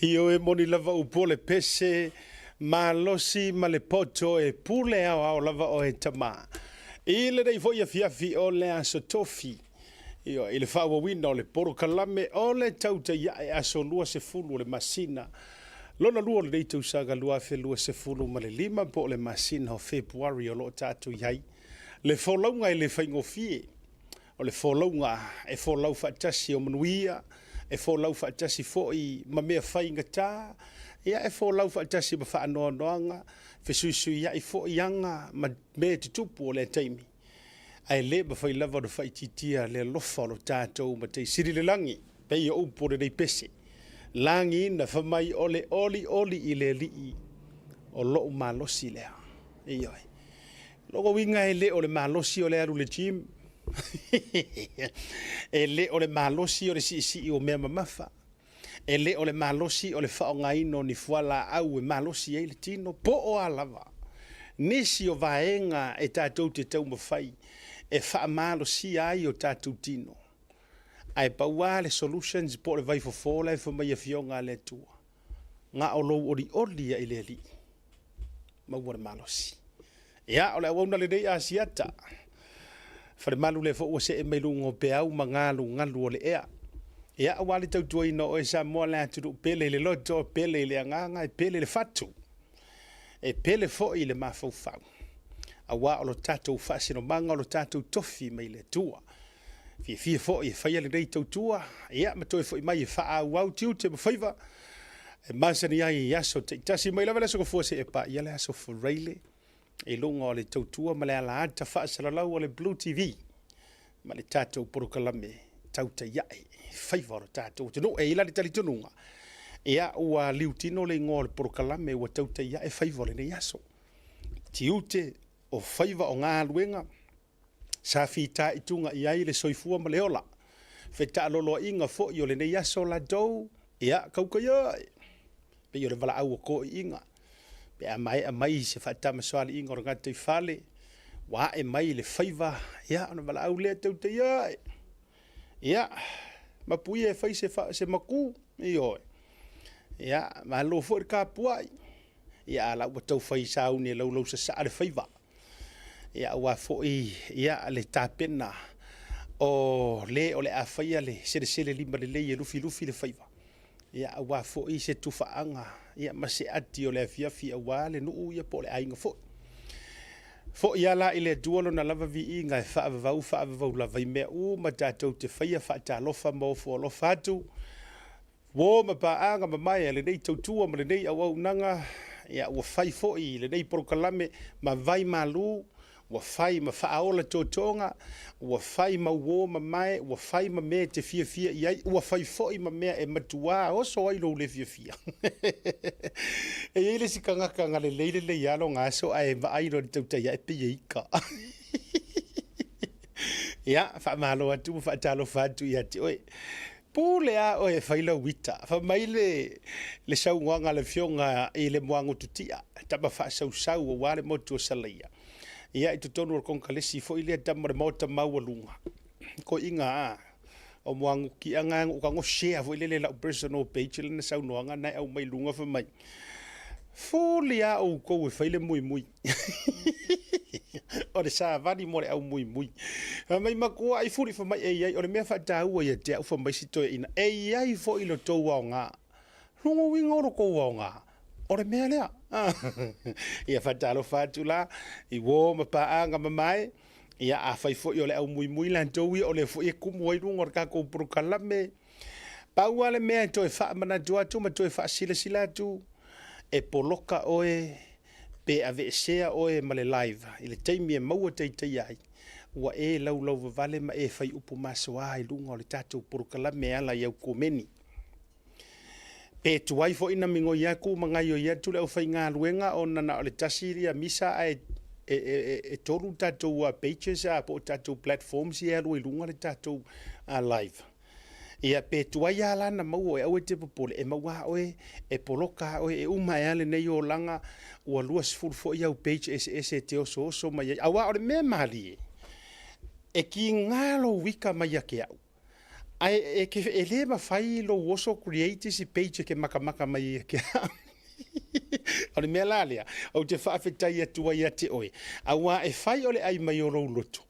Ioe moni lava upu o le pese malosi ma le poto e pule aoao lava oe tama. I lenei foi afiafi o le Aso Tofi, ioe, i le faaauauina o le polokalame o le Tautai Ae aso 20 o le masina lona lua o lenei tausaga 2025 po o le masina o Fepuari o lo o tatou i ai. Le folauga e le faigofie, O le folauga e folau faatasi o manuia, e folau faatasi foi ma mea faigata, ia e folau faatasi ma faanoanoaga, fesuisuiai foi aga ma mea e tutupu o lea taimi, ae le mafai lava ona faaitiitia le alofa o lo tatou Matai Sili i le lagi, e pei o upu o lenei pese, lagiina fai mai o le olioli i le Alii o lou malosi lea. Ioe. O lona uiga e le o le malosi o le alu i le gym, e le o le malosi o le siisii o mea mamafa, e le o le malosi o le faaaogaina o ni fualaau e malosi ai le tino, po o a lava nisi o vaega e tatou te taumafai e faamalosia ai o tatou tino. Ae pau lava le solutions po o le vaifofo la e fai mai Afioga a le Atua, na o lou olioli ia i le Alii, maua le malosi. Ia, o le auauna lenei Asiata, falemalu lea foi ua see mai luga o peau ma galugalu o le ea. Ia, aua le tautuaina o oe Samoa le atunuu pele i le loto, pele i le agaga, e pele i le fatu, e pele foi i le mafaufau, aua o lo tatou faasinomaga, o lo tatou tofi mai le Atua. Fiafia foi e faia lenei tautua, ia ma toe foi mai e faaauau tiute ma faiva e masani ai i aso taitasi mai lava le aso Gafua seia paia le aso Faraile i luga o le tautua ma le alaata faasalalau a le Blue TV ma le tatou polokalame Tautai Ae i faiva o le tatou atunuu. E i ai la le talitonuga, ia ua liutino le igoa o le polokalame ua Tautai Ae faiva o lenei aso. Tiute o faiva o galuega sa fitaituga i ai le soifua ma le ola, fetaaloloaiga foi o lenei aso latou, ia, kaukaia, pei o le valaau o toeaiina, pe a maea mai se faatamasoaliiga o le gataifale, ua ae mai le faiva, ia, ona valaau lea, tautai ae, ia, mapuia e fai se maku, ioe, ia, malo foi le tapuai, ia, a o la ua tau fai sauni e laulausasaa le faiva. Ia, aua foi ia, le tapena o le o le a faia le selesele limalelei e lufilufi le faiva, ia, aua foi se tufaaga ia, ma se ati o le afiafi aua le nuu ia, po o le aiga foi. Foi lava la i le Atua lona lava viiga e faavavau faavavau lava i mea uma tatou te faia, faatalofa ma ofo alofa atu. Uo ma paaga mamae a lenei tautua ma lenei auaunaga, ia, ua fai foi lenei polokalame ma vai malu, ua fai ma faaola totoga, ua fai ma uo mamae, ua fai ma mea e te fiafia i ai, ua fai foi ma mea e matuā oso ai lou le fiafia. E i ai le isi tagata na lelei lelei lava lona aso ae vaai loa i le tautai ae pei e ika. Ia, faamalo atu ma faatalofa atu ia te oe. Pule lava oe e fai lau ita. Fai mai le, le saunoaga a le afioga i le Muagututia, tama faasausau aua le motu o Salaia. Ia, i totonu o le konekaresi foi lea tama o le maota maualuga. Toeaiina a, o Muagututia na na ou tago share foi lele i lau personal page lana saunoaga na e aumai i luga fai mai, Fuli lava outou e fai le muimui. o le savali mo le au muimui. Fai mai matuai fuli fai mai e i ai, o le mea faataua ia te au fai mai si toeaina, e i ai foi lo tou aoga. Lona uiga o lo tou aoga, o le mea lea. Ia faatalofa atu la i uo ma paaga mamae, ia afai foi o le au muimui latou ia, o lea foi e tumu ai luga o le tatou polokalame. Pau lava le mea e toe faamanatu atu ma toe faasilasila atu, e poloka oe pe aveesea oe ma le live i le taimi e maua taitaia ai, ua e laulauvavale ma e fai upu masoa i luga o le tatou polokalame e ala i au komeni. Pe tuai foi ona migoi atu ma gaoioi atu le aufaigaluega ona na o le tasi ia misa ae e tolu tatou pages po o tatou platforms ia e alu ai i luga le tatou live. Ia pe tuai lava la ona maua oe, aua e te popole, e maua lava oe, e poloka lava oe, e uma ae lava lenei olaga ua 20 foi au page eseese e te osooso mai ai. Aua o le mea malie, e tiga lou ika mai ia te au. Ae e, ke, e le mafai lou oso create isi page e ke makamaka mai ia ke au. O le mea la lea, ou te faafetai atu ai ia te oe, auā e fai o le ʻai mai o lou loto,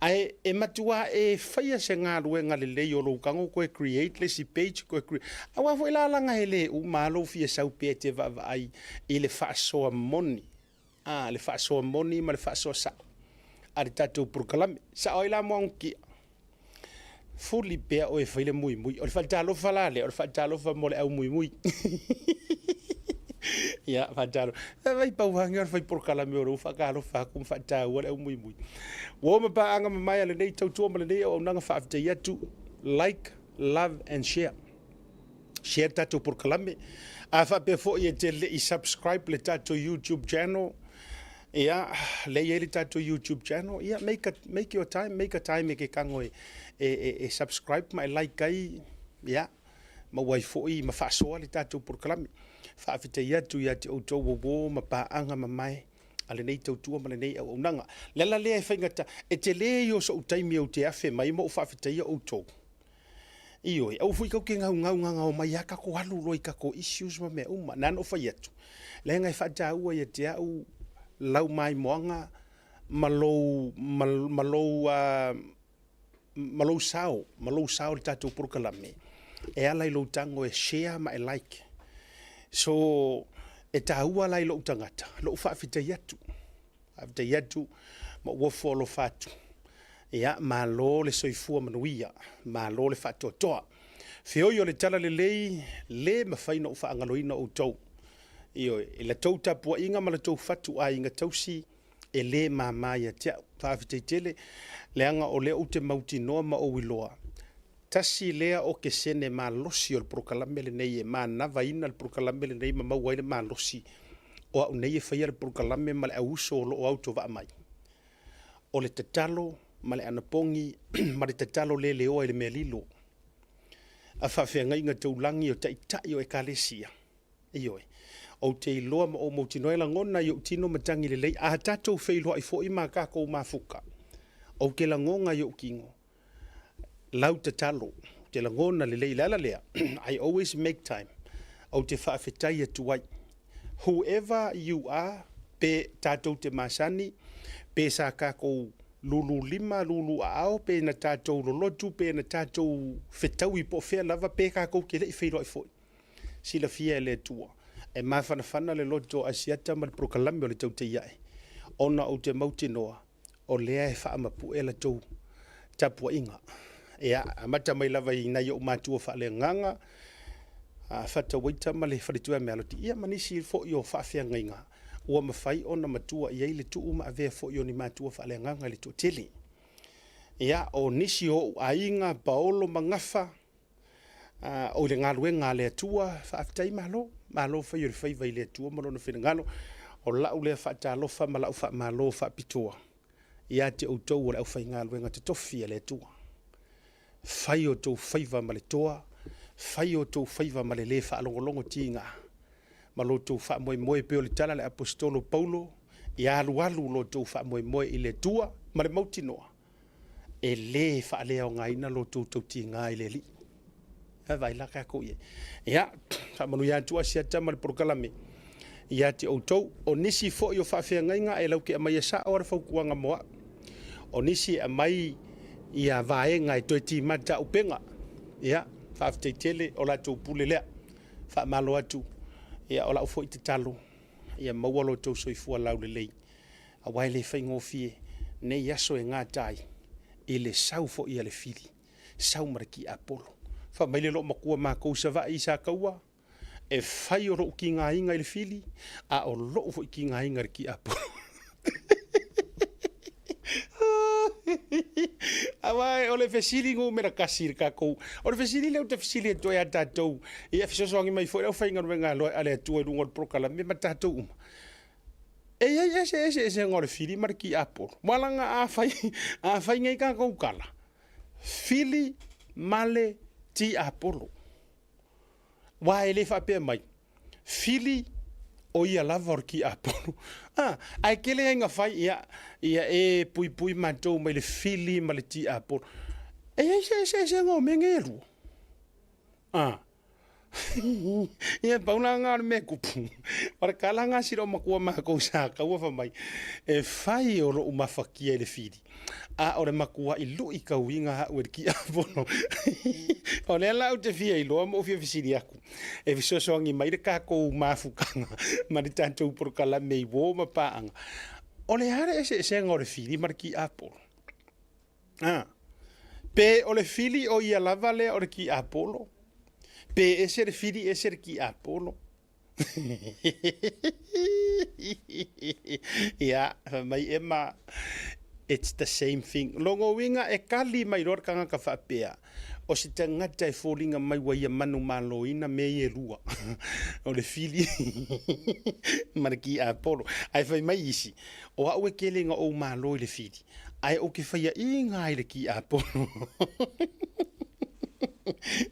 ae e matuā e faia se galuega lelei o lou tago koe create le isi page koe create. Auā foi la laga e le uma lava lou fia sau pea e te vaavaai i le faasoa moni, a, le faasoa moni ma le faasoa sao a le tatou polokalame. Sao ai la Moagukia? Fuli pea oe e fai le muimui. O le faatalofa la lea, o le faatalofa mo le au muimui. Ia, faatalofa. Vai pau lava o le fai polokalame o lou faatalofa atu ma faataua le au muimui. Ua ma paaga mamae a lenei tautua ma lenei auaunaga faafetai atu. Like, love and share. Share le tatou polokalame. A faapea foi e te le i subscribe le tatou YouTube channel, ia, lea i ai le tatou YouTube channel, ia, make, a, make your time, make a time e ke kago e, e, e, e subscribe ma e like ai, ia, maua ai foi ma faasoa le tatou polokalame. Faafetai atu ia te outou uo ma paaga mamae a lenei tautua ma lenei auaunaga. Le ala lea e faigata, e tele ia o so'u taimi ou te afe mai ma ou faafetaia outou. Ioe, aua foi tatou te gaugau gagao mai lava tatou alu loa i tatou issues ma mea uma. Na ona ou fai atu, leaga e faataua ia te au lau maimoaga ma lou, ma, ma lou, uh, ma lou sao, ma lou sao i le tatou polokalame, e ala i lou tago e share ma e like. So, e taua la i lou tagata, lou faafetai atu. Faafetai atu ma ou ofo alofa atu. Ia, malo le soifua manuia, malo le faatoatoa. Feoi o le tala lelei, le mafai ona ou faagaloina outou. Ioe, i la tou tapuaiga ma la tou fatuaiga tausi, e le mama ia te au. Faafetai tele, leaga o lea ou te mautinoa ma ou iloa, tasi lea o kesene malosi o le polokalame lenei e manavaina le polokalame lenei ma maua ai le malosi o au nei e faia le polokalame ma le auuso o lo o autovaa mai. O le tatalo ma le anapogi ma le tatalo le leoa i le mea lilo a faafeagaiga taulagi o taitai o Ekalesia. Ioe. Ou te iloa ma ou mautinoa e lagona i ou tino matagi lelei a tatou feiloai foi ma tatou mafuta. Ou te lagona i ou tino lau tatalo, ou te lagona lelei. I le ala lea, I always make time, ou te faafetai atu ai. Whoever you are, pe tatou te masani, pe sa tatou lulu lima, lulu aao, pe na tatou lolotu, pe na tatou fetaui po o fea lava, pe tatou te le i feiloai foi. Silafia e le Atua, e mafanafana le loto o Asiata ma le polokalame o le Tautaiae, ona ou te mautinoa, o lea e faamapue la tou tapuaiga. Ia, amata mai lava i nai ou matua faaleagaga, a Fata Waita ma le faletua ia Melody, ia ma nisi foi o faafeagaiga ua mafai ona matua i ai le tuu ma avea foi o ni matua faaleagaga i le toatele. Ia, o nisi o ou aiga, Paolo ma Gafa, o le galuega a le Atua, faafetai malo, malo fai o le faiva i le Atua ma lona finagalo. O lau lea faatalofa ma lau faamalo faapitoa ia te outou o le aufaigaluega totofi a le Atua. Fai outou faiva ma le toa, fai outou faiva ma le lē faalogologo tiga, ma lo outou faamoemoe e pei o le tala a le Aposetolo Paulo, ia alualu lo outou faamoemoe i le Atua ma le mautinoa e lē faaleaogaina lo outou tautiga i le Alii. Ae vaai la tatou i ai. Ia, faamanuia atu Asiata ma le polokalame ia te outou. O nisi foi o faafeagaiga e laute aumaia sao le fautuaga mo au. O nisi e aumai ia vaega e toe timata upega. Ia, faafetai tele o latou pule lea. Faamalo atu. Ia, o lau foi tatalo, ia maua lo outou soifua laulelei aua e le faigofie nei aso e gata ai i le sau foi a le fili, sau ma le tiapolo. Fai mai le loomatua matou i Savaii i Sataua, e fai o lou tigaina i le fili, a o lou foi tigaina i le tiapolo. Aua o le fesili numera tasi i le tatou, o le fesili lea ou te fesili atu ai ia tatou, ia fesoasoani mai foi le aufaigaluega a le Atua i luga o le polokalame ma tatou uma. E i ai se eseesega o le fili ma le tiapolo? Aua leaga a fai, a fai nei tatou tala, fili ma le tiapolo. Aua e le faapea mai, fili o ia lava o le tiapolo. A, ae tele ai na fai, ia, ia e puipui matou mai le fili ma le tiapolo. E i ai se eseesega o mea nei e lua? A. Ia pau la lena o le mea e tupu, o le tala lena a si loomatua matou sa taua fai mai, e fai o lou mafatia i le fili, a o le matuai luitauina au e le tiafono. O lea la ou te fia iloa ma ou fia fesili atu, e fesoasoani mai le tatou mafutaga ma le tatou polokalame i uo ma paaga. O le a le eseesega o le fili ma le tiapolo? A. Pe o le fili o ia lava lea o le tiapolo, pe ese le fili ese le tiapolo. Ia, fai mai Ema, it's the same thing. Lona uiga e kali mai loa le tagata faapea, o se tagata e foliga mai ua ia manumaloina mea ia e lua, o le fili ma le tiapolo. Ae fai mai isi, o au e tele ina ou malo i le fili, ae ou te faiaina lava i le tiapolo.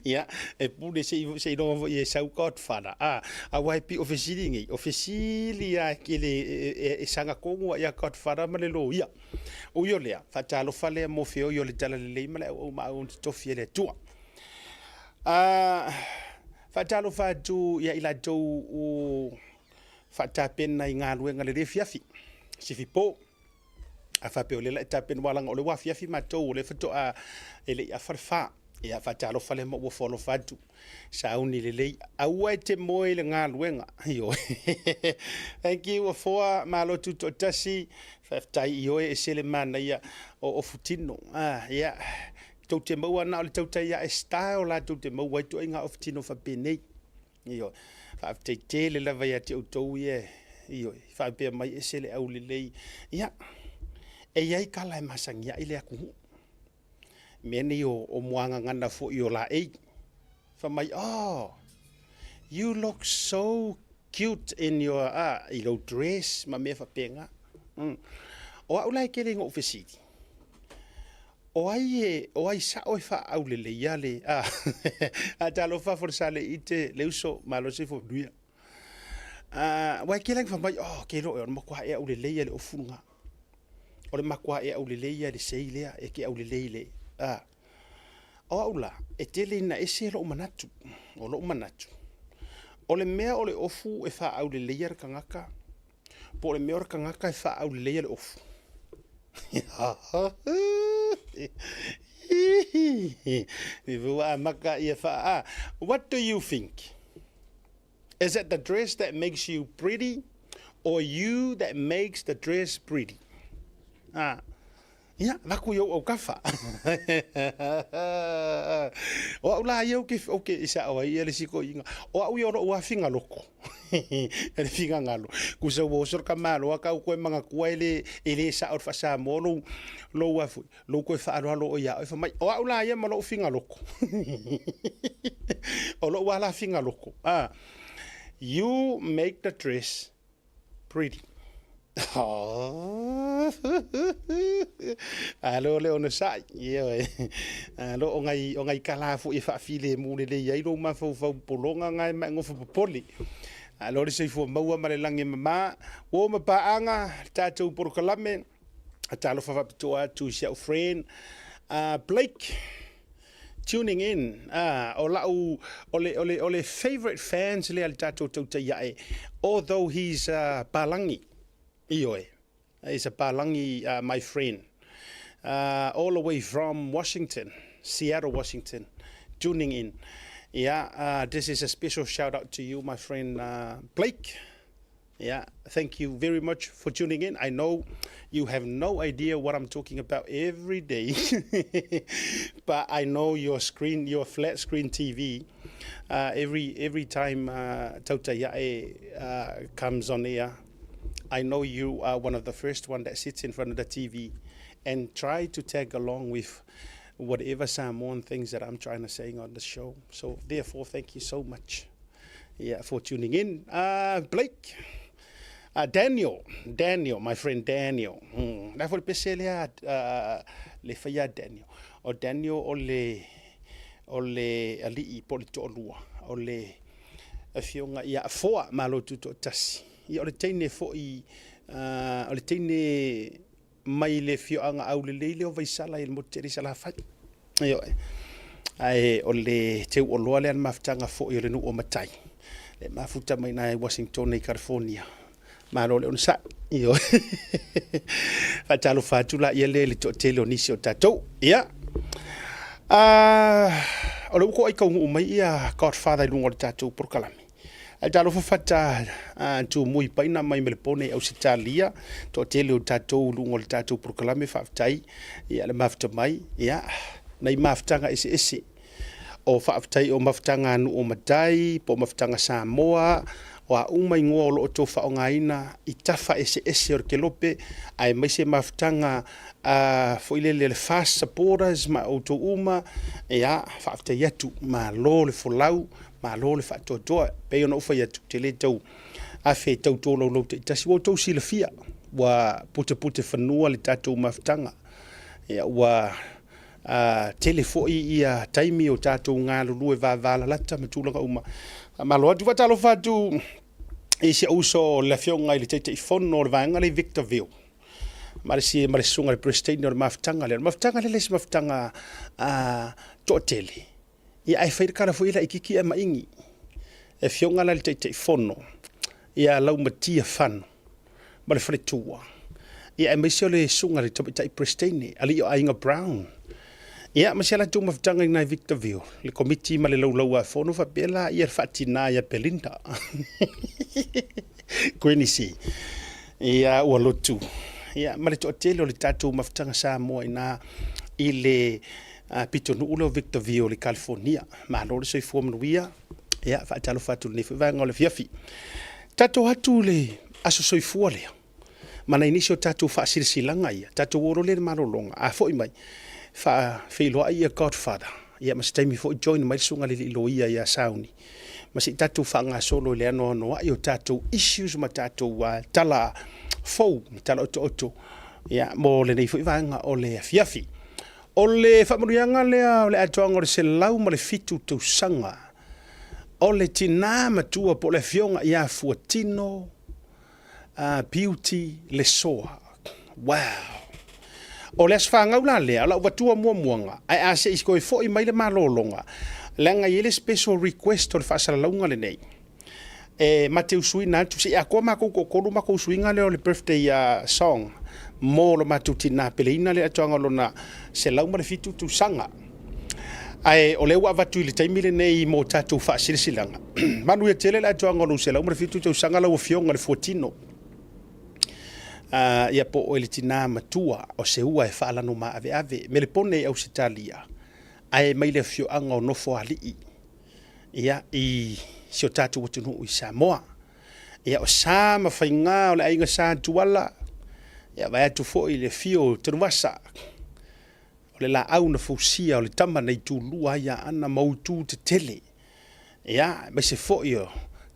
Ia, e pule seiloga foi e sau Godfather, a, aua e pei o fesili nei, o fesili lava e tele e saga tonu lava ia Godfather ma le loia. Ui o lea, faatalofa lea mo feoi o le talalelei ma le auau ma auauna totofi a le Atua. Faatalofa atu ia i latou ua faatapena i galuega i lenei afiafi, sifipo. A faapea o lea o le a e tapena, aua leaga o lea ua afiafi matou, o lea faatoa e le i afa le fa. Ia faatalofa lea ma ou ofo alofa atu, sauni lelei, aua e te moe i le galuega. Ioe. Thank you Afoa, malo tutoatasi, faafetai ioe, e ese le manaia o ofu tino. Ah, yeah. Tou te maua na o le tautai ae style la tou te maua ai ituaiga ofu tino faapenei. Ioe. Faafetai tele lava ia te outou ia, ioe, faapea mai ese le aulelei. Ia, e i ai kala e masani ai le atunuu. Mea nei o muagagana foi o laei. Fai mai, oh, you look so cute in your, ah, i lou dress ma mea faapena. O au la e tele ina ou fesili, O ai e, o ai sao e faaauleleia le, a, a talofa Folosaleite le uso, malo se fo nuia. A, aua e tele ina fai mai, oh, ke loe, o le matua e auleleia le ofu lena. O le matua e auleleia le sei lea, e ke aulelei le, a. O au la, e tele ina ese lou manatu, o lou manatu, o le mea o le ofu e faaauleleia le tagata, Po o le mea o le tagata e faaauleleia le ofu. Ua amata ia faa. What do you think? Is it the dress that makes you pretty or you that makes the dress pretty? Ah. Ia, avatu i ou aukafa. O au la ia ou te i sao ai ia le isi toeaina. O au ia o lou lava figaloto, le finagalo. Tusa ua oso le tamaloa tau toe manatua e le, e le sao i le faa-Samoa lou, lou a foi, lou toe faaaloalo oe ia oe. Fai mai, o au la ia ma lou figaloto. O lou lava la figaloto. You make the dress Pretty. Alo le onosai. Ioe. Alo o ngai, o ngai kala foi e faafilemu lelei ai lou mafaufau pologa na e ma e nofo popole. Alo le soifua maua ma le lagi e mama. Uo ma paaga le tatou polokalame. Talofa faapitoa atu i si au friend Blake. Tuning in, ah, o lau, o le, o le, o le favourite fans lea le tatou tautai ae, although he's a palangi, ioe, he's a palangi my friend, all the way from Washington, Seattle, Washington, tuning in. Yeah, this is a special shout out to you, my friend Blake. Yeah, thank you very much for tuning in. I know you have no idea what I'm talking about every day, but I know your screen, your flat screen TV, every time Tautai Ae comes on air, I know you are one of the first one that sits in front of the TV and try to tag along with whatever Samoan things that I'm trying to say on the show. So therefore, thank you so much. Yeah, for tuning in. Blake, Daniel, Daniel, my friend Daniel. La foi le pese lea le faia Daniel. O Daniel o le o le alii po o le toalua o le afioga ia Afoa Malo Tutoatasi. Ia o le teine foi o le teine mai le afioaga aulelei lea o Vaisala i le motu tele i Salafai. Ioe. Ae o le teuoloa lea le mafutaga foi o le nuu o matai, le mafuta mai i Washington i California. Malo le onosai. Ioe. Faatalofa atu la ia lea i le toatele o nisi o tatou. Ia. O le ua taunuu mai ia Godfather i luga o le tatou polokalame. Ae talofa fata tumui paina mai Melepone i Ausetalia, toatele o tatou i luga o le tatou polokalame, faafetai ia le mafuta mai, ia nai mafutaga eseese. O faafetai o mafutaga a nuu o matai, po o mafutaga Samoa, o a uma igoa o lo o outou faaaogaina i tafa eseese o le kelope, aemaise mafutaga foi lele le FAST supporters ma outou uma, ia faafetai atu, malo le folau, malo le faatoatoa. E pei ona ou fai atu, ou te le tau afe e tau tolaulau taitasi, ua outou silafia, ua puteputefanua le tatou mafutaga. Ia, ua tele foi ia taimi o tatou galulue vavalalata ma tulaga uma. Faamalo atu, faatalofa atu i si ou uso le afioga i le Taitaifono o le vaega lea i Victorville, ma le susuga i le Peresetene o le mafutaga lea. O le mafutaga lea e le o se mafutaga toatele, ia ae fai le tala foi laitiiti ae maini. E afioga la i le Taitaifono ia Laumatia Fano ma le faletua, ia aemaise o le susuga i le Tamaitai Peresetene, alii o Aiga Brown. Ia ma si a latou mafutaga i ina i Victorville, le komiti ma le laulauafono faapea la ia le faatina ia Belinda. Koenisi. Ia ua lotu. Ia ma le toatele o le tatou mafutaga Samoa i ina i le pitonuu lea o Victorville i California. Malo le soifua manuia. Ia, faatalofa atu i lenei foi vaega o le afiafi. Tatou atu le aso soifua lea, ma nai nisi o tatou faasilasilaga ia, tatou o loa lea i le malologa, a foi mai, faafeiloai ia Godfather, ia ma se taimi foi join mai le susuga i le alii loia ia Sauni, ma se i tatou faagasolo i le anoanoai o tatou issues ma tatou tala fou, tala otooto, ia, mo lenei foi vaega o le afiafi. O le faamanuiaga lea o le atoaga o le 107 tausaga o le tina matua po o le afioga ia Fuatino Beauty Lesoa. Wow! O le aso fanau la lea, o lau avatua muamuaga, ae a se i toe foi mai le malologa, leaga e i ai le special request o le faasalalauga lenei, e ma te usuina atu, se i atoa matou toatolu matou usuina lea o le birthday song mo lo matou tina peleina lea atoaga o lona 107 tausaga. Ae o lea ua avatu i le taimi lenei mo tatou faasilasilaga. Manuia tele le atoaga o lou 107 tausaga lau afioga i le Fuatino. Ia po o oe le tina matua o se ua e faalano maaveave, Melepone i Ausetalia, ae mai le afioaga o Nofoalii, ia, i si o tatou atunuu i Samoa. Ia, o sa ma faiga o le aiga Sa Tuala, ia vae atu foi i le afio o Tanuvasa, o le laau na fausia o le tama na itulua ai Aana ma utu tetele. Ia, aemaise foi o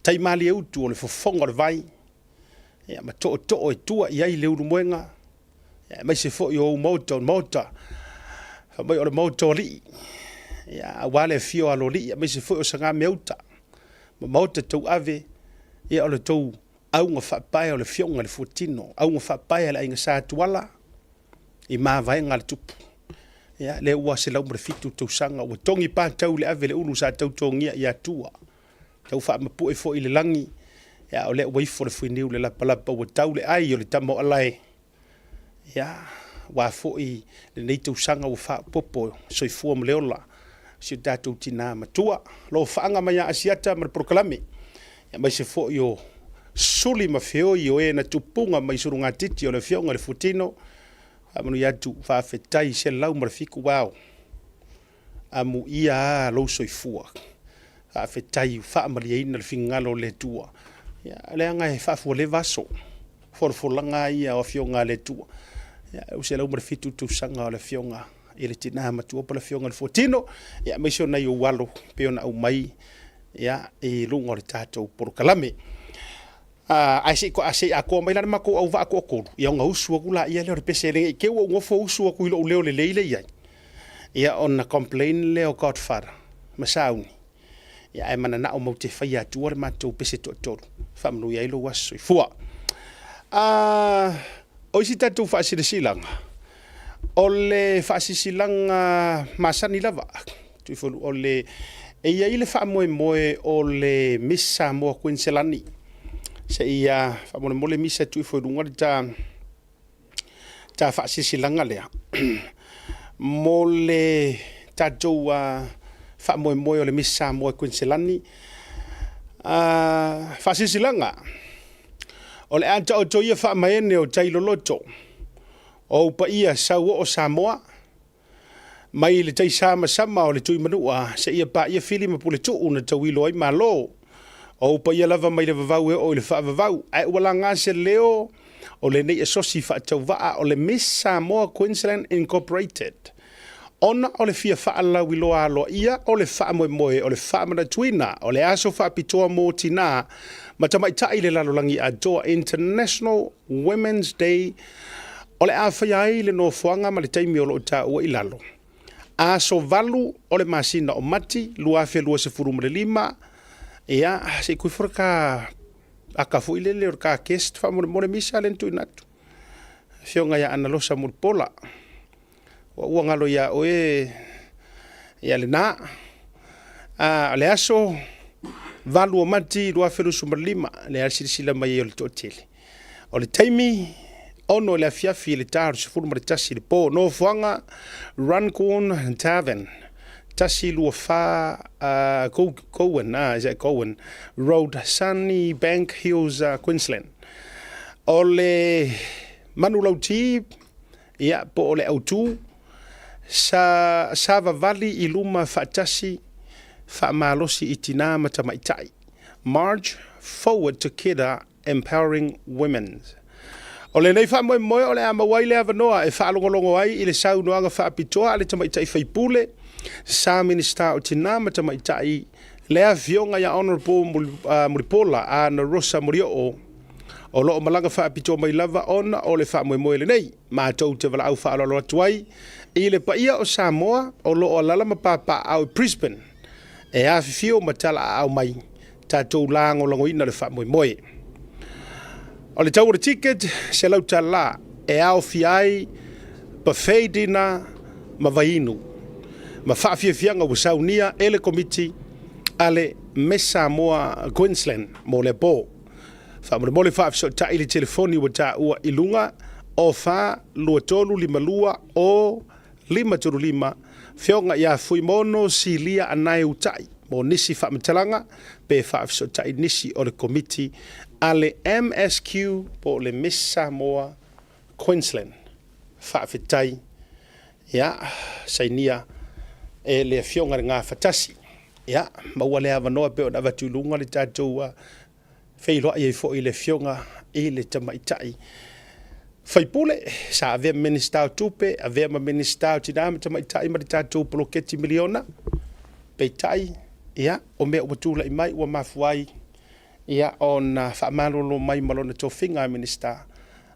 Taimalieutu o le fofoga o le vai, ia, ma tootoo e tua i ai le ulumoega, ia, aemaise foi o ou maota, o le maota, fai mai o le maota o alii, ia, aua le afio o Aloalii, aemaise foi o Sagameauta, ma maota tauave, ia, o le tou auga faapae o le afioga i le Fuatino, auga faapae a le Aiga Sa Tuala, i mavaega a le tupu. Ia, lea ua 107 tausaga, ua togi patau i le ave le ulu sa tautogia i Atua, tau faamapue foi i le lagi, ia, o lea ua ifo le fuiniu i le lapalapa, ua tau le ai o le tama o Alae. Ia, aua foi lenei tausaga ua faaopoopo soifua ma le ola si o tatou tina matua. Alofaaga mai ia Asiata ma le polokalame, aemaise foi o suli ma feoi o e na tupuga mai sulugatiti o le afioga i le Fuatino. Faamanuia atu, faafetai 107, wow! Amuia a lou soifua. Faafetai ua faamalieina le finagalo o le Atua. Ia, leaga e faafualeva aso, folafolaga lava ia o afioga a le Atua. Ia, 107 tausaga o le afioga i le tina matua po o le afioga i le Fuatino, ia, aemaise o nai ou alo pei ona aumai, ia, i luga o le tatou polokalame. Ae se i atoa mai la le matou auvaa toatolu, ia ona usu atu laia lea o le pese ne i te i ua ou nofo usu atu i lou leo lelei lea e i ai, ia ona complain lea o Godfather ma Sauni, ia ae mananao matou te faia atua le matou pese toatolu, faamanuia ai lou aso soifua. O isi tatou faasilasilaga, O le faasilasilaga masani lava, o le, e i ai le faamoemoe o le Miss Samoa Kuiniselani, se i faamolemole Misa e tuu ifo i luga le ta faasilasilaga lea, mo le tatou faamoemoe o le Miss Samoa Kuiniselani. Faasilasilaga, o le a taoto ia faamaene o tai loloto, o ou paia sauoo Samoa, mai le taisamasama o le Tuimanua seia paia Fili ma Puletuu na tauilo ai Malo. O ou paia lava mai le vavau e oo i le faavavau, ae ua laga se leo o lenei asosi faatauvaa o le Miss Samoa Queensland Incorporated ona o le fia faalauiloa aloaia o le faamoemoe o le faamanatuina o le aso faapitoa mo tinā ma tamaitai i le lalolagi atoa, International Women's Day, o le a faia ai le nofoaga ma le taimi o lo o taua i lalo, aso 8 o le masina o Mati 2025. Ia, se i tuifo le ta aka foi lele o le ta guest faamolemole Misa lea na tuuina atu. Afioga ia Analosa Mulipola, ua galo ia oe ia lena. O le aso 8 o Mati 2025, lea silasila mai ai o le toatele. O le taimi, 6 i le afiafi i le ta o le 11 i le po. Nofoaga, Runcorn Tavern, 124 Cowan, is that Cowan Road, Sunny Bank Hills, Queensland. O le manulauti, ia, po o le autu, sa savavali i luma faatasi faamalosi i tinā ma tamaitai. March forward together empowering women. O lenei faamoemoe o le a maua ai le avanoa e faalogologo ai i le saunoaga faapitoa a le tamaitai faipule sa Minisita o Tinā ma Tamaitai, le afioga ia Honourable Mulipola Anarosa Molioo, o lo o malaga faapitoa mai lava ona o le faamoemoe lenei. Matou te valaau faaaloalo atu ai i le paia o Samoa o lo o alala ma papaaao i Brisbane e afifio ma talaaao mai, tatou lagolagoina le faamoemoe. O le tau o le ticket, $100, e aofia ai buffet dinner ma vaiinu ma faafiafiaga ua saunia e le komiti a le Miss Samoa Queensland mo lea po. Faamolemole faafesootai i le telefoni ua taua i luga, o 4 2 3 5 2 o 5 3 5, Afioga ia Fuimono Silia Anae Utai mo nisi faamatalaga pe faafesootai nisi o le komiti a le MSQ po o le Miss Samoa Queensland. Faafetai. Ia, sainia e le afioga i le Gafatasi. Ia, maua le avanoa pei ona avatu i luga le tatou feiloai ai foi i le afioga i le tamaitai faipule sa avea ma Minisita o Tupe, avea ma Minisita o Tina ma Tamaitai ma le tatou poloketi miliona. Peitai, ia, o mea ua tulai mai ua mafua ai ia ona faamalolo mai ma lona tofiga a Minisita,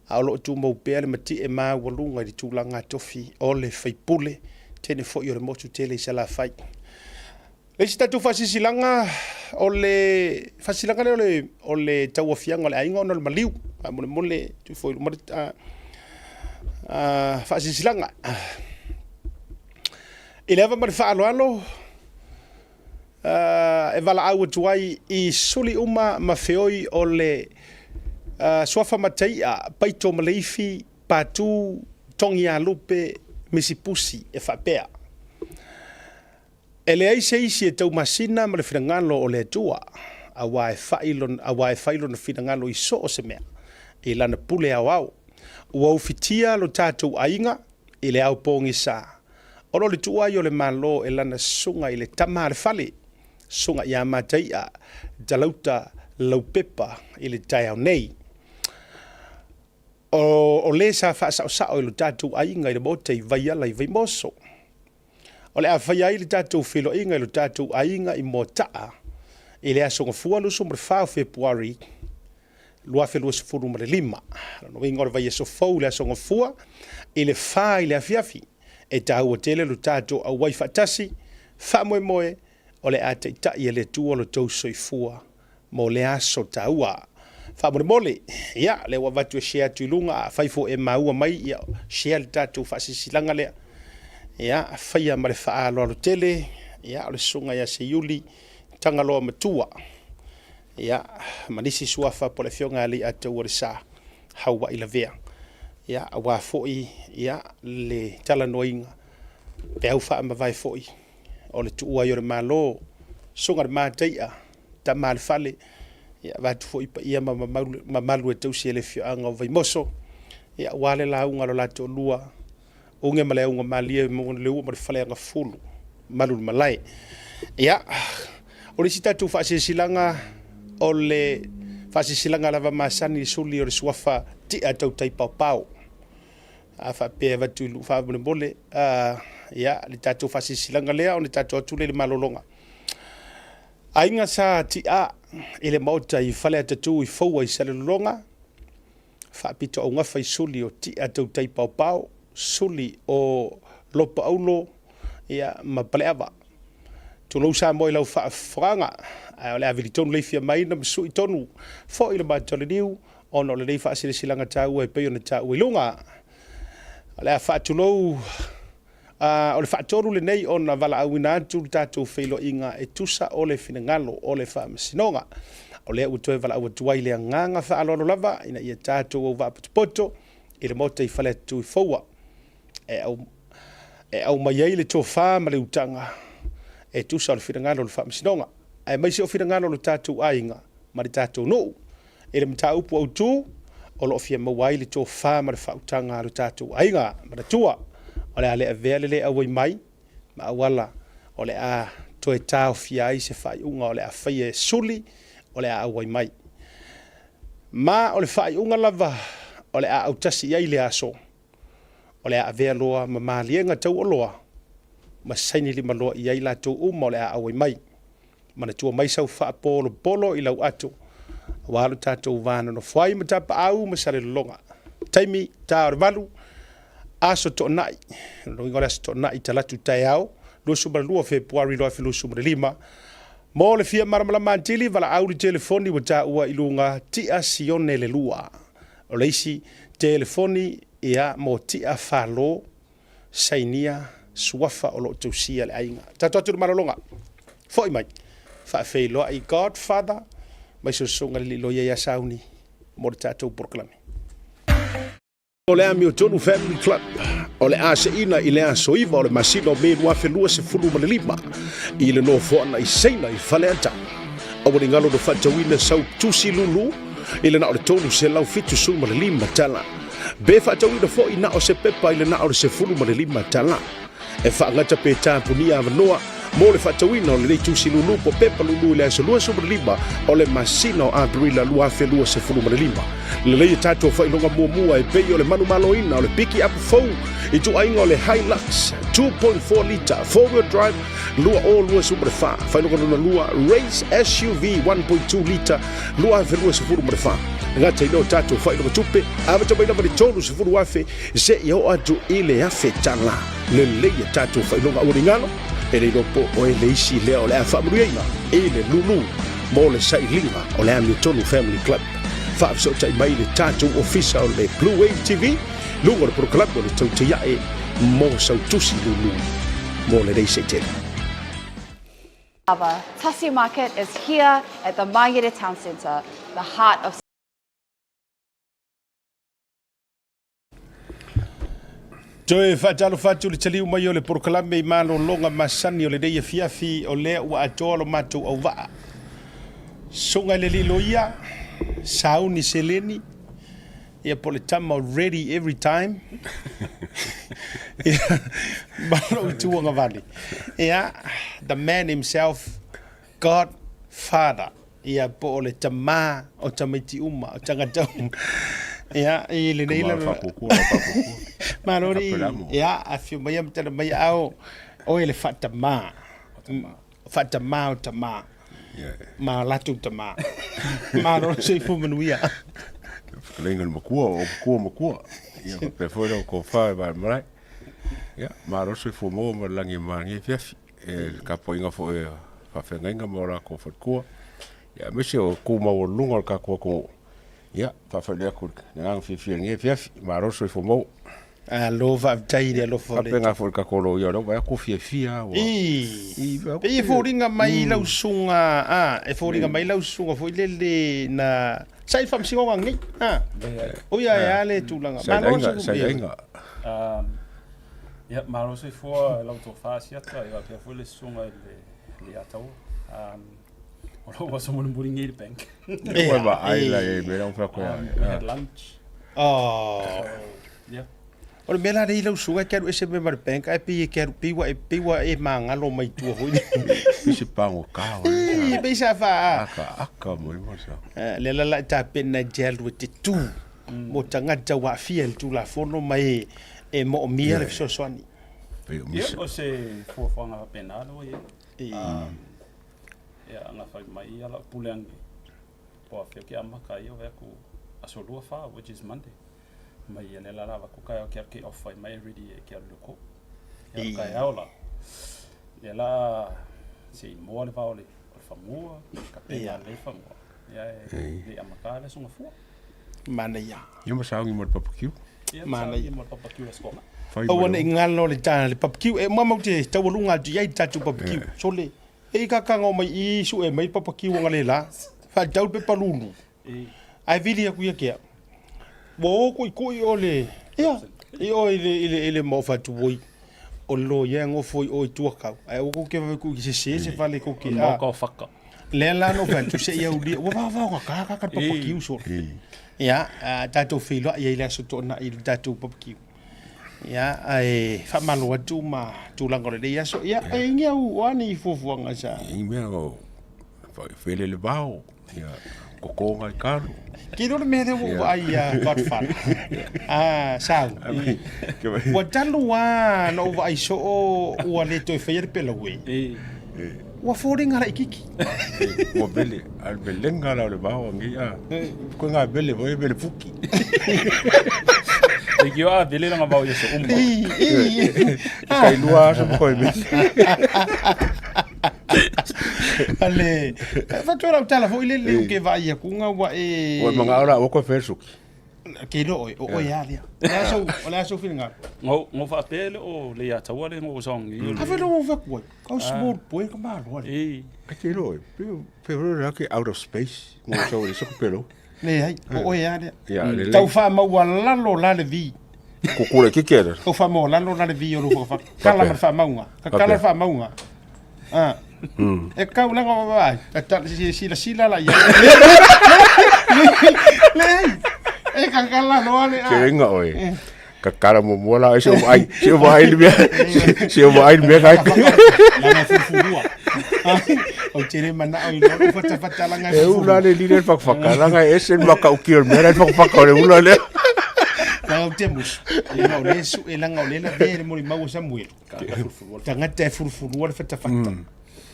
a o lo o tumau pea le matie maualuga i le tulaga tofi o le faipule, teine foi o le motu tele i Salafai. Le isi tatou faasilasilaga, o le faasilasilaga lea o le tauaofiaga o le aiga ona o le maliu. Faamolemole tuu ifo i luma le faasilasilaga. I le ava ma le faaaloalo, e valaau atu ai i suli uma ma feoi o le suafa mataia, paito ma leifi, patu, togialupe, misipusi e faapea. E leai se isi e taumasina ma le finagalo o le Atua, aua e fai lona, aua e fai lona finagalo i so o se mea, i lana pule aoao. Ua ufitia lo tatou aiga i le ao pogisa, ona o le tuua ai o le Malo e lana susuga i le tama a le fale, susuga ia Mataia Talauta Laupepa i le taeao nei. O, o le sa faasaosao i lo tatou aiga i le maota i Vaiala i Vaimoso. O le a faia ai le tatou feiloaiga i lo tatou aiga i Moataa i le aso Gafua 24 o Fepuari 2025. Lona uiga o le vaiaso fou i le aso Gafua i le 4 i le afiafi. E taua tele lo tatou auai faatasi, faamoemoe o le a taitai e le Atua lo tou soifua mo lea aso taua. Faamolemole, ia, lea ua avatu e share atu i luga, afai foi e maua mai, ia, share le tatou faasilasilaga lea. Ia, faia ma le faaaloalo tele, ia, o le susuga ia Seiuli Tagaloa Matua, ia, ma nisi suafa po o le afioga ia Leiataualesa Hauai Lavea, ia, aua foi, ia, le talanoaina, peau faamavae foi o le tuua ai o le Malo, susuga i le Mataia, tama a le fale, ia vaeatu foi paia ma mamalu e tausi e le afioaga o Vaimoso, ia aua le lauga a lo la toalua, Uge ma le Augamalie, le ua ma le Faleagafulu, malu i le malae. Ia, o le isi tatou faasilasilaga, o le faasilasilaga lava masani i suli o le suafa tia tautai paopao. A faapea e avatu i lou faamolemole, ia, le tatou faasilasilaga lea, ona tatou atu lea i le malologa. Aiga Sa Ti'a i le Maota i Faleatatū i Foua i Salelologa, faapitoaugafa i suli o Ti'a tautai paopao, suli o Lopaulo ia, ma Paleava. Tulou Samoa i lau faafofogaaga, ae o le a vili tonu leifia mai na masui tonu foi le matou liliu ona o lenei faasilasilaga taua e pei ona taua i luga. O le a faatulou, o le faatolu lenei ona valaauina atu le tatou feiloaiga e tusa o le finagalo o le Faamasinoga. O lea ua toe valaau atu ai le agaga faaaloalo lava ina ia tatou auvaa potopoto i le Maota i Faleata i Foua e aumai ai le tofa ma le utaga e tusa o le finagalo o le Faamasinoga, aemaise o finagalo o le tatou aiga ma le tatou nuu i le mataupu autu o lo o fia maua ai le tofa ma le faautaga a lo tatou aiga. Manatua, o le a le avea le le auai mai ma auala o le a toe taofia ai se faaiuga o le a faia e suli o le a auai mai. Ma o le faaiuga lava o le a autasi i ai le aso, o le a avea loa ma maliega taualoa ma saini lima loa i ai latou uma o le a auai mai. Manatua mai sau faapolopolo i lau ato, aua lo tatou va nonofo ai ma Tapaau ma Salelologa. Taimi, ta o le 8, aso Toonai, lona uiga o le aso Toonai talaatu taeao, 22 Fepuari 2025, mo le fia malamalama atili, valaau le telefoni ua taua i luga Tia Sione le 2. O le isi telefoni ia mo Tia Falo sainia suafa o lo o tausia le aiga. Tatou atu i le malologa. Foi mai. Faafeiloai Godfather mai susuga le Liloia ia Sauni mo le tatou polokalame. O le Amiotonu Family Club o le a seina i le aso 9 o le masina o Me 2025 i le nofoaga i Saina i Faleata. Aua ne i galo na faatauina sau tusi lulu i le na o le $375. Pe faatauina foi na o se pepa i le na o le $15. E faagata pe tapunia avanoa mo le faatauina o lenei tusi lulu po pepa lulu i le aso 25 o le masina o Aperila 2025. Lelei e tatou faailoga muamua e pei o le manumaloina o le piki apu fou i tuaiga o le Hilux 2.4 lita 4-wheel drive 2024, faailoga lona lua Race SUV 1.2 lita 2024. Gata i lea o tatou faailoga tupe, amata mai lava i le $30,000 seia oo atu i le $1,000. Lelei a tatou faailoga aua ne i galo, e le iloa po o oe le isi lea o le a faamanuiaina i le lulu mo le sailiga o le Amiotonu Family Club. Faafesootai mai le tatou ofisa o le Blue Wave TV, luga o le polokalame o le Tautai Ae mo sau tusi lulu mo lenei seitele. Lava, Tasi Market is here at the Mangere Town Centre, the heart of Toe faatalofa atu le taliu mai o le polokalame i malologa masani o lenei afiafi o lea ua atoa lo matou auvaa. Susuga i le alii loia, sauni seleni, ia po o le tama o ready every time. Ia, ma lou itu agavale. Ia, the man himself, God Father. Ia po o le tama o tamaiti uma, o tagata uma. Ia, i lenei Ka lava. faapuapua, lau faapuapua. Malo li. Apelamo. Ia, afio mai ma tala mai ao, oe le faatama. Faatama o tama. Yeah. Ma latou tama. Malo le soifua manuia. Fetalaiga le makua, o makua o makua. Ia faapea foi lau tofa e valemalae. Ia, malo le soifua maua ma le lagi e mama i lenei afiafi. E le tapuaiga foi a faafeagaiga ma o latou faletua. Ia, aemaise o tu maualuluga o le tatou atunuu. Ia, faafeiloai atu i le agaga fiafia i lenei afiafi, malo le soifua maua. Malo faafetai i le alofa o le Faapena foi i le tatou loia o lea ua vaai atu ua fiafia lava ua. Ii, pei e foliga mai lau susuga, a, e foliga mai lau susuga foi lele na sa i le faamasinoga nei, a, o ia e a le tulaga. Malo le soifua. Sa i aiga. Ia, malo le soifua i lau tofa Asiata, ia faapea foi le susuga i le Leataua. O lou aso mulimuli nei i le bank. Ua vaai la i mea ua fai atu We had lunch. Oh. So, yeah. O le mea la lea i lau susuga e te alu ese mai ma le bank ae pei e te alu pei ua e pei ua e magalo mai tua foi. Pei se pagota o le. Ii, pei sa fa. Aka aka mai mo sa. Le la la e tapena e te alu e te tu mo tagata ua aafia i le Tulafono ma e e moomia le fesoasoani. Pei o Ia, misa. o se fuafuaga faapena lea ua i ai. Ia, aga fai mai ia lau pule ange, po afea ke amaka ai o aku aso lua fa, which is Monday. Mai ia le la la vaku kai ke ke off fai mai ready e ke alu ko. Ia kai ao la. Ia la se i moa le vao le o le fangua, ka pena le fangua. Ia e le amaka le songa fua. Manaia. Ia ma saogi mo le papakiu. Manaia. Aua ne i galo le ta le papakiu. E uma mau te taualuga atu i ai le tatou papakiu. Sole, e i kakanga o mai i sue mai le papakiu aga le la. Faatau le pepa lulu. Ae vili aku ia kea. Ua o koʻikoʻi o le, ia, i o i le, i le, i le maofa atu oi. O le loia e gofo i o i Tuakau. Ae aua kou te vave tuu i sese se fale kou te, a. Lea la na ou fai atu, se i aulia, ua vaovao gata kaka le papakiu sole. Ia, tatou feiloai ai i le aso Toonai i le tatou papakiu. Ia, ae faamalo atu ma tulaga o lenei aso. Ia, e i ai au, o a ni fuafuaga sa? E i mea o fele le vao, ia, kokoga i kalo. Ke iloa le mea lea ua ou vaai ia Godfather. Ah, Sau. Ua talu lava na ou vaai soo ua le toe faia le pelaue. Ua foliga laititi. Ua vele, a le velega la o le vao angi a. Koe ngā vele foi vele fuki. E ki a vele langa vao i aso uma. Kai lua aso mo koe vele. Ale, faatoa lau tala foi lele o ke vaai akuga ua e. Ua mangao la ua koe fele suki. Ke iloa oe, o oe lava lea. O le a sou, o le a sou finagalo? Ngo, ngo faapea le o le ia taua le ngo song i. A fai lo fa kuai. Kau small boy ka malo ale. E. Ai ke iloa oe, pe pe ro ke out of space. Ngo sou le soku pelo. Leai, o oe lava lea. Ia, lelei. Tau faamaualalo la le vi. Kukule kike le. Tau faamaualalo la le vi o lou whakawhaka. Kala ma le faamauga. Ka kala le faamauga. Ah. E kau laga o vai. Ta ta sila sila la ia. Leai. E ka kala loa le a. Ke inga oe. Ka kala muamua la se o ai, se o ai le mea, se o ai le mea kai. Langa fufurua. O te le manao i lou fatafata langa E ula le lile le whakawhaka, langa e ese le makauki o le mea le whakawhaka o le ula lea. Langa o te musu. Langa o le su e langa o le la ve le moli mau o Samuel. Tagata e furufurua le fatafata.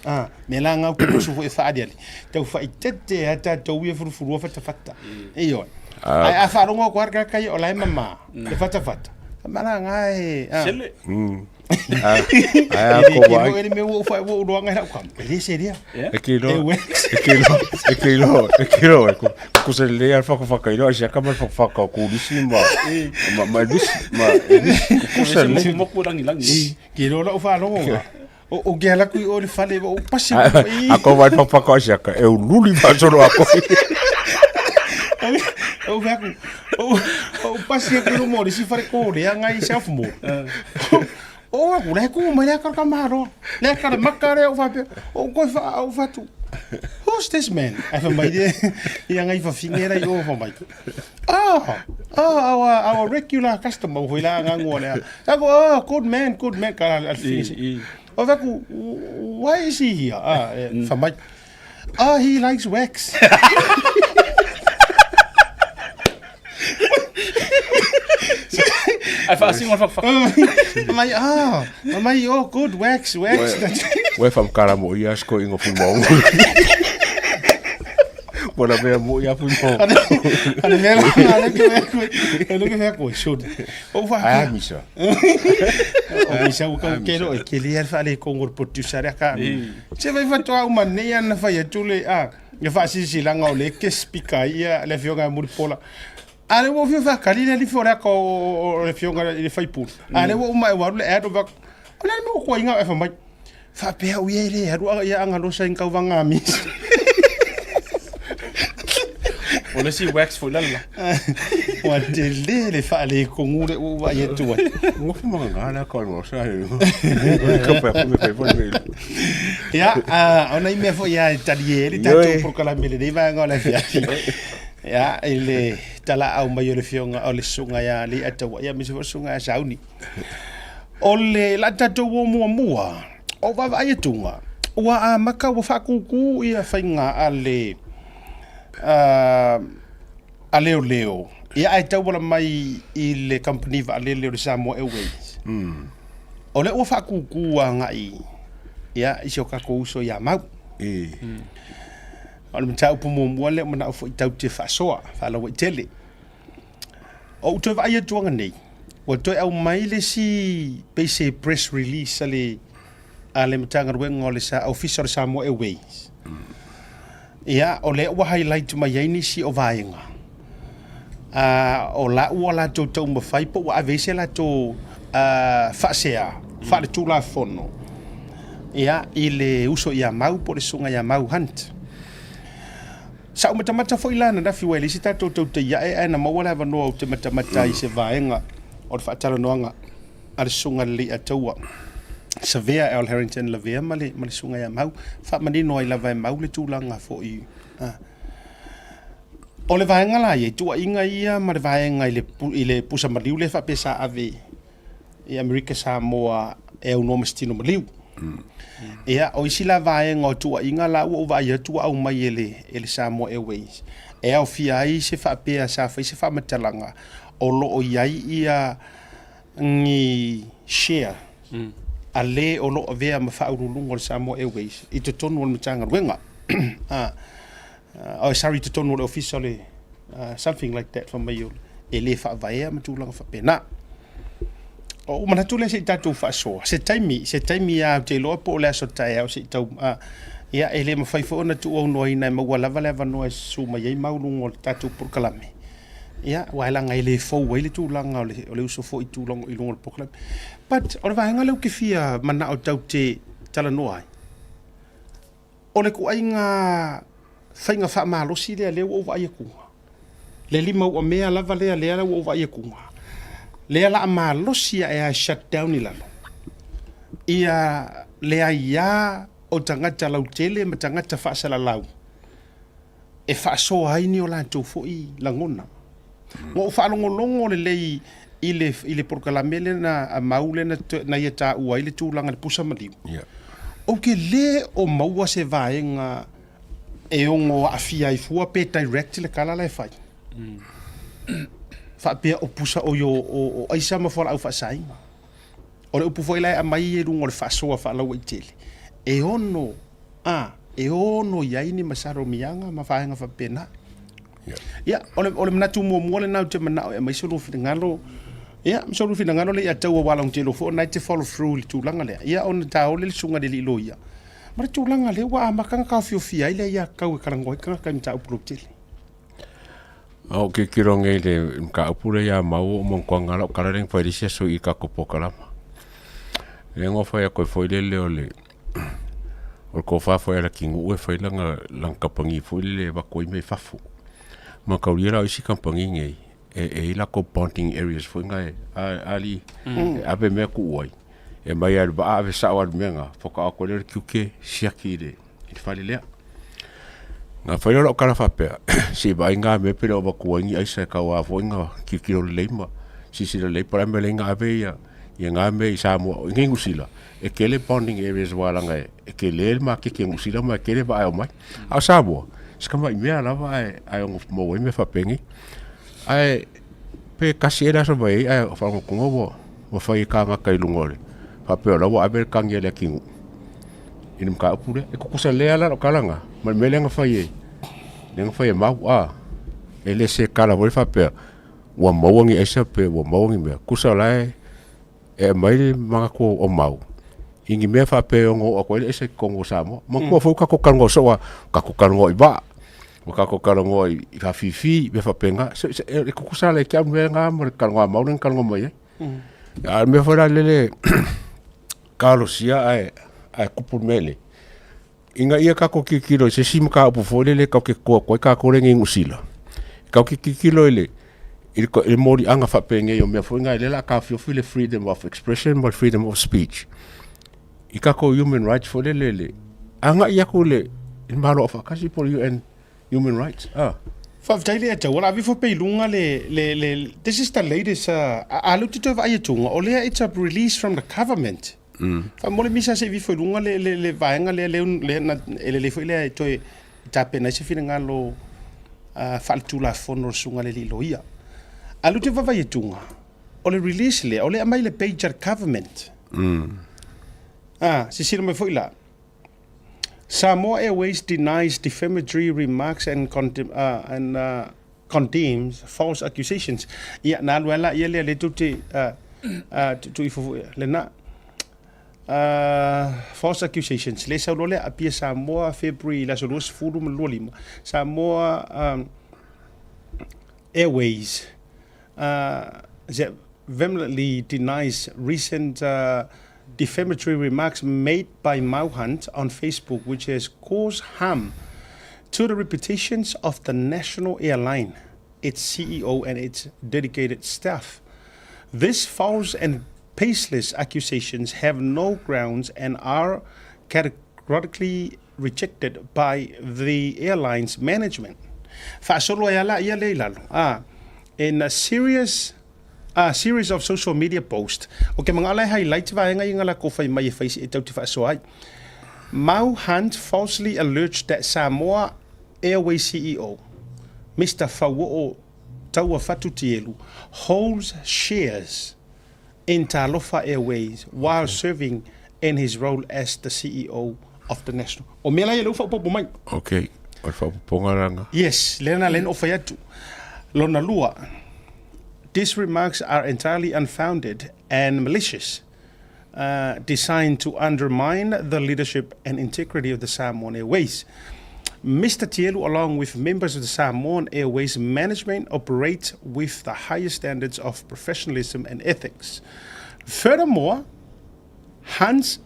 Ah, me la ngau ke musu foi whaariari. Tau whaitete ha tātou ia furufurua fatafata. Ioe. Ai a whaarongo ko harka kai o lai mama le fatafata. Mala ngā e. Ah. Sele. Ai a E ko le vai. kilo ele me ua wha ua uroanga i rau kam. E le seria. E ke E iloa, ue. e ke iloa, e ke iloa, e ke iloa. Ko ko se le al whakawhaka iloa, se aka mai whakawhaka o kūrisi ma, ma, ma elisi, ma elisi. Ko se le. Moku rangi langi. Ke iloa lau whaarongo ngā. O, o ke ala kui o le fale o pasi i. A ko vai whakawhaka o se aka, e ululi whasoro a koe. O wha aku, o, o pasi aku no mori si whare kōre a ngai self mo. O aku, le ku mai le akara ka mahalo. Le akara makare o whapea. O koe wha, o whatu. Who's this man? Ai wha mai le, i a ngai whawhinge rai o wha mai. Oh, oh, our regular customer hoi la ngā ngō lea. Tako, oh, good man, good man, ka al finish. O whaku, why is he here? Ah, wha mai. Oh, he likes wax. Ai whaasingo whakawhaka. Mai, ah, mai, oh, good, wax, wax. Ue whamkara mo ia sko ingo pui mau. Wala mea mo ia pui mau. Ale mea la, ale ke mea koe, ale ke mea koe, shoot. O wha, Ai misa. o misa u kau kero, e ke lia wha le kongo producer rea ka. Se vai whatoa uma nei ana whai atu le, ah. Le faasilasilaga o lea e te speaker ai ia le afioga ia Mulipola. A lea ua ou fia faatali le alifi o le ata o le afioga i le sui usufono. A lea ua uma ua alu le ad o o le a le mea ua tuuaiga e fai mai. Faapea au ia e le alu ia Agalosa i ni tauvaga a misi. O le isi wax foi lala. Ua tele le faaletonu lea ua ou vaai atu ai. Nofo ma gagā le aka o le maosa. Ka pa ku me fai foi me. Ia, o nai mea foi lava e talie ai le tatou polokalame i lenei vaega o le afiafi. Ia, i le talaau mai o le afioga o le susuga ia Leiataua, ia aemaise foi o le susuga ia Sauni. O le la tatou o muamua, o vaavaai atuga, ua amata ua faatūtū ia faiga a le a leoleo, ia ae tauala mai i le kamupani vaalele o le Samoa Airways. O lea ua faatūtū agai ia, i si o tatou uso ia Mau. O le mataupu muamua lea ua manao foi tatou te faasoa faalauaitele. O ou toe vaai atu ananei, ua toe aumai le isi pei se press release a le a le Matagaluega o le Ofisa o le Samoa Airways. Ia, o lea ua highlight mai ai nisi o vaega o la ua latou taumafai po ua ave ai se latou faasea faaletulafono ia, i le uso ia Mau po o le susuga ia Mau Hunt. Sa ou matamata foi la ananafi ua e leai se tatou tautai ae ae na maua le avanoa ou te matamata ai i se vaega o le faatalanoaga a le Susuga i le Leiataua Savea Al Harrington Lavea ma le, ma le Susuga ia Mau, faamanino ai lava e Mau le tulaga foi. O le vaega la ia i tuuaiga ia ma le vaega i le, i le pusa maliu lea faapea sa ave i Amerika Samoa e aunoa ma se tino maliu. Ia, o isi la vaega o tuuaiga la ua ou vaai atu ua aumai e le, e le Samoa Airways, e aofia ai se faapea sa fai se faamatalaga o lo o i ai ia ni share a le o lo o avea ma faauluuluga o le Samoa Airways i totonu o le Matagaluega. Oh, sorry, i totonu o le ofisa o le something like that fai mai e le faavaea ma tulaga faapena. O ou manatu lea se i tatou faasoa, se taimi, se taimi lava ou te iloa po o le aso taeao se i tau, ia e le mafai foi ona tuuaunoaina e maua lava le avanoa e susu mai ai mau luga o le tatou polokalame. Ia, aua leaga e le fou ai le tulaga o le, o le uso foi i tulaga i luga o le polokalame. But o le vaega lea ou te fia manao tatou te talanoa ai, o le ituaiga faiga faamalosi lea lea ua ou vaai atu, le lima uamea lava lea lea ua ou vaai atu, lea la a malosi ae lava e shut down i lalo ia le aia o tagata lautele ma tagata faasalalau e faasoa ai ni o latou foi lagona. Ua ou faalogologo lelei i le, i le polokalame lea na a Mau lea na, na ia taua ai le tulaga i le pusa maliu. Yeah. Ou te le o maua se vaega e ono aafia ai fua pe direct le tala la e fai. Faapea o pusa o, o, o, o aisa ma fualaau faasaina. O le upu foi la e aumai i luga o le faasoa faalauaitele, e ono, a, e ono i ai ni masalomiaga ma vaega faapena. Ia, o le, o le manatu muamua lena ou te manao e aumai so lua finagalo, ia, ma so lua finagalo lea ia tau aua lautele foi o na e te follow through i le tulaga lea. Ia, ona taole le susuga i le alii loia, ma le tulaga lea ua amata ona taofiofia ai le aiatatau e talanoa ai tagata i mataupu lautele. A o tilotilo nei i le mataupu lea ia Mau o Monotaga lau tala lea na fai i le isi aso i tatou polokalama. Lea na fai atu ai foi lele o le o le tofa foi a Leatinuu e fai lana lana kamupani foi lele e avatu ai mea i fafo. Mataulia la o isi kamupani nei e e i ai latou bonding areas foi na e alii e ave mea tuu ai. E aumai lava i le vaa ave sao lava i le mea lena faatoa atu ai lea o le tiute siaki i le i le fale lea. Na fai lea o lau tala faapea, se i vaai na mea pe le o avatua ai ni aisa e tau a foi na tilotilo lelei ma silasila lelei po o le a le mea lea na ave ia ia na mea i Samoa i nei Niu Sila e tele bonding areas aua leaga e tele le maketi a Niu Sila ma e tele vaa e omai. A o Samoa, si tamai mea lava ae ae ono maua ai mea faapenei. Ae pe tasi ea le aso mai ai ae faalogologo ua ua fai e tagata i luga o le faapea o la ua ave le tagi a le atunuu i le mataupu lea. E tutusa lelei lava la lau tala lena ma le mea lea na fai e lea na fai e Mau a, e le se tala foi lea faapea ua maua ni aisa pe ua maua ni mea, tusa o la e aumai le manatu o Mau. I ni mea faapea e ono oo atu ai le aisa i totonu o Samoa. Manatua foi ua tatou talanoa soo lava, ua tatou talanoa i vaa, ua tatou talanoa i faafifi, mea faapena. So, e tutusa lava ia te au le mea lena ma le talanoa a Mauu lea na talanoa mai ai. A o le mea foi la lele talosia ae ae tupu le mea lea, ina ia tatou tilotilo i se isi mataupu foi lele tatou te toto atu ai tatou lea nei i Niu Sila, tatou te tilotilo i le i le moliaga faapenei o mea foi na lea o le a taofiofi le freedom of expression ma le freedom of speech i tatou human rights foi lele le agai atu i le Malo Aufaatasi po o le UN human rights. Ah. Faafetai le Ataua, o le a aveifo pea i luga le, le, le, this is the latest, a lea ou te toe vaai atuga, o lea it's a release from the government. Faamolemole misa se i aveifo i luga le, le, le vaega lea, lea, lea na, e lelei foi lea e toe tapena ai se finagalo faaletulafono o le susuga i le alii loia. A lea ou te vaavaai atuga, o le release lea, o lea e aumai i le page a le government. Silasila mai foi la, Samoa Airways denies defamatory remarks and and condemns false accusations. Ia, na alu ai la ia lea lea tou te tuu ifo foi lena. False accusations. Le sau loa lea Apia Samoa February le aso 25. Samoa Airways vehemently denies recent defamatory remarks made by Mau Hunt on Facebook which has caused harm to the reputations of the national airline, its CEO and its dedicated staff. These false and baseless accusations have no grounds and are categorically rejected by the airline's management. Faasolo ai lava ia lea i lalo. A In a serious a series of social media posts, o ke manao la e highlight vaega ia nga lakou fai mai e fai e tau te faasoa ai. Mau Hunt falsely alleged that Samoa Airways CEO, Mister Fauo'o Tauafatu Tielu, holds shares in Talofa Airways while serving in his role as the CEO of the national. O mea la ia lea ua faaopoopo mai. Okay, o le faaopoopoga lana. Yes, lea na lea na ou fai atu. Lona lua, these remarks are entirely unfounded and malicious, designed to undermine the leadership and integrity of the Samoan Airways. Mister Tielu, along with members of the Samoan Airways management, operates with the highest standards of professionalism and ethics. Furthermore, Hunt's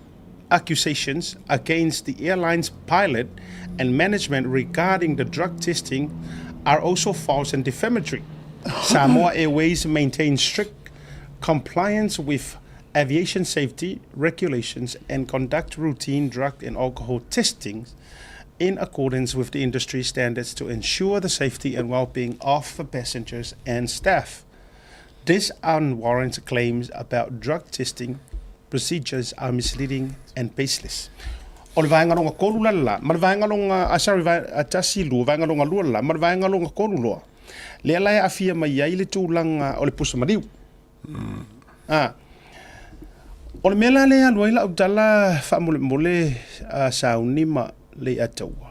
accusations against the airline's pilot and management regarding the drug testing are also false and defamatory. Samoa Airways maintains strict compliance with aviation safety regulations and conduct routine drug and alcohol testing in accordance with the industry standards to ensure the safety and well-being of the passengers and staff. These unwarranted claims about drug testing procedures are misleading and baseless. O le vaega longa tolu la le la, ma le vaega longa, ah, sorry, vae, tasi, lua, vaega longa lua le la, ma le vaega longa tolu loa. Lea la e aafia mai ai le tulaga o le pusa maliu. Ah, o le mea la lea e alu ai lau tala faamolemole a sauni ma Leiataua,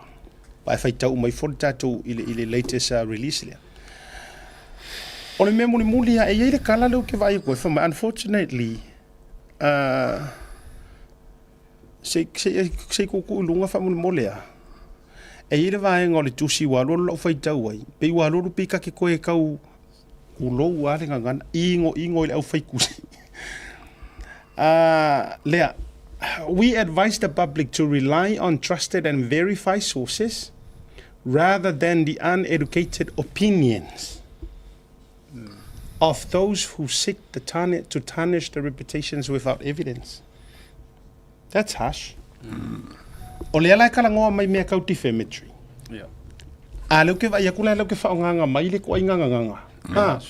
pa e faitau uma ifo le tatou i le, i le latest release lea. O le mea mulimuli lava, e i ai le tala lea ou te vaai atu ai, fai mai, unfortunately, se i, se i tuutuu i luga faamolemole lava. E i ai le vaega o le tusi ua alualu lau faitau ai, pei ua alualu pei ta te toe tau ulou lava le gagana, igoigo i le aufaitusi. Lea, we advise the public to rely on trusted and verified sources rather than the uneducated opinions of those who seek the tarni- to tarnish the reputations without evidence. That's harsh. O lea la e talanoa mai mea tau defamatory. Yeah. A lea ou te vaai atu la lea ou te faaaogaina mai le toaiga gagana. Ha.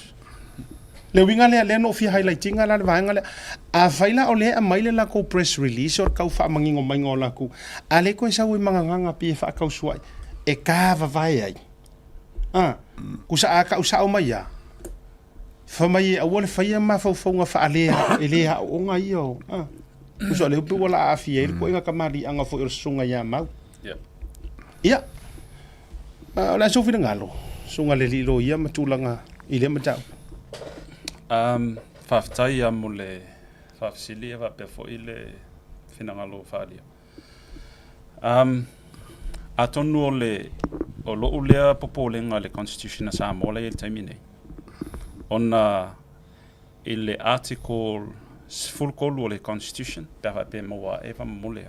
Le uiga lea, lea na ou fia highlight ina la le vaega lea. Afai la o lea e aumai le latou press release o le tau faamanino maiga o latou, a lea toe sau ai ma gagana pei e faatausuai, e ta vavae ai. Ha. Kusa a tau sao mai lava, fai mai e aua le faia mafaufauga faalea e le aooga ia o, ha. Kusa o lea pei ua la aafia ai le toaiga kamaliaga foi o le susuga ia Mau. Ia, o le a sou finagalo, susuga i le alii loia ma tulaga i lea mataupu? Faafetai lava mo le faafesili faapea foi le finagalo faaalia. Um, atonu o le o lo'u lea popolega i le Constitution a Samoa la e i ai i le taimi nei, ona i le Article 13 o le Constitution, pe a faapea e maua a'e faamolemole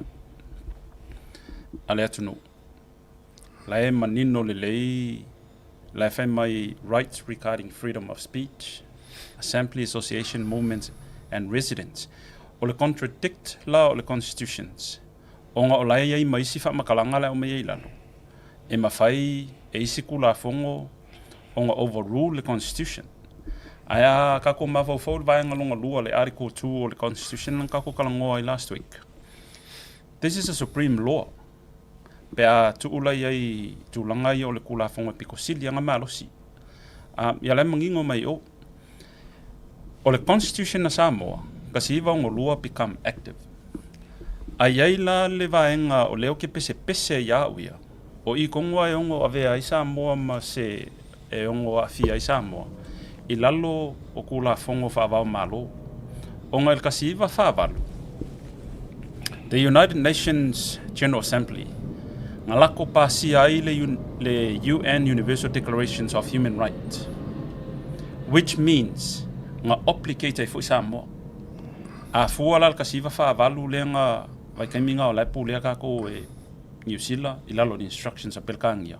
a le atunuu, la e manino lelei, la e fai mai rights regarding freedom of speech, assembly, association, movements and residence. O le contradict la o le Constitutions, ona o la e i ai ma isi faamatalaga la e aumai ai i lalo, e mafai e isi Tulafono ona overrule le Constitution. Ae a tatou mafaufau i le vaega lona lua, le Article 2 o le Constitution na tatou talanoa ai last week, this is a supreme law. Pe a tuu la i ai i tulaga ia o le Tulafono e pito sili lava ona malosi. Ia la e manino mai i o. O le Constitution a Samoa, 1962 become active. A i ai la le vaega o lea ou te pesepese ai ia au ia, o i tonu lava e ono avea ai Samoa ma se e ono aafia ai Samoa i lalo o Tulafono faava-o-Malo. Ona i le 1948, the United Nations General Assembly na lako pasia ai le, le UN Universal Declarations of Human Rights, which means na obligate ai foi Samoa. A fua la le 1948 lea na vaitaimi na o la e pulea tatou e Niu Sila i lalo o le instructions a Pelekānia.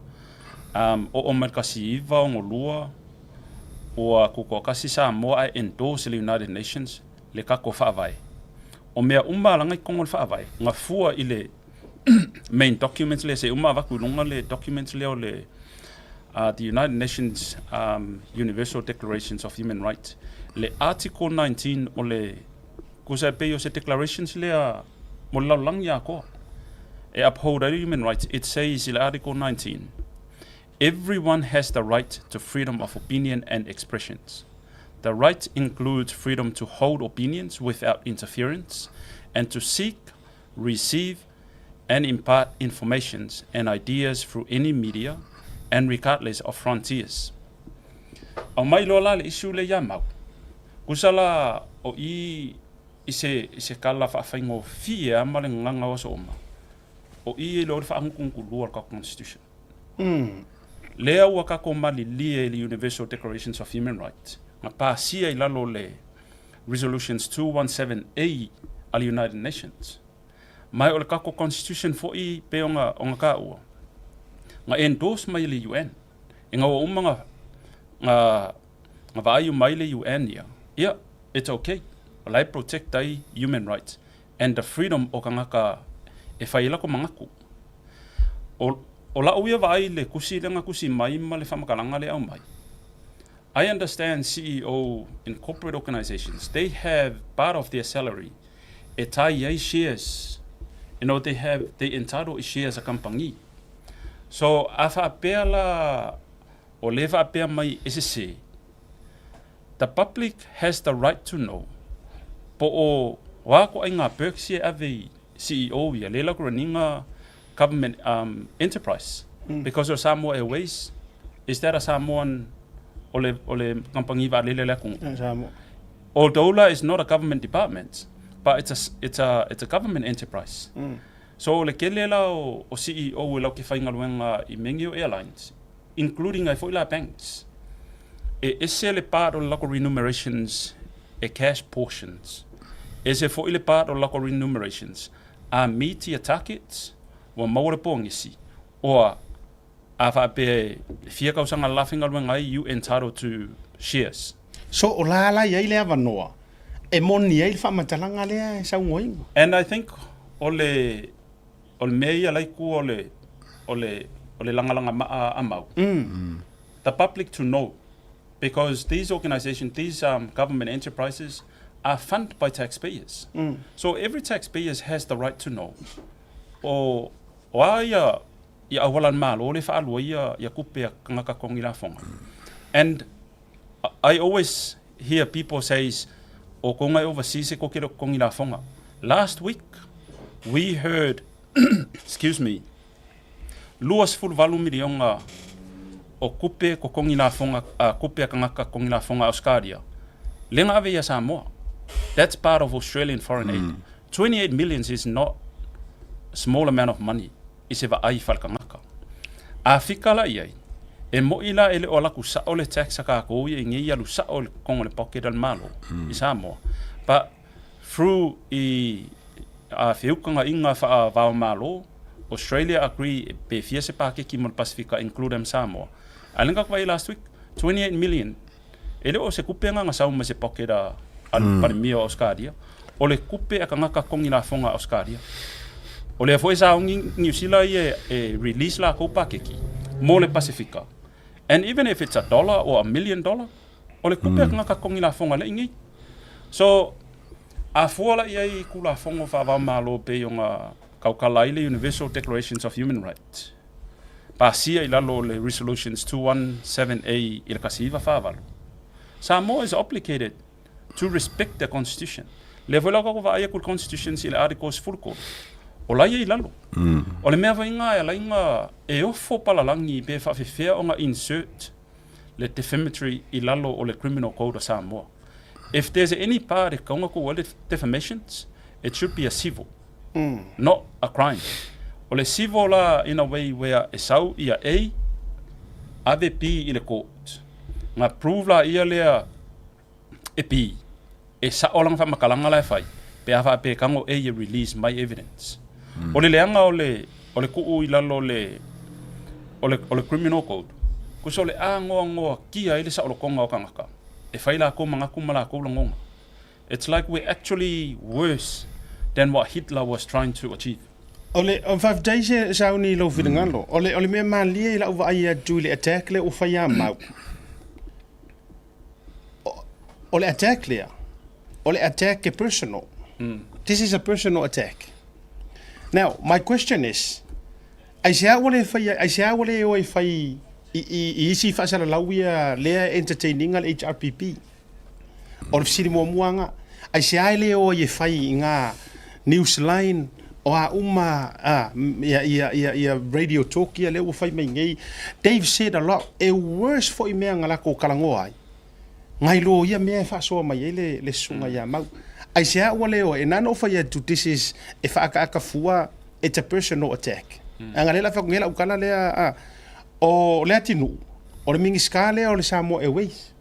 Um, oo mai le 1962 ua tutoatasi Samoa ae endorse e le United Nations le tatou Faavae. O mea uma lava na i totonu o le Faavae, na fua i le main documents lea, se i uma avatu i luga le documents lea o le the United Nations Universal Declarations of Human Rights, le Article 19 o le, tusa e pei o se declarations lea mo le lalolagi atoa e uphold ai le human rights, it says i le Article 19, Everyone has the right to freedom of opinion and expressions. The right includes freedom to hold opinions without interference and to seek, receive and impart informations and ideas through any media and regardless of frontiers. Aumai loa la le issue lea ia Mau. Tusa la o i i se i se kala faafaigofie a ma le gagaga o aso uma, o i e iloa le faagutugutu lua o le tatou Constitution. Lea ua tatou malilie i le Universal Declarations of Human Rights, na pasia i lalo o le Resolutions 217A a le United Nations. Ma o le tatou Constitution foi pei ona ona taua, na endorse mai e le UN. Ina ua uma na na na vaai uma ai le UN ia, ia, it's okay. O la e protect ai human rights and the freedom o tagata e fai ai latou manatu. O, o la'u ia vaai i le tusi lea na tusi mai ma le faamatalaga lea e aumai, I understand CEO in corporate organizations, they have part of their salary e tae ai shares, you know, they have, they entitle i shares a kamupani. So, a faapea la o lea e faapea mai e sese, the public has the right to know po o a ituaiga perks ia e ave i CEO ia, lea la ku raniga government enterprise because o Samoa Airways, is that a Samoan o le o le kamupani vaalele a le atunuu? Samoa. Although la is not a government department, but it's a it's a it's a government enterprise. So o le tele la o o CEO e lau ke faigaluega i mea nei o airlines, including ai foi la banks, e ese le part o le lako remunerations e cash portions, ese foi le part o le lako remunerations a meet ia targets, ua maua le pogisi, oa a faapea e fia tausaga la faigaluega ai, you entitled to shares. So o la la i ai le avanoa e moni ai le faamatalaga lea e saunoaina. And I think o le O le mea ia laiku o le, o le, o le lagalaga maa a mau. The public to know because these organisations, these government enterprises are funded by taxpayers. So every taxpayers has the right to know o, o a ia, ia auala a le Malo lea e faalua ia, ia tupe a tagata totogi lafoga. And I always hear people says o konga e overseas e koke le totogi lafoga. Last week we heard excuse me 28 miliona o kupe totogi lafoga kupe a tagata totogi lafoga Australia lea na ave ia Samoa. That's part of Australian foreign aid. 28 millions is not small amount of money i se vaai faaletagata. A fika la i ai, e moʻi la e le o alu atu saʻo le tax a kākou ia i nei alu saʻo i totonu o le pocket a le Malo i Samoa. But through i a feutagaiga faava-o-Malo, Australia agree pe fia se pakeki mo le Pasifika include ma Samoa. A o lea na tatou vaai last week, 28 million e le o se tupe lena na sau mai se pocket a le Palemia o Ausetalia, o le tupe a tagata totogi lafoga a Ausetalia. O lea foi e sauni Niu Sila ia e release lakou pakeki mo le Pasifika. And even if it's a dollar or a million dollar, o le tupe a tagata totogi lafoga lea i inei. So, a fua la i ai i Tulafono faava-o-Malo pei ona tautala ai le Universal Declarations of Human Rights, pasia i lalo o le Resolutions 217A i le 1948, Samoa is obligated to respect the Constitution. Lea foi la ua tatou vaai atu i le Constitutions i le Article 13, o la ia i lalo. O le mea foi lena e ala ai ona e ofo palalagi pe faafefea ona insert le defamatory i lalo o le Criminal Code o Samoa. If there's any part e tatau ona tuu ai le defamations, it should be a civil, not a crime. O le civil la in a way where e sau ia A, ave B i le court. Na prove la ia lea e B, e sao lana faamatalaga la e fai, pe a faapea e tago A e release mai evidence. O le leaga o le o le tuu i lalo o le o le o le Criminal Code, tusa o le anoanoatia ai le saolotoga o tagata e fai lakou manatu ma lakou lagona. It's like we're actually worse than what Hitler was trying to achieve. O le faafetai se sauni i lou finagalo. O le o le mea malie i lau vaai atu i le attack lea ua fai ia Mau. O le attack lea, o le attack e personal. This is a personal attack. Now, my question is, aisea ua le faia, aisea ua le o e fai i, i, i isi faasalalau ia lea e entertain ina le HRPP? O le fesili muamua lena, aisea e le o ai e fai i ngā Newsline, o a uma a, ia, ia, ia, ia Radio Talk ia lea ua fai mai nei. They've said a lot, e worse foi mea na latou talanoa ai, nai lo ia mea e faasoa mai ai le, le susuga ia Mau. Aisea ua le o ai, e na ona ou fai atu, this is, e faaataata fua, it's a personal attack. Leaga lea o le a fai atu nei lau tala lea, a, o Leatinuu, o le Minisita lea o le Samoa Airways.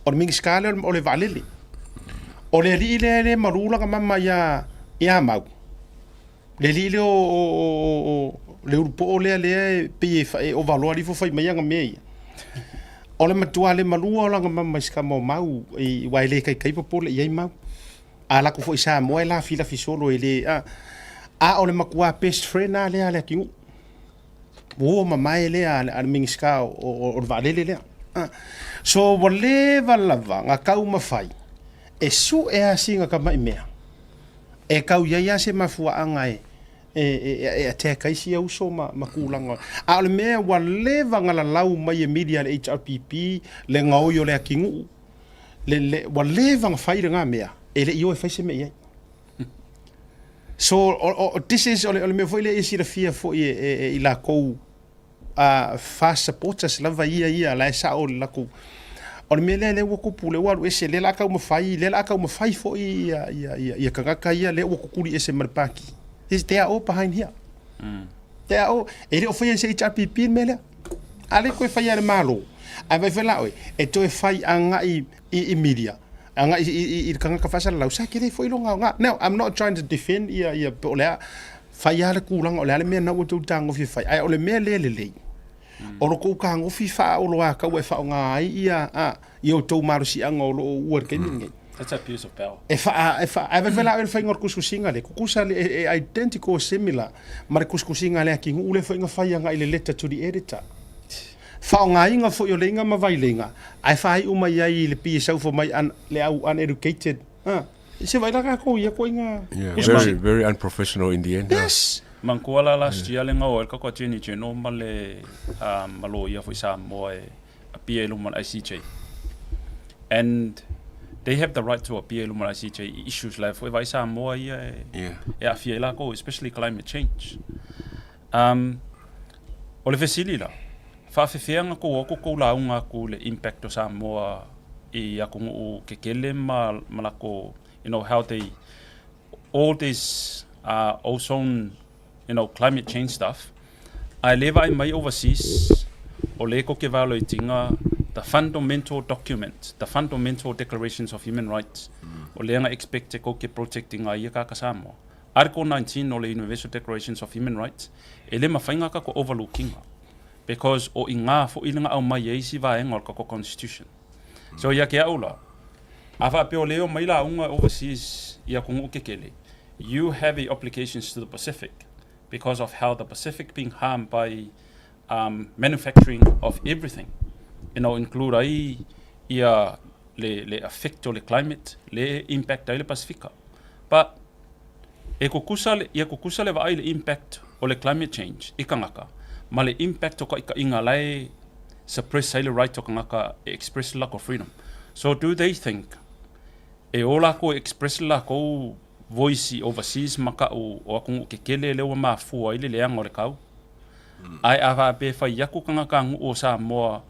O le Minisita lea o le vaalele. O le alii lea e le malu lana mama ia ia Mau. Le alii lea o le ulupoo lea lea e pei e, e ovaloa alifo fai mai ana mea ia. O le matua le malua o lana mama i se tama o Mau, i, aua e le taitai popole i ai Mau. A alu atu foi i Samoa e lafilafi solo e le, a, a o le matua best friend lava lea a Leatinuu. Ua mamae lea a le Minisita o le vaalele lea. So ua leva lava na taumafai e sue lava sina tamai mea e tau i ai lava se mafuaaga e attack ai sia uso ma tulaga. A o le mea ua leva na lalau mai e media a le HRPP le gaoi o Leatinuu, ua leva na fai lena mea e le i o e fai se mea i ai. So, o, o, this is, o le, o le mea foi lea e silafia foi e, e, e i lakou fast supporters lava ia ia, la e sao le lakou. O le mea lea lea ua tupu, lea ua alu ese, lea la a taumafai, lea la a taumafai foi ia, ia, ia, ia tagata ia lea ua kukuli ese ma le pati. This, they are all behind here. They are all, e le o faia e se HRPP le mea lea. A le toe faia e le Malo. Ae vaai foi la oe, e toe fai agai i, i media, agai i, i, i le tagata faasalalau, sa tele foi lona aoga. Now, I'm not trying to defend ia, ia, po o le a, fai lava le tulaga, o le a le mea na ua outou tagofi e fai, ae o le mea lea lelei, o lo tou tagofi faaoloataua e faaaoga ai ia, a, ia outou malosiaga o lo o ua i le taimi lenei. That's abuse of power. E faa, e faa, ae vaai foi la oe i le faiga o le tusitusiga lea, tutusa le, e, e identical, similar ma le tusitusiga a Leatinuu lea foi na fai agai i le letter to the editor. Faaaogaina foi o leiga ma vaileiga, ae faaiu mai ai i le pei e sau mai un, le au uneducated. Ah, se vai la kākou ia koinga. Yeah, very, very unprofessional in the end. Yes. Manatua la last year le gaoa ai le tatou Attorney General ma le ma loia foi Samoa e appear i luma o le ICJ. And they have the right to appear i luma o le ICJ i issues la e foi vaai Samoa ia e, yeah. e aafia ai lakou, especially climate change. O le fesili la, faafefea ona tou o atu tou lauga atu i le impact o Samoa i atunuu kekele ma, ma latou, you know, how they, all this ozone, you know, climate change stuff, ae le vaai mai overseas, o le ko ke violate ina the fundamental document, the fundamental declarations of human rights, o le nga expect e ko ke protect ina ia ka ka Samoa. Article 19 o le Universal Declarations of Human Rights, e le mafai nga ka ko overlooking because o i ngā fo i nga au mai e isi vaenga o le kako constitution. So ia ke au la, a whaapea o leo mai la unga overseas ia kongu kekele, you have a obligations to the Pacific because of how the Pacific being harmed by manufacturing of everything. You know, include ai ia le effect o le climate, le impact ai le Pasifika. But e kukusa le, ia kukusa le vaai le impact o le climate change i kangaka, ma le impact o ka ika inga lai suppress ai le right o kangaka e express la ko freedom. So do they think e ola ko express la ko voice overseas maka o o akungu ke kele le ua mafua i le leanga o le kau? Ai a wha pe whai aku kangaka ngu o Samoa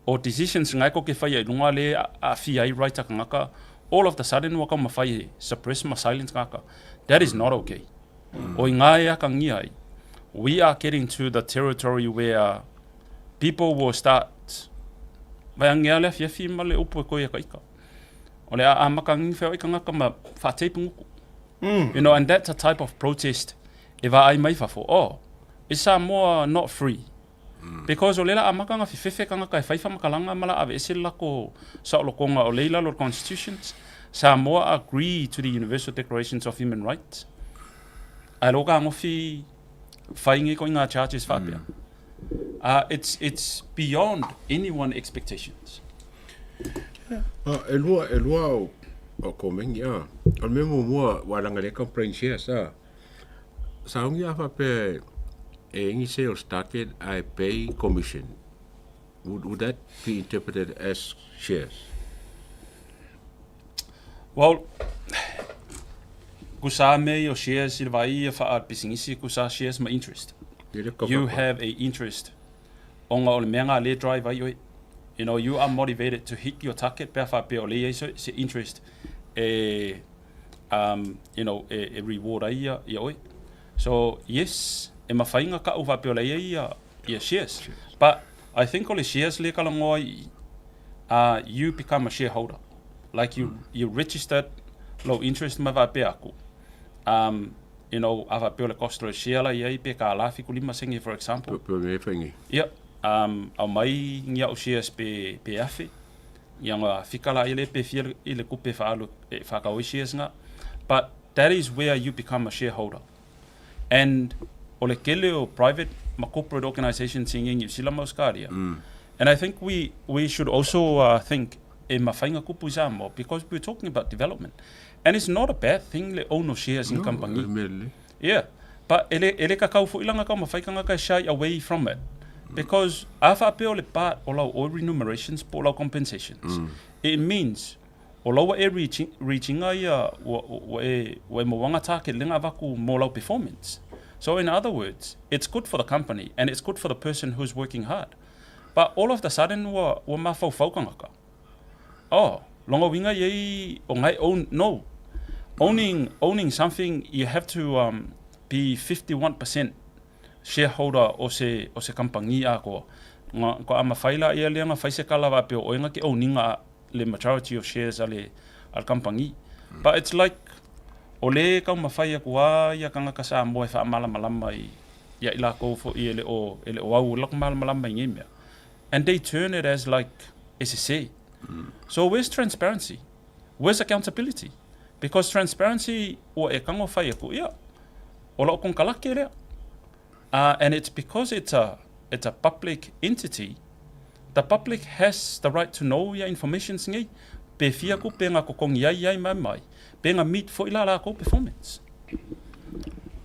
o decisions ngai ko ke whai ai lunga le a fi ai right a kangaka, all of the sudden waka ma whai suppress ma silence kangaka. That is not okay. O i ngā e aka ngia ai, we are getting to the territory where people will start vai angea le afiafi ma le upu e koe ka ika. O le a a maka ngi wheo i kangaka ma wha nguku. You know, and that's a type of protest e va ai mai fafo. Oh, is Samoa not free? Because o lela a makanga fi fefe kangaka e whaifa makalanga mala ave ese lako sa o lokonga o leila lo constitutions. Samoa agree to the Universal Declarations of Human Rights. Ai loka ngofi whaingi ko ngā charges whapea. It's beyond anyone expectations. E lua o komengi a. O le mea mua wa langa le complain shares a. Sa ungi a whape e ingi sales target I pay commission. Would that be interpreted as shares? Well, kusa me o shares i vai e wha pisingisi kusa shares ma interest. You have a interest. Onga o le mea ngā le drive ai oi. You know, you are motivated to hit your target pea wha pe o le iei se interest e, you know, e reward ai ia oi. So, yes, e mawhainga ka u wha pe o le iei ia shares. But I think o le shares le kalangoa i, you become a shareholder. Like you registered low interest ma wha pe aku. You know, a wha pe o le cost o le share la iei pe ka lafi ku lima sengi, for example. Pe me whaingi. Ia, au mai ngia o shares pe afe. Ia ngā whikala i le pe fia i le kupe whaalu e whakaoi shares ngā. But that is where you become a shareholder. And o le kele o private ma corporate organizations i ngengi sila mauskaria. And I think we should also think e mawhainga kupu i Samoa, because we're talking about development. And it's not a bad thing le own shares in company. Yeah. But ele ka kau fuilanga kau mawhaikanga ka shy away from it. Because a whaapeo le part o lau o remunerations po lau compensations. It means o lau e reaching ia wa e mawanga target lenga vaku mo lau performance. So in other words, it's good for the company and it's good for the person who's working hard. But all of the sudden wa mawhau kangaka. Oh, longa winga iei o ngai own no. Owning something, you have to be 51% shareholder o se kampangi a ko. Nga ko ama faila ia le nga faise kala va pe o nga ke owninga le majority of shares ale al kampangi. But it's like o le ka mawhai aku a ia kanga ka sa moe wha malamalama i ia i la kou fo i ele o au lako malamalama i ngemea. And they turn it as like SSA. So where's transparency? Where's accountability? Because transparency o e kango whai aku ia o lau kong kalake rea. And it's because it's a public entity. The public has the right to know ia information ngai. Pe fia ku pe ngā kokongi ai ai mai mai. Pe ngā meet fo ila la ko performance.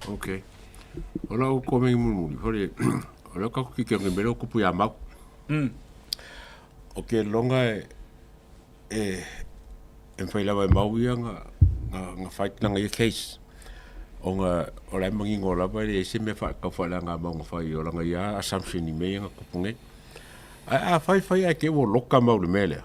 Okay. O lau ko mengi mumuli. Hore, o lau kaku kike ngi mele o kupu ia mau. O ke longa e mwhailawa e mau ia ngā fight na ngā case. O ngā, o lai mangi ngō lava e ese me wha la ngā mau ngā whai o la ngā ia assumption i mea ngā kupu ngai. A whai whai ai ke o loka mau le melea.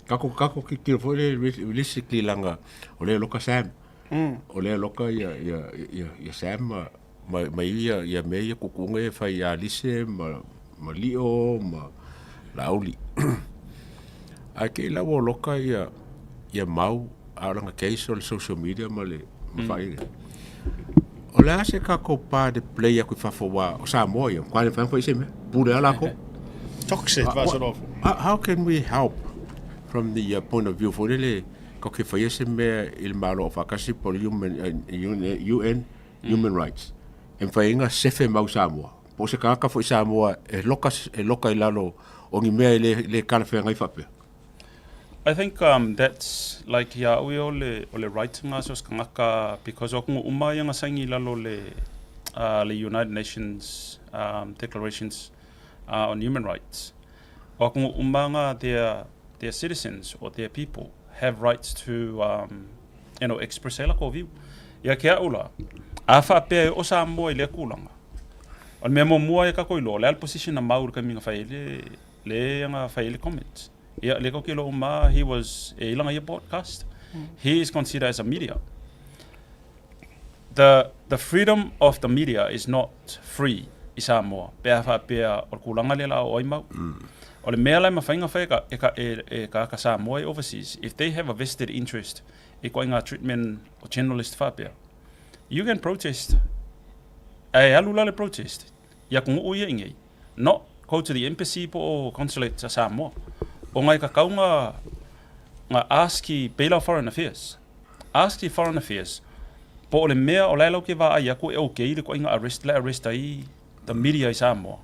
Kako kikiro fo le realistically langa o le loka Sam. O lea loka ia ia ia ia Sam ma ma ma ia ia mea ia tuutuuga ia e fai ia Alise ma ma Lio ma Laauli. Ae te i la ua loka ia ia Mau a o lana case o le social media ma le ma faaile. O le a se tatou part e play atu i fafo aua o Samoa ia, matua le mafai ona fai se mea, pule lava latou. Toxic faasoloa. How can we help from the point of view foi lele tatou te faia se mea i le Malo Aufaatasi po o le UN Human Rights e mafai ai ona sefe mau Samoa po o se tagata foi Samoa e loka e loka i lalo o ni mea e le le talafeagai faapea. I think that's like ia au ia o le o le right nga so se tagata because o atunuu uma ia na saini i lalo o le le United Nations Declarations on Human Rights. O atunuu uma nga their their citizens or their people have rights to you know express ai lakou view. Ia ke a'u la, a faapea e oo Samoa i lea tulaga, o le mea muamua ia tatou iloa, o le a le position a Mau i le taimi na fai ai le le na fai ai le comment. Ia lea tatou te iloa uma he was e i lana ia podcast. He is considered as a media. The the freedom of the media is not free i Samoa pe a faapea o le tulaga lea o le a oo ai Mau. O le mea la e mafai ona fai e ka e ka e e kāka Samoa e overseas, if they have a vested interest i koe ngā treatment o journalist faapea, you can protest ae alu la le protest i atunuu ia i nei, not go to the embassy po o consulate a Samoa. Ona e kakau nga nga ask i Bail of Foreign Affairs. Ask i Foreign Affairs po o le mea o la e lau ke vaai aku e okay le koe nga arrest le arrest ai the media i Samoa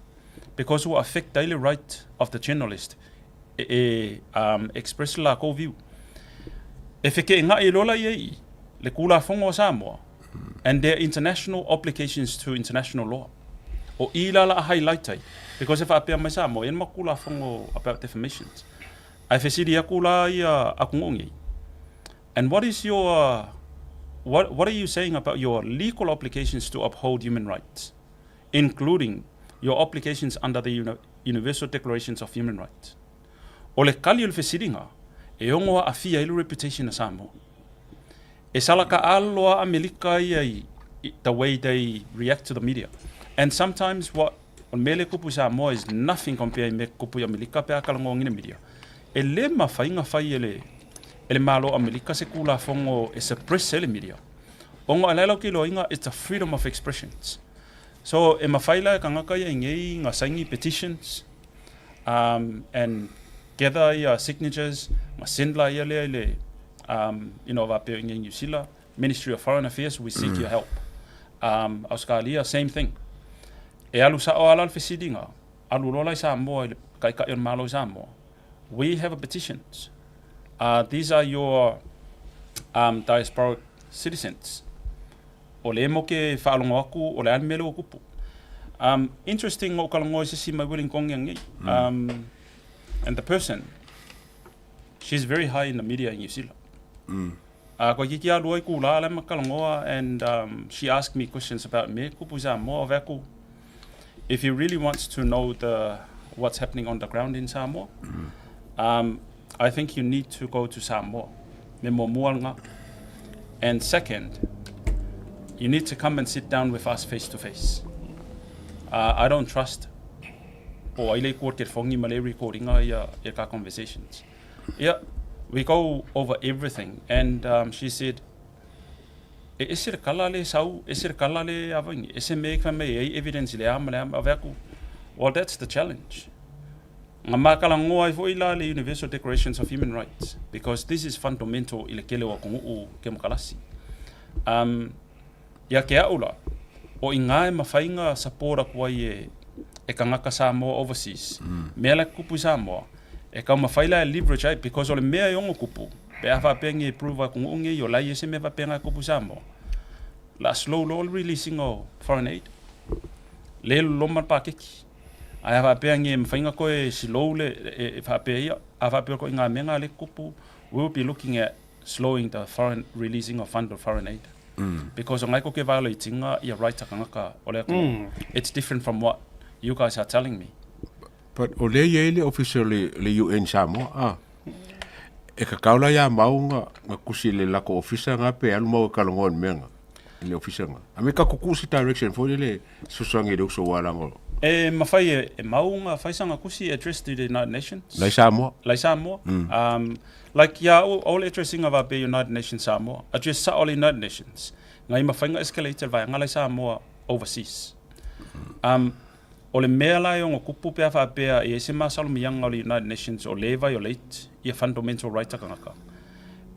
because ua affect ai le right of the journalist e, e um, express le lakou view. E feke'enga'i loa la ia i le Kulafono a Samoa and their international obligations to international law. O i la la a highlight ai because e faapea mai Samoa e i ai le matou Kulafono about defamations. Ae fesili aku la ia atunuu nei, And what is your what what are you saying about your legal obligations to uphold human rights, including your obligations under the Universal Declarations of Human Rights? O le kali o le fesiliga, e ono aafia ai le reputation a Samoa. E sala kaalo loa Amelika ia i the way they react to the media. And sometimes what o le mea lea e kupu i Samoa is nothing compare i mea e kupu i Amelika pe a talanoaina i le media. E le mafai ona fai e le e le Malo o Amelika se Kulafono e suppress ai le media. Ona o le ala o ke iloaina it's a freedom of expressions. So e mafai la e kangaka ia i nei nga saini petitions um and gather ia signatures ma send la ia lea i le um you know faapea i nei New Zealand Ministry of Foreign Affairs we seek your help. Um Auskalia same thing. E alu sa'o lava la le fesiliga, alu loa la i Samoa i le Taitai o le Malo i Samoa. We have a petitions. Uh, these are your um, diasporic citizens. O le mo ke faalogo aku, o le a le mea lea ua tupu. Um, interesting o talanoa i se isi mai Wellington nei. Um, and the person, she's very high in the media in New Zealand. Koe kiki alu ai ku la le ma talanoa and um, she asked me questions about me kupu i Samoa o aku. If you really want to know the what's happening on the ground in Samoa, um, I think you need to go to Samoa. Me muamua lena. And second, you need to come and sit down with us face to face. I don't trust po ai le i ke whangi ma le recordinga ia, ia ka conversations. Ia, we go over everything. And um, she said, e ese le kala le sau, ese le kala le avangi, ese me ka me ei evidence le ama le ama ave aku. Well, that's the challenge. Nga makala ngoa ai foi la le Universal Declarations of Human Rights because this is fundamental i le kele o atunuu kemokalasi. Um, ia ke a'u la, o i ngā e mawhai nga support aku ai e, e kangaka Samoa overseas. Mea la kupu i Samoa, e kau mawhai la e leverage ai because o le mea e ongo kupu, pe a whaapea ngi e prove aku nguu ngi o lai e se mea whaapea ngā kupu i Samoa. La slow loa le releasing o foreign aid. Le loma le pakeki. Ae a faapea ngi e mawhai nga koe slow le e, e faapea ia, a faapea koe ngā mea ngā le kupu, we will be looking at slowing the foreign releasing of fund of foreign aid. Because o ngai ko ke violating nga ia right a kangaka o le atunuu. It's different from what you guys are telling me. But o lea i ai le office o le, le UN Samoa, ah. E kakau la ia mau nga nga kusi le lako ofisa nga pe alu mau e kalongo i le mea nga i le ofisa nga. A me ka kuku se direction foi lele sosoangi le uso wa lango. E mafai e, e mau nga fai sanga kusi address to the United Nations. Lai Samoa. Lai Samoa. Mm. Um, like ia all addressing of be United Nations Samoa. Address sa all United Nations. Nga i mafai nga escalate vai nga lai Samoa overseas. Um, o le mea la e ono kupu pe a faapea e ese masalomiaga o le United Nations o lē violate ia fundamental right a tagata.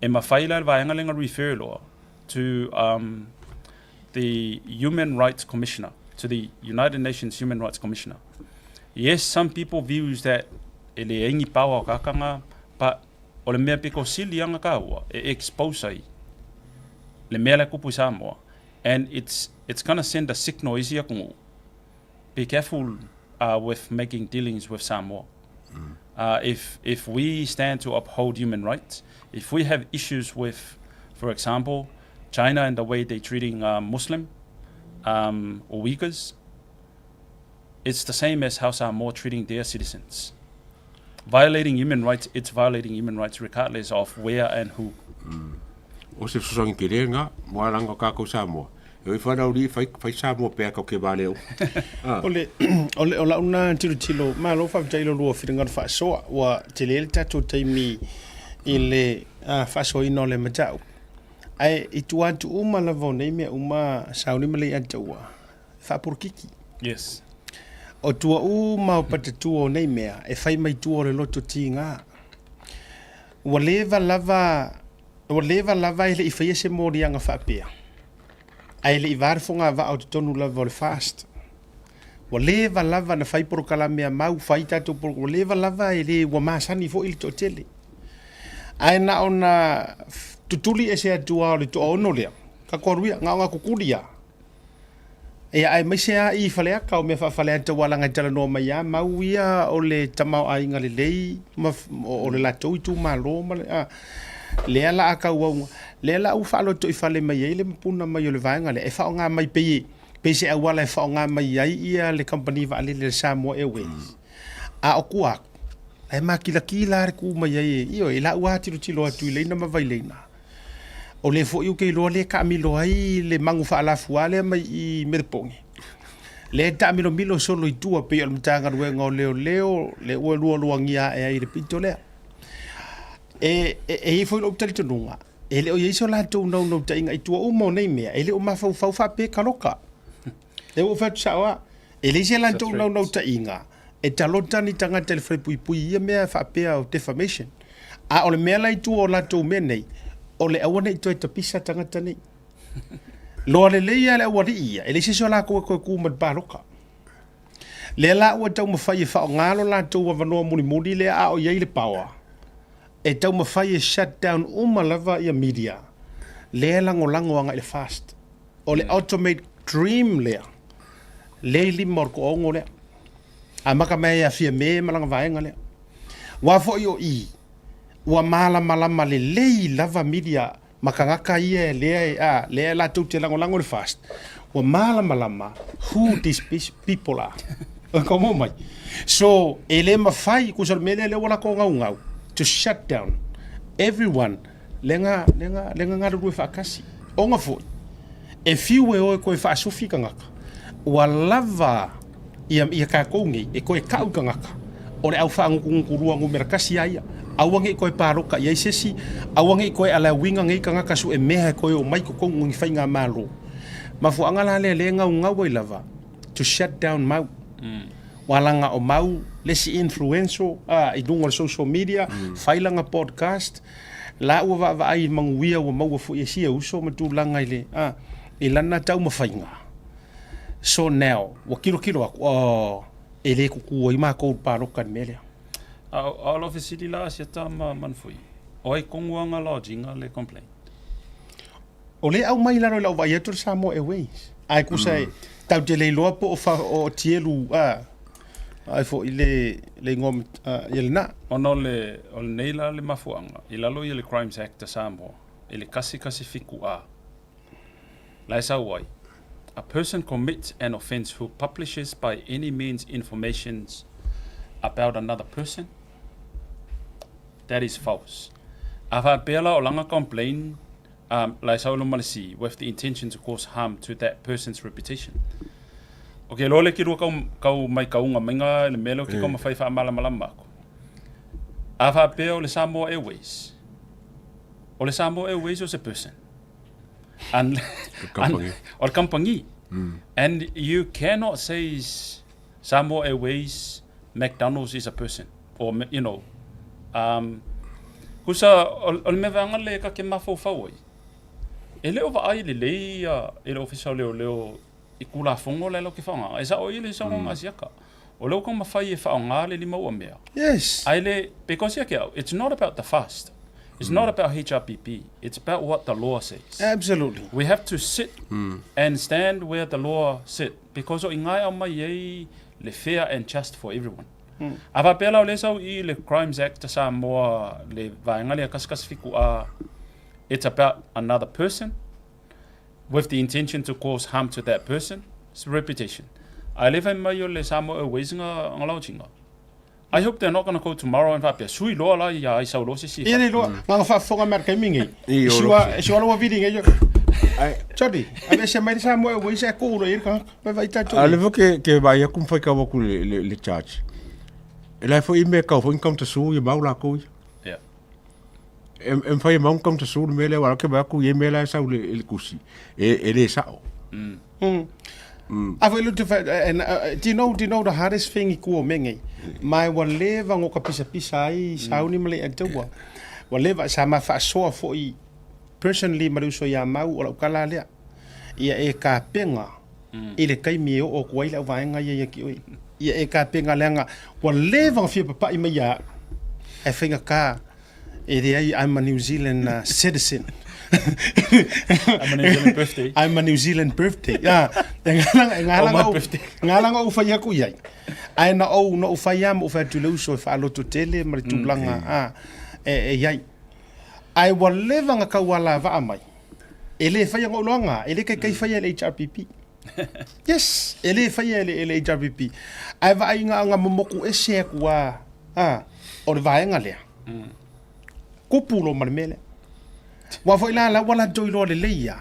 E mafai la e le vaega lea ona refer loa to um, the Human Rights Commissioner, to the United Nations Human Rights Commissioner. Yes, some people views that e leai ni power o kakanga, but o le mea piko sili anga kāua e expose ai le mea lea kupu i Samoa. And it's, it's gonna send a signal i isi atunuu be careful uh, with making dealings with Samoa. Mm. Uh, if, if we stand to uphold human rights, if we have issues with, for example, China and the way they're treating uh, Muslim um, or Uyghurs, it's the same as how Samoa treating their citizens. Violating human rights, it's violating human rights regardless of where and who. Mm. O se fesoasoani tele lena mo alaga o tatou Samoa. E oi fanau lii fai fai Samoa pea kau ke vale o. Ah. O le o le o lau na tilotilo, malo faafetai i lo lua finagalo faasoa, ua tele le tatou taimi i le faasoaina o le mataupu. Ae i tua atu uma lava o nei mea uma sauni ma Leiataua, e faapolokiki. Yes. O tua uma o patatua o nei mea, e fai mai tua o le loto tiga. Ua leva lava Ua leva lava e le i faia se moliaga faapea, ae le i va le fogavaa o totonu lava o le FAST. Ua leva lava na fai polokalame a mau, fai tatou polo, ua leva lava e le ua masani foi le toatele. Ae na ona tutuli ese atu lava o le toaono lea, kako alu ia, na ona kukuli lava. Ia aemaise lava i Faleata, o mea faa-Faleata ua laga e talanoa mai lava mau ia o le tamaoaiga lelei ma o le latou itumalo ma le, a, lea la a tauauga, lea la ua faalotoifale mai ai le mapuna mai o le vaega lea e faaaoga mai pei e, pei se auala e faaaoga mai ai ia le kamupani vaalele a le Samoa Airways. A o tua atu, la e makilatila lava le tu mai ai e, ioe, i lau lava tilotilo atu i leina ma vaileina. O lea foi ou te iloa lea e taamilo ai le magu faalafua lea mai i Melepone. Lea e taamilomilo solo i tua pei o le Matagaluega o Leoleo lea ua lualuagia ae ai i le pito lea. E, e, e i ai foi lou talitonuga, e le o i ai so latou naunautaiga i tua uma o nei mea, e le o mafaufau faapea taloka. Lea ua ou fai atu sao lava, e leai se latou naunautaiga e talota ni tagata i le falepuipui i ia mea faapea o defamation. A o le mea la i tua o latou mea nei, o le aua ne i toe tapisa tagata nei. Loa lelei lava le aualii ia, e leai se isi o latou e toe tu ma le paloka. Lea la ua taumafai e faaaoga lo latou avanoa mulimuli lea a o i ai le power, e taumafai e shut down uma lava ia media lea e lagolago agai i le FAST. O le ultimate dream lea, lea i lima o le toaono lea. Amata mai ai ia Fiame ma lana vaega lea. Aua foi o i, ua malamalama lelei lava media ma tagata ia lea e, a, lea latou te lagolago i le FAST, ua malamalama who these people are. Ua maua mai. So, e le mafai, tusa o le mea lea, lea ua latou gaugau, to shut down everyone lea na, lea na, lea na galulue faatasi. Ona foi, e fiu e o e toe faasufi tagata, ua lava ia, ia tatou nei e toe kau i tagata, o le au faagutugutu numera tasi lava ia. Aua ne i toe palota i ai se isi, aua ne i toe alauina nei tagata sue mea e toe omai i totonu o ni faigamalo. Mafuaaga la lea lea e gaugau ai lava to shut down mau. Ua laga o mau le isi influential a, i luga o le social media, fai lana podcast, la ua vaavaai i manuia ua maua foi e sia uso ma tulaga i le, a, i lana taumafaiga. So now, ua tilotilo atu, oh, e le tutu ai matou i le palota i le mea lea. A o lau fesili la Asiata ma Manufui, o ai tonu lava nga lodge ina le complaint? O lea e aumai i lalo i lau vaai atu le Samoa Airways. Ae tusa e tatou te le iloa po o fa, o Tielu a, ai foi le le igoa ia lena. Ona o le o lenei la le mafuaaga i lalo ia le Crimes Act a Samoa i le 117A la e sau ai, A person commits an offence who publishes by any means informations about another person that is false. A faapea la o lana complain um, la e sau i luma le si with the intention to cause harm to that person's reputation. Ok, loa le ke lua kau, kau mai kauga mainga le mea lea ke kau mawhai whaamalamalama aku. A faapea o le Samoa Airways. O le Samoa Airways o se person. And, company. o le company. And you cannot say Samoa Airways, McDonald's is a person. Or, you know, um, kusa, o, o le mea vaega le ka ke mafaufau ai. E le o vaai lelei ia e le ofisa o leoleo i kulafono le lo ke whaonga. E sa o i le saunoaga a siaka. O leo ka mawhai e whaonga le lima ua mea. Yes. Ai le, because ia ke au, it's not about the fast. It's not about HRPP. It's about what the law says. Absolutely. We have to sit and stand where the law sit because o i ngai au mai ei le fair and just for everyone. A faapea la o lea sau i le Crimes Act a Samoa le vaega lea 117 A, it's about another person with the intention to cause harm to that person's reputation. Ae le fai mai o le Samoa Airways nga, nga laotinga. I hope they're not gonna go tomorrow and faapea, sui loa la ia ai sau loa se isi e Ia fai. nei loa, nga nga faafofoga mai le taimi nei. I o Siua, siua loa vili nei. Ai, Johnny, ave se mai le Samoa Airways e ku lo i le tagata. Vai vai tatou. A le fo ke ke vai aku mfai ka waku le le, le charge. E lai fo i me kau fo income to su i mau la ko. Yeah. E e mfai mau income to su le mele wala ke vai aku i me la sau le le kusi. E e le sao. A foi lutu fa and do you know the hardest thing i kua o mea nei? Mai ua leva ngo ka pisapisa ai sauni ma le ataua. Ua leva sa ma faasoa foi personally ma le uso ia mau o lau kala lea. Ia e kapenga i le taimi e oo atu ai lau vaega ia ia ki oe. Ia e kapenga leaga ua leva ona fia papai mai ia au. Ae faigata e leai I'm a New Zealand citizen. I'm a New Zealand birthday. I'm a New Zealand birthday. Ah, e ngala e ngala Oh, my ou birthday. ngala ou fai aku iai. Ae na ou na ou fai a ma ou fai atu i le uso e faaloto tele ma le tulaga ah, e e iai. Ae ua leva ona tauala vaa mai. E le faia ona ou loaga, e le kaikai faia e le HRPP. Yes, e le faia e le, e le HRPP. Ae vaai nga nga momoku ese aku a, a, o le vaega lea. Kupu lo ma le mea lea. Ua foi la la ua latou iloa lelei ia.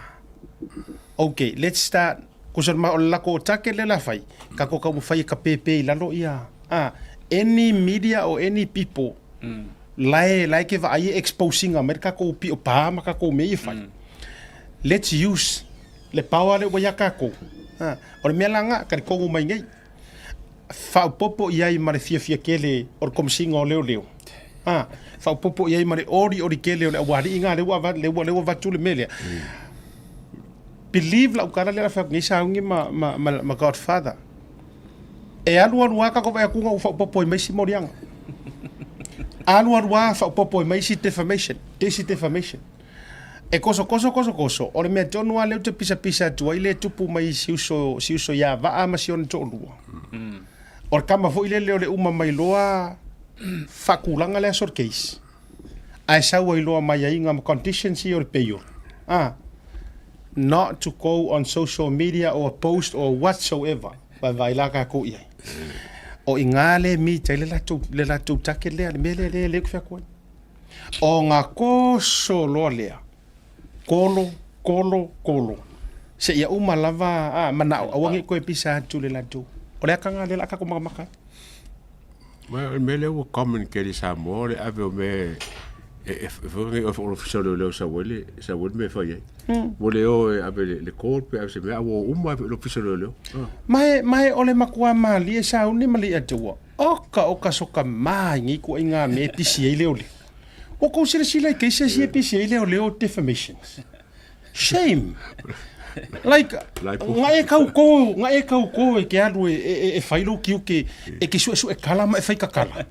Okay, let's start. Kusa ma o le lako o take le la fai. Ka ko kau fai ka pepe i lalo ia. Ah, any media or any people lae lae ke vaai e exposing mai le kakou pio pa ma kakou mea ia fai. Let's use le power lea ua ia kakou. Ah, o le mea la nga ka le kongu mai nei. Faaopoopo i ai ma le fiafia tele o le Komesina o Leoleo. A, faaopoopo i ai ma le olioli tele o le aualii na lea ua lea ua lea ua avatu le mea lea. Believe lau tala lea na fai atu nei sauni ma, ma, ma, ma Godfather. E alu alu lava tatou vaai atu ua faaopoopo ai ma isi moliaga. Alu alu lava faaopoopo ai ma isi defamation, isi defamation. E koso koso koso koso, o le mea tonu lava lea ou te pisapisa atu ai lea e tupu mai i si uso, si uso ia Vaa ma si ona toalua. O le tama foi lele o le uma mai loa faatulaga le aso o le case, ae sau ai loa ma aiaiga ma conditions ia o le bail. Ah, not to go on social media or post or whatsoever. Vaevae la tatou i ai. O i ina lea e meet ai le latou, le latou target lea, le mea lea lea ou te fai atu ai. Ona koso loa lea, kolo, kolo, kolo, seia uma lava a manao, aua ne i toe pisa atu le latou. O le akaga lea o le a tatou makamaka ai. Ma o le mea lea ua common tele i Samoa o le ave o mea e foi nei o le ofisa o leoleo sau ai le sau ai le mea e fai ai. Ua le o e ave le court pe ave se mea a ua uma ave i le ofisa o leoleo. Ma e o le matua malie sauni ma le Atua. Oka oka soka mā i nei ituaiga mea e pisi ai leoleo. Ua kou silasila i cases ia e pisi ai leoleo defamations. Shame! Like, nga e kau kō, nga e kau kō e ke alu e, e, e fai lou tiute, e ke suesue kala ma e fai kakala.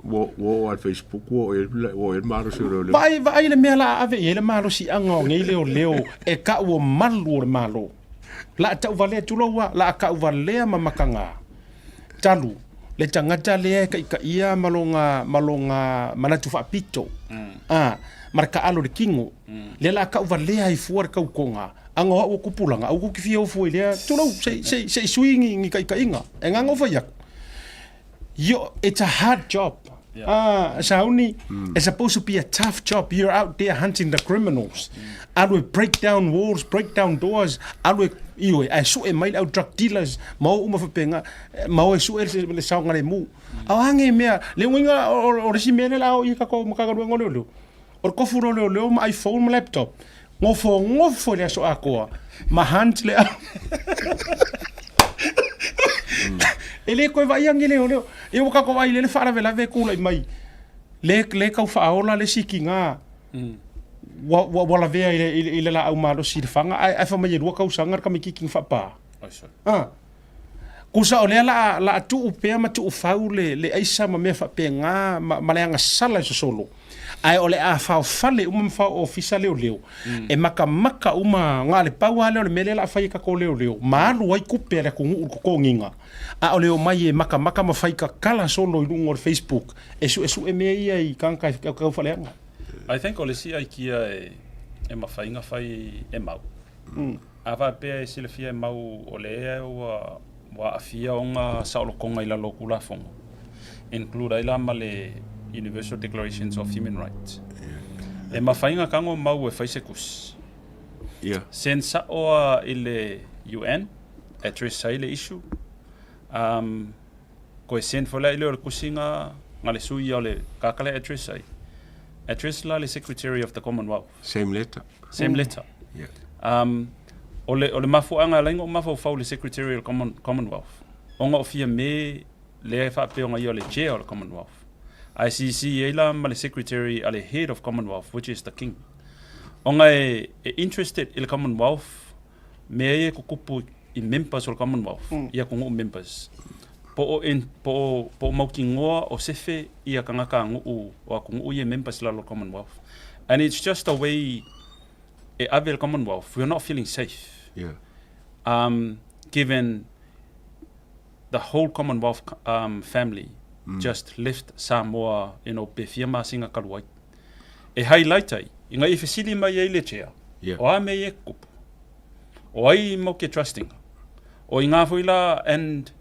Ua ua oo lava i le Facebook ua oo i ai ua oo i ai le malosi o leoleo. Vaai, vaai le mea la a ave i ai le malosiaga o nei leoleo e kau o malu o le Malo. La a tauvalea, tulou a, la a tauvalea ma makaga. Talu, le tagata lea e taitaia ma lona, ma lona manatu faapito, a, ma le taalo i le tino, lea la a tauvalea ai fua le tautoga, aga o au o tupulaga, aua tou te fia o fua i lea, tulou, se i, se i, se i sui ni, ni taitaiga, e gagofai atu. Yo, it's a hard job. Ah, sauni, it's supposed to be a tough job. You're out there hunting the criminals. Alu e break down walls, break down doors, alu e, ioe, ae sue mai le au drug dealers, ma o uma faapena, ma o e sue le saogalemu. A o a nei mea, le uiga o le isi mea lea o le a oo i ai tatou Matagaluega o Leoleo, o le tofu loa o leoleo ma iPhone ma laptop, nofonofo i le aso atoa ma hunt le au. E le toe vaaia ni leoleo. Ia ua tatou vaai i le faalavelave e tulai mai, le le tau faaola le isi tiga ua lavea i le laau malosi i le faga, ae fai mai e 2 tausaga le tamaititi na faapa. Tusa o lea la a tuu pea ma tuufau le aisa ma mea faapena ma le agasala i sosolo, ae o le a faofale uma ma fao ofisa leoleo e matamata uma, na o le pau lava lea o le mea lea o le a fai e tatou leoleo, ma alu ai tupe a le atunuu i le totogiina, a o le omai e matamata ma fai tatala solo i luga o le Facebook e suesue mea ia i tagata e tau faaleaga. I think o le isi aikia e mafai ona fai e mau. A faapea e silafia e mau o lea ua aafia ona saolotoga i lalo o Tulafono, include ai la ma le Universal Declarations of Human Rights, e mafai ona tago mau e fai se tusi. Send sao a i le UN, address ai le issue, koe send foi la i lea o le tusi na le sui o le tagata lea e address ai, address la le Secretary of the Commonwealth. Same letter. Same letter. Yeah. O le, o le mafuaaga e ala ai ona ou mafaufau i le Secretary o le Commonwealth, ona o Fiame lea e faapea ona ia o le Chair o le Commonwealth. Ae siisii ai la ma le Secretary a le Head of Commonwealth, which is the King. Ona e, e interested i le Commonwealth mea ia e tutupu i members o le Commonwealth, i atunuu members. Po o, in, po o, po o mautinoa o sefe ia tagata nuu o atunuu ia e members i lalo o le Commonwealth. And it's just a way e ave le Commonwealth, we are not feeling safe. Yeah. Given the whole Commonwealth family just left Samoa, you know, pe fia masina talu ai. E highlight ai, ina ia fesili mai ai le chair, Yeah. o a mea ia e tutupu? O ai mau ke trustinga? O i ngā foi la, and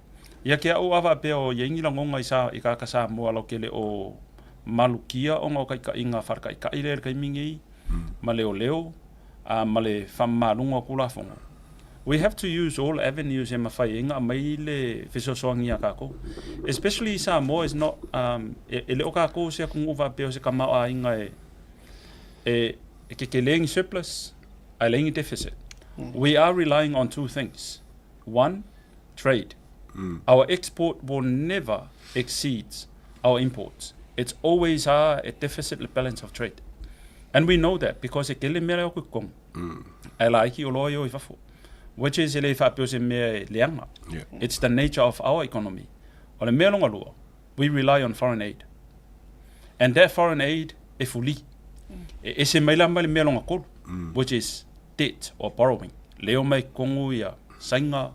ia ke au a faapea o iai ni lagona i sa, i kāka Samoa lau ke le o malukia ona o kaikaiga wharakaikai lea i le taimi nei, ma leoleo, a ma le whamamaluga o Tulafono. We have to use all avenues e mawhai ai nga mai le fesoasoani a kākou. Especially Samoa is not, e le o kākou se atunuu faapea o se tamaoaiga e, e, e keke ni surplus, ae leai ni deficit. We are relying on two things. One, trade. Our export will never exceed our imports. It's always a deficit le balance of trade. And we know that because e tele mea lea o ku totonu. Ae laiti o loa e o i fafo. Which is e le faapea o se mea e leaga. It's the nature of our economy. O le mea lona lua, we rely on foreign aid. And that foreign aid e fuli. E ese mai la mai le mea lona tolu, which is debt or borrowing. Leo mai totonu ia saina.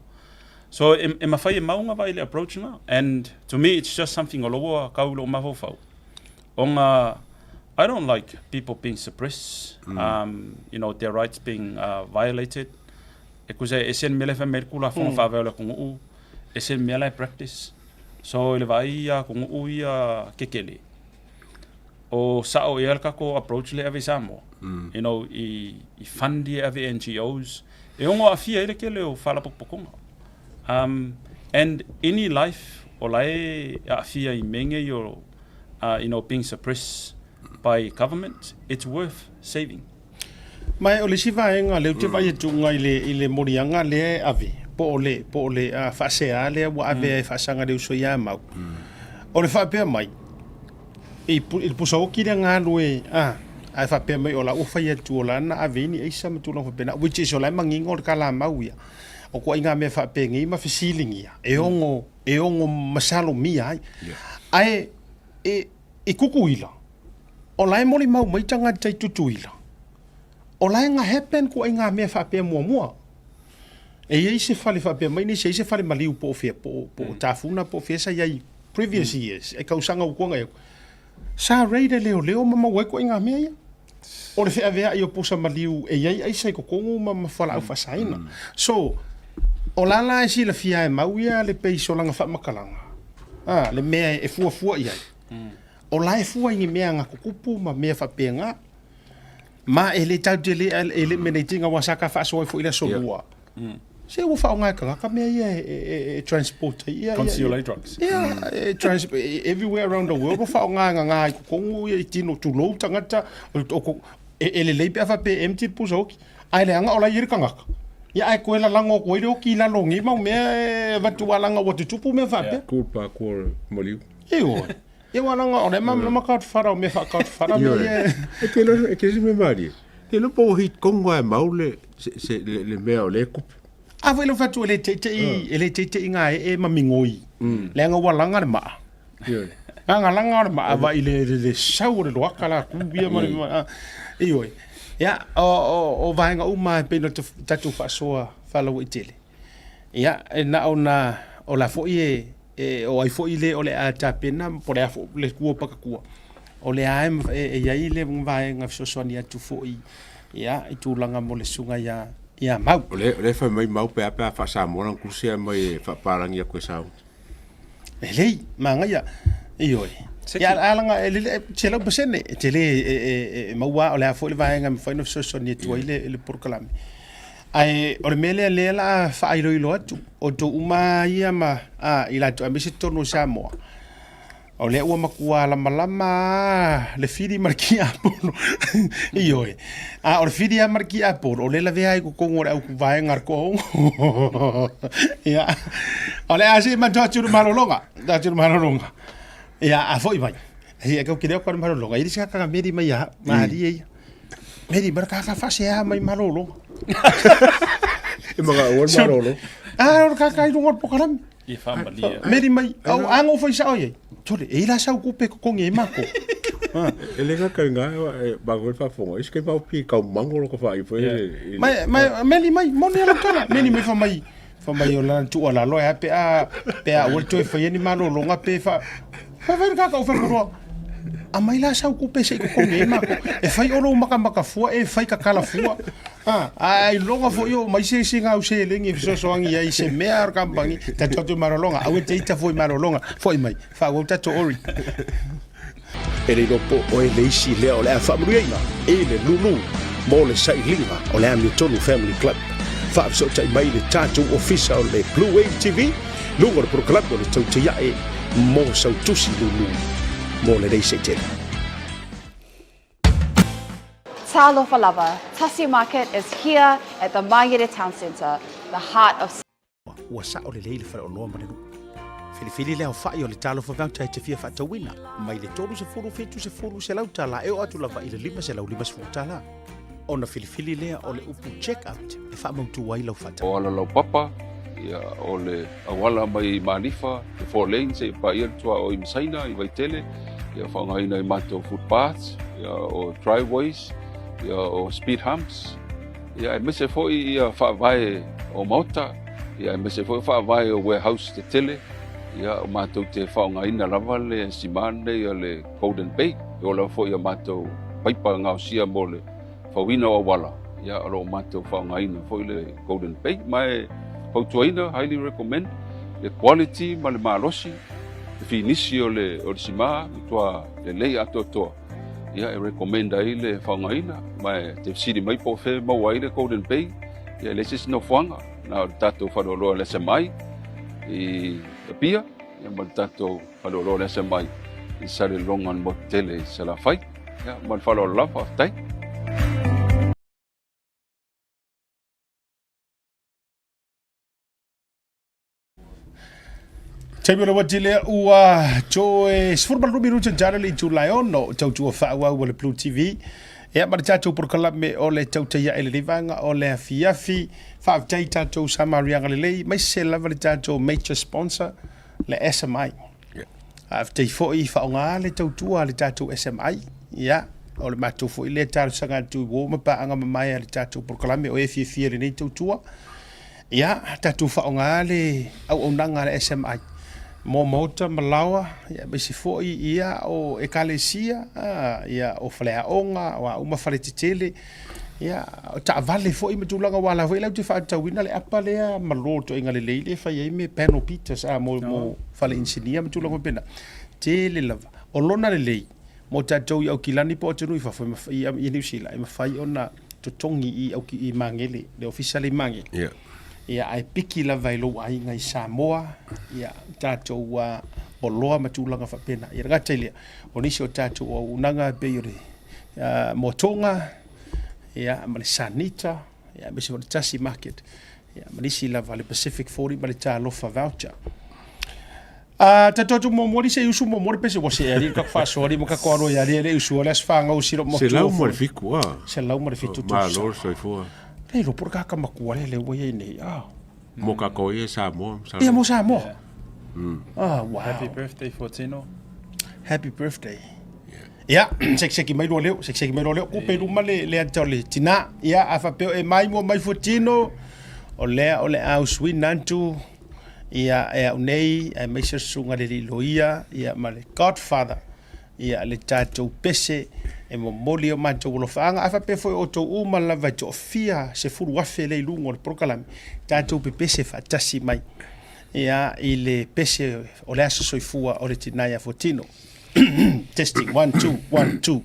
So e, e mawhai e maunga vai le approach nga. And to me it's just something o loa kau lo mafaufau. Ona I don't like people being suppressed, you know, their rights being violated. E kusa e ese ni mea le whai mai le kulafono whaavea o le atunuu, ese ni mea la e practice. So i le vaai ia atunuu ia kekele, o sao ea le tatou approach lea e ave i Samoa. You know, i fund ia e ave i NGOs, e ono aafia ai le tele o faalapotopotoga. And any life o la e aafia i mea nei o, you know, being suppressed by government, it's worth saving. Ma o le isi vaega lea ou te vaai atu i le, i le moliaga lea e ave, po o le, po o le faasea lea ua ave e faasaga le uso ia Mau. O le faapea mai, i, i le pusaoki lea galue, ae faapea mai o la ua fai atu o la na ave i ni aisa ma tulaga faapena, which is o la e manino o le kalamau ia. O koaiga mea faapenei ma fesiligia, e ono, e ono masalomia ai. Ae, e, i Kukuila, o la e molimau mai tagata i Tutuila, o la e na happen koaiga mea faapea muamua. E iai se fale faapea mai nisi, e iai se fale maliu po o fea, po o Tafuna po o fea sa iai previous years, e tausaga ua tuanai atu. Sa raid e leoleo ma maua ai koaiga mea ia. O le feaveai o pusa maliu e iai aisa i totonu ma fualaau faasaina. So, o la la e silafia e mau ia le pei solaga faamatalaga, le mea e fuafua i ai. O la e fua i ni mea agatutupu ma mea faapena. Ma e le tatou te le, e le manage ina aua sa ta faasoa ai foi i le aso lua. Se ua faaaoga e tagata mea ia e transport ai. Ia, Conceal ai drugs. Ia, e trans, everywhere around the world ua faaaoga e gaga i totonu ia i tino, tulou tagata, e lelei pe a faapea e empty le pusa oki, ae leaga o la e i ai le tagata. Ia ae toe lalago atu ai le oki i lalo o nei mau mea e avatu aua leaga ua tutupu mea faapea. Cool parkour maliu. Ioe. Ia aua leaga o lea ma godfather o mea faa-godfather mea ia. E te iloa, e te iloa se mea malie. Te iloa po ua hit kongo lava e mau le, se, se, le, le mea o lea e tupu. A foi lou fai atu e le teitei, e le teitei gaee ma migoi, leaga ua laga le maa. Ioe. Leaga laga o le maa vai le, le, le sau o le loaka la ku ia ma le, a, ioe. Ia, o, o, o vaega uma e pei ona tatou faasoa faalauaitele. Ia, e na ona, o la foi e, e, o ai foi le o le a tapena, po o le a foi le tua pakatua, o lea lava e, e i ai le vaega fesoasoani atu foi, ia, i tulaga mo le susuga ia, ia Mau. O lea, o lea e fai mai Mau pe a pe a faa-Samoa lana kuruse ae mai e faapalagi atu e sauni. Lelei, manaia, ioe. Ia, a laga, e lelei, 100%, e tele e maua, o le a foi le vaega e mafai ona fesoasoani atu ai le polokalame. Ae o le mea lea lea o le a faailoilo atu, o outou uma lava ia ma i latou aemaise totonu o Samoa, O lea ua matua lamalama lava le fili ma le tiapolo. Ioe. A o le fili lava ma le tiapolo, o lea e lavea ai i totonu o le auvaega a le toaono. Ia. O le a see matou atu i le malologa. Atu i le malologa. Ia, a foi mai. Ia, kau te leo ka le malologa. I le se kaka meri mai ia, malie ia. Meri, mara kaka faasea mai malologa. E maka ua le malolo. Ah, o le kaka i luga o le polokalame. I whaamalia. Meri mai, au ango fai sao iai. Tole, e ila sau kupe kokongi e mako. E le kaka ngā, e mango e whaafonga. Isi kei mau pi kau mango lo ka wha i fo e. Mai, mai, meri mai, moni ala tala. Meri mai wha mai, wha mai o lana tua lalo e pe a, pe a ua toe whai ni malolonga pe wha. Wha whai kaka o whakuroa. A mai la sau kupe se i kokongi e mako. E whai olo makamaka fua, e whai kakala fua. A, ailoga foi o mai se isi gau seleni e fesoasoani ai i se mea o le kamupani, tatou atu i malologa, aua e te ita fua i malologa, foi mai, faaauau tatou ori. E le iloa po o oe le isi lea o le a faamanuiaina i le lulu mo le sailiga o le Amiotonu Family Club. Faafesootai mai le tatou ofisa o le Blue Wave TV, luga o le polokalame o le Tautai Ae mo sau tusi lulu mo lenei Setema. Talofa lava, Tasi Market is here at the Mangere Town Centre, the heart of. Ua sao lelei le faleoloa ma le nuu. Filifili le aofai o le Talofa Voucher e te fia faatauina, mai le 30 70 selau tala e oo atu lava i le 550 tala. Ona filifili lea o le upu Check Out e faamautu ai lau faatauga. O Alalaupapa, ia, o le auala mai Malifa, le four lane seia paia le tuaoi ma Saina i Vaitele, ia faaaogaina i matou footpaths, ia o driveways, ia o speed humps, ia aemaise foi ia faavae o maota, ia aemaise foi faavae o warehouse tetele, ia o matou te faaaogaina lava le sima lenei o le Golden Bay, e ola foi a matou paipa gaosia mo le fauina o auala, ia o lo o matou faaaogaina foi le Golden Bay, ma e fautuaina, highly recommend, le quality ma le malosi, le finisi o le, o le sima, matua lelei atoatoa, ia e recommend ai le faaaogaina, ma e te fesili mai po o fea e maua ai le Golden Bay, ia e leai se isi nofoaga, na o le tatou faleoloa o le SMI i Apia, ia ma le tatou faleoloa o le SMI i Salelologa i le motu tele i Salafai. Ia, ma le faaaloalo lava, faafetai. Taimi o le uati lea ua toe 18 minute jalo le itula e ono tautua faaauau a le Blue TV. Ia ma le tatou polokalame o le tautai ae lenei vaega o le afiafi. Faafetai tatou Samariaga lelei, maise lava le tatou major sponsor le SMI. Faafetai foi faaaoga le tautua a le tatou SMI. Ia, o le matou foi lea talosaga atu i uo ma paaga mamae a le tatou polokalame o e fiafia i lenei tautua. Ia, tatou faaaoga le auaunaga a le SMI mo maota ma laoa, ia, aemaise foi ia o ekalesia, ia o faleaoga, o a uma faletetele. Ia, o taavale foi ma tulaga aua o la foi latou te faatatauina le apa lea ma lo ituaiga lelei lea e fai ai mea panel beaters a mo, mo fale inisinia ma tulaga faapena. Tele lava. O lona lelei, mo tatou i Aukilani po o atunuu i fafo, i Niu Sila, e mafai ona totogi i, auki, i Magele, le ofisa le i Magele. Yeah. Ia, ae piki lava i lou aiga i Samoa, ia, tatou uh, oloa ma tulaga faapena. Ia, le gata i lea, o nisi o tatou auaunaga e pei o le uh, moatoga, ia, ma le sanita, ia, aemaise foi le tasi market, ia, ma nisi lava le Pacific 40 ma le Talofa voucher. A tatou atu muamua li se i usu muamua le pese ua se ali ka faasoa li ma ka koalo ia ali le usu le aso fagau silo mo 107 a. 107 Malo le soifua. Le iloa po o le kaka matua lea lea ua i ai nei. Ah. Mo kākou ia Samoa. Ia mo Samoa. Ah, wow. Happy birthday Fuatino. Happy birthday. Ia, sekiseki mai lua leo, sekiseki mai lua leo, kupe luma le, le ata o le tina. Ia, a faapea e mai mua mai Fuatino, o lea o le a usuina atu, ia, e au nei, aemaise le susuga le alii loia, ia, ma le godfather, ia, le tatou pese, e momoli o matou alofaaga. A faapea foi o outou uma lava e toafia 10,000 lea i luga o le polokalame, tatou pepese faatasi mai, ia, i le pese o le aso soifua o le tina ia Fuatino. Testing, 1, 2, 1, 2.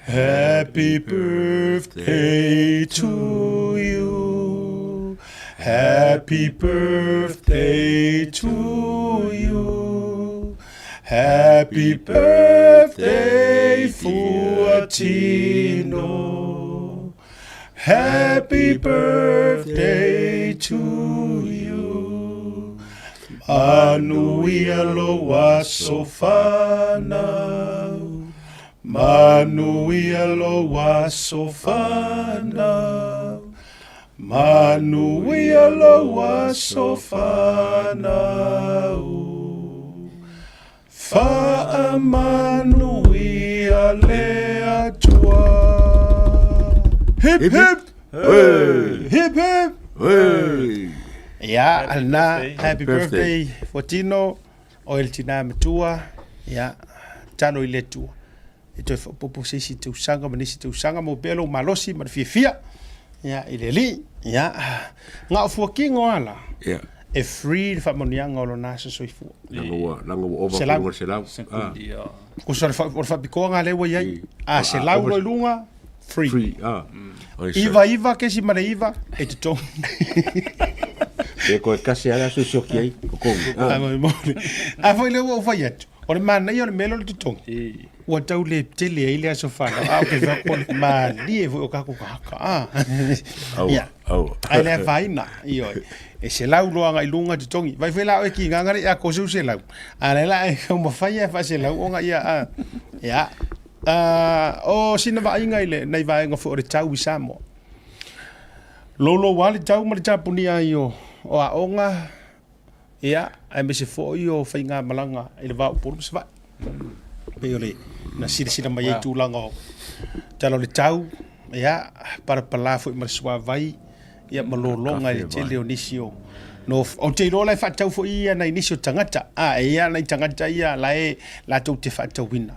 Happy birthday to you. Happy birthday to you. Happy birthday, Fuatino. Happy birthday to you. Manuia lou aso fanau. Manuia lou aso fanau. Manuia lou aso fanau. Faamanuia le Atua. Hip hip! Hey! Hip hip! Hey! Ia, lena, happy birthday. birthday, Fuatino, o e le tina matua, ia, talo i le Atua. E toe faaopoopo se isi tausaga ma nisi tausaga, maua pea lou malosi ma le fiafia, ia, i le Alii. Ia, na o fuakingo lava la, Ia. e free le faamanuiaga o lona aso soifua. Leaga ua, leaga ua ova Selau. kuga le selau. Ah, Kusa o le o le faapitoa lea ua i ai. I. A selau over- loa i luga, free. free. Ah. Oi, sorry. 99.9 e totogi. Pe koe kasi ala aso sioki ai, totogi. Ah. A molemole. A foi lea ua ou fai atu, o le manaia o le mea lea o le totogi, ua tau le tele ai le aso fanau, a o ke fai atu o le malie foi o kako kahaka. Ah. Aua, Ia. aua. Ae le afaina, ioe. E selau loa agai i luga totogi. Vai foi la oe ki gaga le ia ko seu selau. A le la e taumafai e faaselau ona ia a. Ia. A, o sina vaaiga i le nai vaega foi o le tau i Samoa. Loulou lava le tau ma le tapunia ai o, o aoga, ia, aemaise foi o faigamalaga i le va o Upolu ma Savaii. Pei o le na silasila mai ai tulaga o tala o le tau, ia, palapala foi ma le suavai, ia ma lologa i le tele o nisi o no, ou te iloa la e faatau foi ia nai nisi o tagata, a e ia nai tagata ia la e latou te faatauina,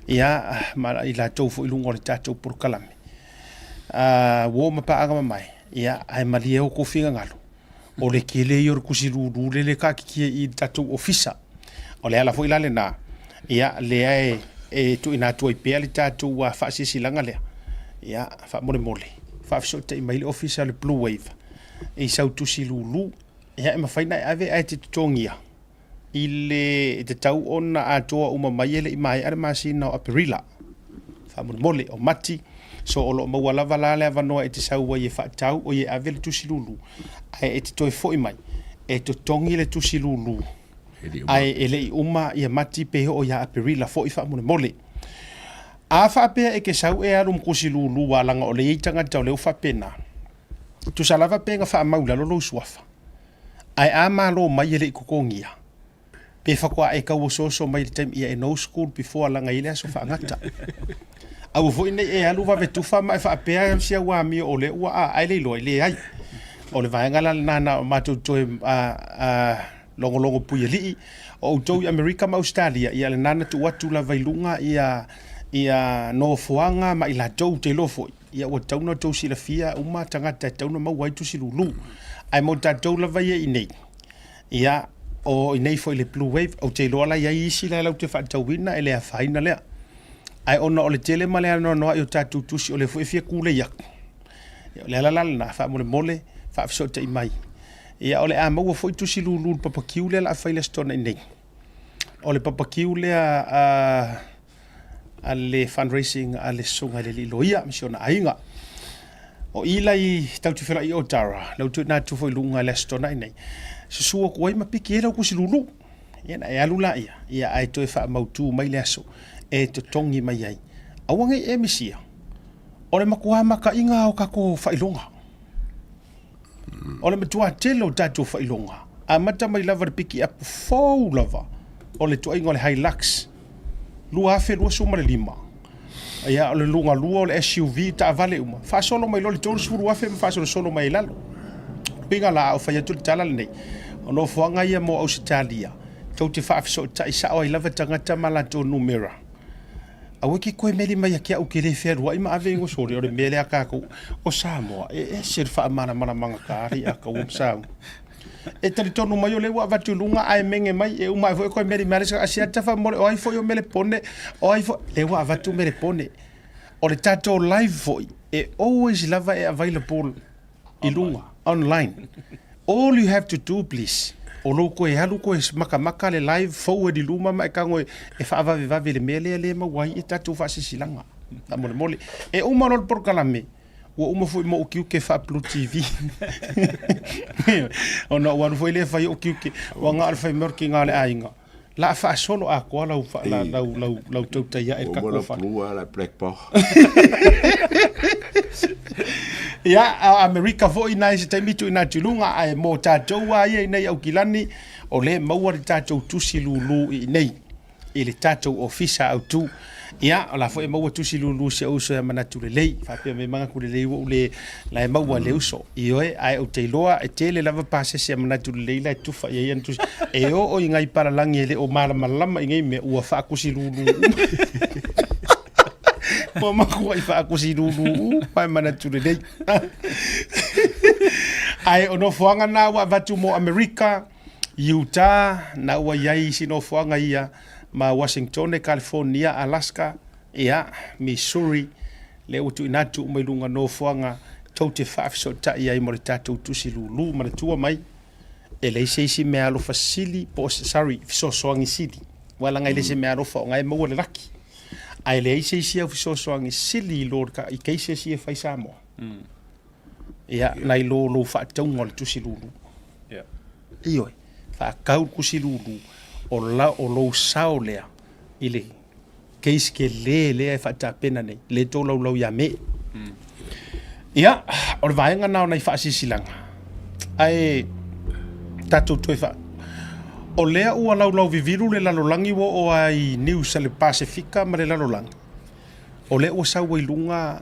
ia, ma i latou foi i luga o le tatou polokalame. A, uo ma paaga mamae, ia, ae malie o kou finagalo, o le tele ia o le tusi lulu lele e taatitia i le tatou ofisa. O le ala foi la lena, ia, lea e, e tuuina atu ai pea le tatou faasilasilaga lea. Ia, faamolemole, faafesootai mai le ofisa o le Blue Wave i sau tusi lulu, ia, e mafai ona e ave ae te totogia i le tatau ona atoa uma mai e le i maea le masina o Aperila. Faamolemole, o Mati, so o lo o maua lava la le avanoa e te sau ai e faatau, oi e ave le tusi lulu, ae e te toe foi mai e totogi le tusi lulu, ae e le i uma ia Mati pe oo ia Aperila foi faamolemole. A faapea e te sau e alu ma tusi lulu a leaga o lea e i ai tagata o lea ua faapena, tusa lava pe na faamau i lalo lou suafa, ae a malo mai e le i totogia, pe faatoa e tau osooso mai i le taimi ia e no school before laga i le aso faagata. Aua foi nei e alu vave tufa ma e faapea si au amio o lea ua a ae le iloa e leai. O le vaega la lena na o matou toe a, a, logologo puialii o outou i Amerika ma Ausetalia, ia lena na tuu atu lava i luga ia ia nofoaga ma i latou te iloa foi. Ia ua tatau ona outou silafia uma tagata e tatau ona maua ai tusi lulu. Ae mo tatou lava ia i inei, ia, O inei foi le Blue Wave, ou te iloa la i ai isi la e latou te faatauina e le afaina lea. Ae ona o le tele ma le anoanoai o tatou tusi o lea foi e fia kulei aku. Ia, o le ala la lena, faamolemole, faafesootai mai. Ia, o le a maua foi tusi lulu i le papakiu lea o le a fai i le Aso Toonai nei. O le papakiu lea a a le fundraising a le Susuga i le Alii Loia ma si ona aiga. O i la i tatou te feiloai i Otara, lau tuuina atu foi i luga i le Aso Toonai nei, susu atu ai ma piki ai lau kusi lulu. Ia ona e alu laia, ia ae toe faamautu mai le aso e totogi mai ai. Aua ne i e misia, o le matua makaina o tatou faailoga. O le matua tele o tatou faailoga, amata mai lava i le pikiapu fou lava o le tuaiga o le Hilux 2025. Ia, o le luga lua o le SUV, taavale uma, faasolo mai loa i le 30,000 ma faasolosolo mai ai i lalo. Uiga la, a ou fai atu le tala lenei, o nofoaga ia mo Ausetalia, tou te faafesootai sao ai lava tagata ma latou numera. Aua e te toe meli mai ia te au ou te le fealuai ma ave i gosoli, o le mea lea a tatou o Samoa, e ese le faamalamalamaga ta alii a taua ma sauni. E talitonu mai o lea ua avatu i luga ae mege mai, e uma ae foi e toe meli mai lava le isi tagata, faamolemole o ai foi o Melepone, o ai foi, lea ua avatu Melepone. O le tatou live foi, e always lava e available i luga, online. All you have to do please, o lou toe alu toe makamaka le live forward i luma ma e tago e faavavevave i le mea lea lea e maua ai e tatou faasilasilaga. Faamolemole. E uma loa le polokalame, ua uma foi ma ou tiute faa-Blue TV. Ona ou alu foi lea fai ou tiute, ua na o le fai mai o le tiga o le aiga, la a faasolo atoa lau, lau, lau, lau tautai ae i le tatou fale. Blue la Black Power. Ia, a Amerika foi nai se taimi tuuina atu i luga, ae mo tatou lava ia inei Aukilani, o lea e maua le tatou tusi lulu i inei i le tatou ofisa autu. Ia, o la foi e maua tusi lulu si ou uso ia Manatu Lelei, faapea mai Manatu Lelei ua ou le, la e maua e le uso. Ioe, ae ou te iloa e tele lava pasese a Manatu Lelei la e tufa i ai ana tusi. E oo i nai palalagi e le o malamalama i nei mea, ua faakusi lulu uma. Ua matuai faakusi lulu uma e Manatu Lelei. Ae o nofoaga na ua avatu mo Amerika, Utah, na ua i ai isi nofoaga ia ma Washingtone, California, Alaska, ia, Missouri, lea ua tuuina atu uma i luga nofoaga tou te faafesootai ai mo le tatou tusi lulu. Manatua mai, e leai se isi meaalofa sili po o se, sorry, fesoasoani sili. Aua leaga e le se meaalofa o na e maua le laki. Ae leai se isi au fesoasoani sili i lo i cases ia e fai Samoa. Ia, nai lo lou faatauga o le tusi lulu. Yeah. Ioe, faatau le tusi lulu, o, la, o lou sao lea i le case kele lea e faatapena nei, le tolaulau ia me. Ia, o le vaega na o nai faasilasilaga. Ae tatou toe faa... O lea ua laulau vivilu le lalolagi ua oo ai i news a le Pasefika ma le lalolagi. O lea ua sau ai luga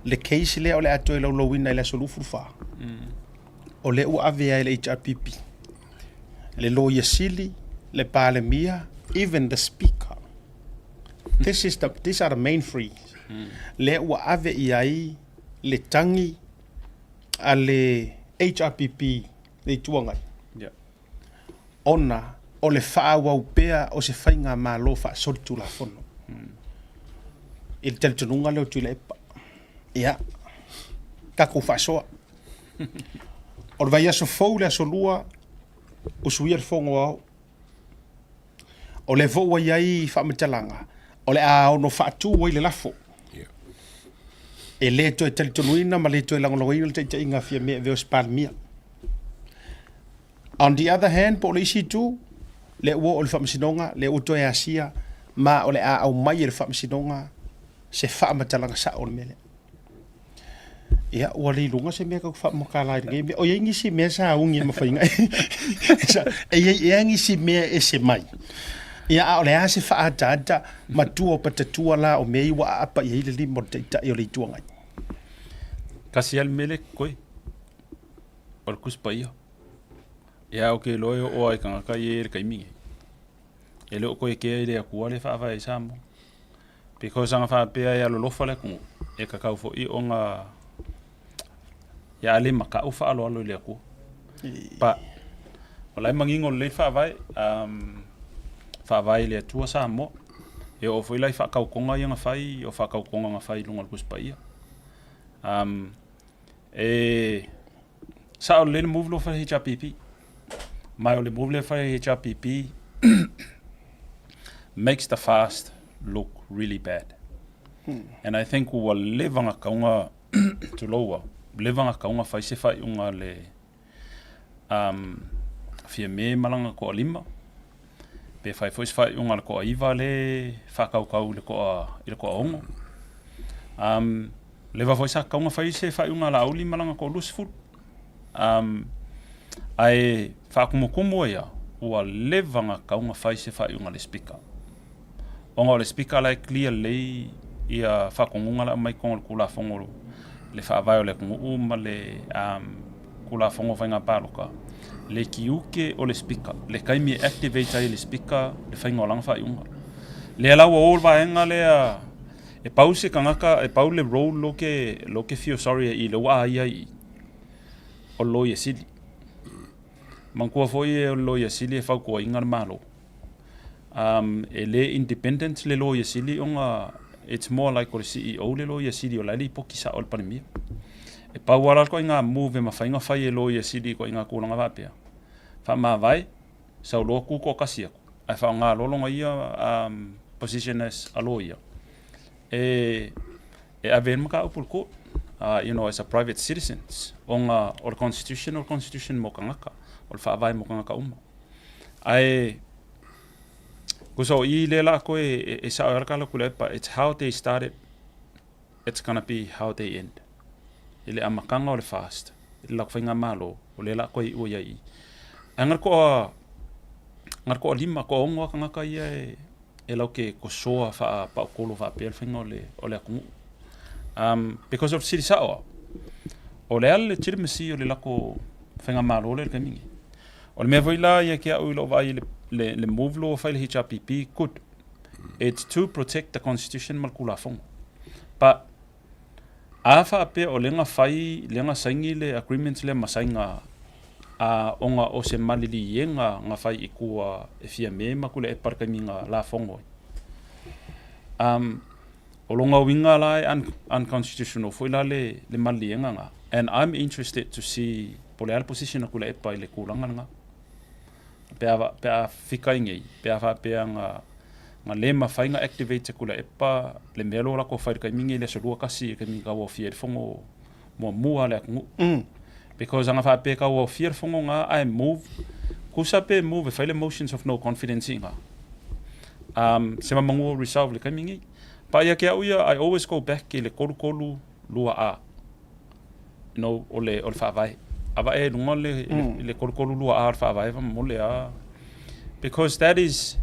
le case lea o le a toe laulauina i le aso 24. O lea ua ave ai le HRPP, le Loia Sili, le Palemia, even the Speaker. This is the, these are the main three. Lea ua ave i ai le tagi a le HRPP, le Itu Agai. Yeah. Ona o le faaauau pea o se faigamalo faasolitulafono. I le talitonuga lea o Tuilaepa. Ia, tatou faasoa. O le vaiaso fou le aso lua, usuia le fono aoao. O lea foi ua i ai faamatalaga, o le a ono faatu ai le lafo. E le toe talitonuina ma le toe lagolagoina le taitaiga a Fiame e avea o se Palemia. On the other hand, po o le isi itu, lea ua oo i le Faamasinoga, lea ua toe asia, ma o le a aumai e le Faamasinoga se faamatalaga sao o le mea lea. Ia, ua le iloga se mea tatou te faamatala ai i lenei mea. O i ai nisi mea sa ugi e mafai ona e i ai ea nisi mea e ese mai. Ia, a o le a se faaataata matua o patatua la o mea ia ua aapa i ai le lima o le Taitai o le Itu Agai? Tasi lava le mea lea e koe, o le Tusi Paia. Ia, ou te iloa e oo lava i tagata ia i le taimi lenei. E le o toe kea i le Atua lea e faavae ai Samoa. Because ana faapea e alolofa le atunuu, e tatau foi ona ia a le matau faaaloalo i le Atua. But, O la e manino lelei le Faavae, um, Faavae i le Atua Samoa. E oo foi la i faakaukoga ia na fai, o faakaukoga na fai i luga o le Tusi Paia. Um, e sao lelei le move lea ua fai e HRPP. Ma o le move lea e fai e HRPP makes the fast look really bad. And I think ua leva na tau na tulou au, leva na tau na fai se faaiuga a le um, Fiame ma lana toalima, pe fai foi se faaiuga a le toaiva le faatautau i le toa i le toaono. Um, leva foi sa tau na fai se faaiuga a Laauli ma lana toalua sefulu. Um, ae faatumutumu ai lava, ua leva na tau na fai se faaiuga a le Speaker. Ona o le Speaker la e clear lelei ia faatonuga la e aumai i totonu o le Tulafono le Faavae o le atunuu ma le um, Tulafono o Faiga Palota, le tiute o le Speaker, le taimi e activate ai e le Speaker le faiga o lana faaiuga. Lea la ua o le vaega lea e pau se tagata, e pau le role lo ke, lo ke feel sorry ai i le ua aia i i, o le Loia Sili. Manatua foi o le Loia Sili e fautuaina le Malo. Um, e le independent le Loia Sili ona it's more like o le CEO le Loia Sili o la e lipoti sao i le Palemia. E pau lava la le ituaiga move e mafai ona fai e Loia Sili i ituaiga tulaga faapea. Faamavae, sau loa tu toatasi atu, ae faaaoga loa lona ia um, position as a lawyer e e ave ai le mataupu i le court. You know, as a private citizens, ona o le constitution o le constitution mo tagata, o le faavae mo tagata uma. Ae kusa o i lea la koe e, e sao ai le kala kula but it's how they started it's gonna be how they end. I le amataga o le fast, i le latou faigamalo, o lea la koe i ua iai i. Ae ngara koa ngara koa lima, koa ono a tagata ia e e lau ke kosoa faapaukolo faapea le faiga o le o le atunuu. Um, because of sili sao au, o le a le legitimacy o le lako faigamalo lea i le taimi nei. O le mea foi la ia ke au i lou vaai i le, le, le move lo ua fai le HRPP, good. It's to protect the constitution ma le Tulafono. But, a faapea o lea na fai, lea na saini le agreement lea ma saiga a ona o se maliliega na fai i tua e Fiame ma Tuilaepa i le taimi na lafono ai. Um, o lona uiga la e un, unconstitutional foi la le, le maliliega na. And I'm interested to see po o le a le position a Tuilaepa i le tulaga lena. Pe a, pe a fika i nei, pe a faapea na, na le mafai na activate e Tuilaepa le mea lea ua latou fai i le taimi nei i le aso 21 i le taimi na tauaofia ai le fono muamua a le atunuu. Because ana faapea e tauaofia le fono na ae move, tusa pe move e fai le motions of no confidence i ina. Um, se mamanu o resolve i le taimi nei. Paia ke au ia, I always go back i le 32 A. You know, o le, o le faavae. A vae i luga le, mm. le, le 32 A o le faavae va mo le a. Because that is,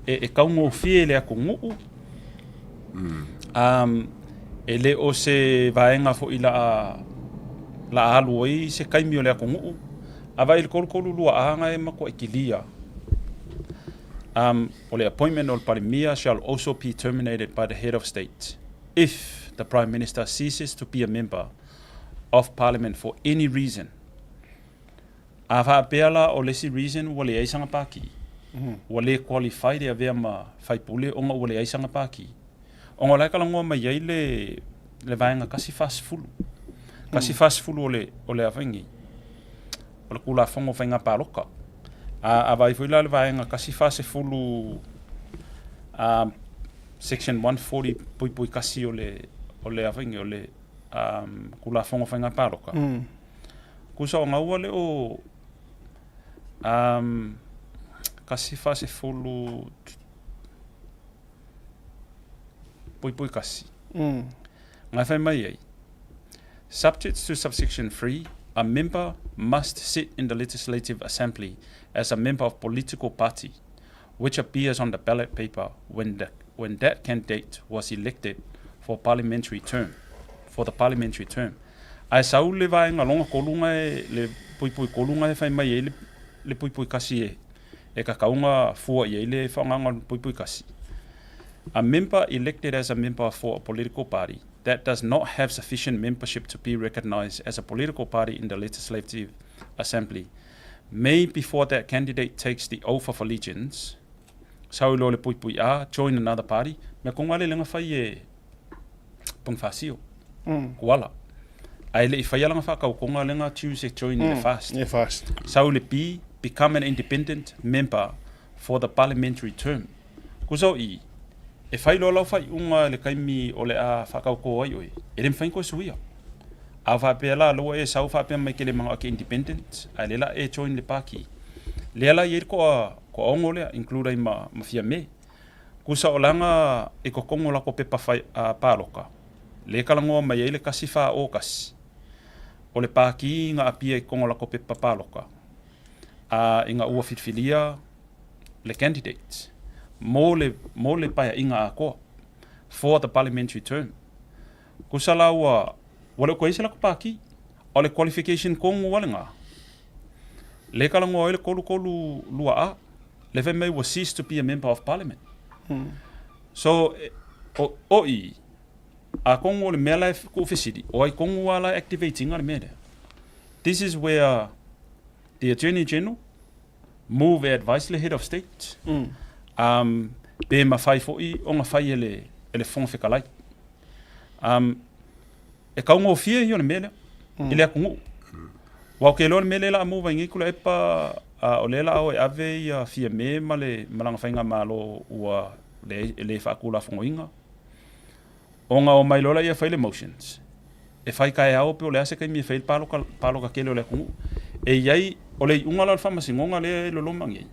e, e taugofie i le atunuu. Mm. Um, e le o se vaega foi la a, la a alu ai se taimi o le atunuu. A vae i le 32 A na e matuai kilia. Um, o le appointment o le Palemia shall also be terminated by the head of state if the Prime Minister ceases to be a member of Parliament for any reason. A faapea la o le isi reason ua leai sana pākī, ua le qualify le avea ma faipule ona ua leai sana pākī. Ona o la e talanoa mai ai le, le vaega 140. 140 o le, o le a nei, o le Tulafono o Faiga Palota. A, a vaai foi la le vaega 140 a, section 140 puipui kasi o le, o le a nei, o le um, Tulafono o Faiga Palota. Mm. Kusa o ngaua le o um, 140 puipui kasi. Mm. Ngai whai mai ai. Subject to subsection 3, a member must sit in the Legislative Assembly as a member of political party which appears on the ballot paper when, the, when that candidate was elected for parliamentary term for the parliamentary term. Ae sau le vaega lona tolu na e, le puipui tolu na e fai mai ai le, le puipui kasi e, e tatau ona fua i ai le faaaogaga o le puipui kasi. A member elected as a member for a political party that does not have sufficient membership to be recognised as a political party in the Legislative Assembly. May before that candidate takes the oath of allegiance, sau loa le puipui A, join another party, mea konga le lenga fai e Bonifacio, Kuala. Ae le i faia langa whakaukonga lenga choose e join i le FAST. E FAST. Sau le B, become an independent member for the parliamentary term. Kusa o i, e whai loa lau whaiunga le kaimi o le a whakaukō ai oe, e le mawhai koe suia. A whapea la, loa e sau whapea mai ke le manga ke independent, a le la e join le paki. Lea la i koa, koa ongo lea, include ai ma, ma fia me. Kusa o langa i ko kongo la ko pepa whai, a, pāloka. Le kalangoa mai ai le kasi wha o kasi. O le pāki nga apia i kongo la ko pepa pāloka. A i nga ua whiriwhiria le candidate mo le, mo le paeaiga akoa for the parliamentary term. Kusa la ua, ua le koe se la ko pāki. O le qualification kongu wale nga. Le kalangoa ai le 32 A. Le fai mai ua cease to be a member of parliament. So, o, o i, a kongu o le mea la e ku fesili, o ai kongu a la e activating a le mea lea. This is where the Attorney General move e advice le Head of State, um, pe mawhai fo'i o nga whai e le, e le Whonga Whekalai. Um, e kaungofie i o le mea lea, i le atunuu. Wa o ke loa le mea lea la a move ai nei kula epa, a o lea la o e ave ia fia me ma le malanga whainga malo ua le, le whaakulafongoinga. O nga o mai loa ia whai le motions. E whai kai ao pe o le ase kai mi e whai le pāloka, pāloka kele o le atunuu. E iai, o le iunga la o le whamasingonga lea e loloma nei.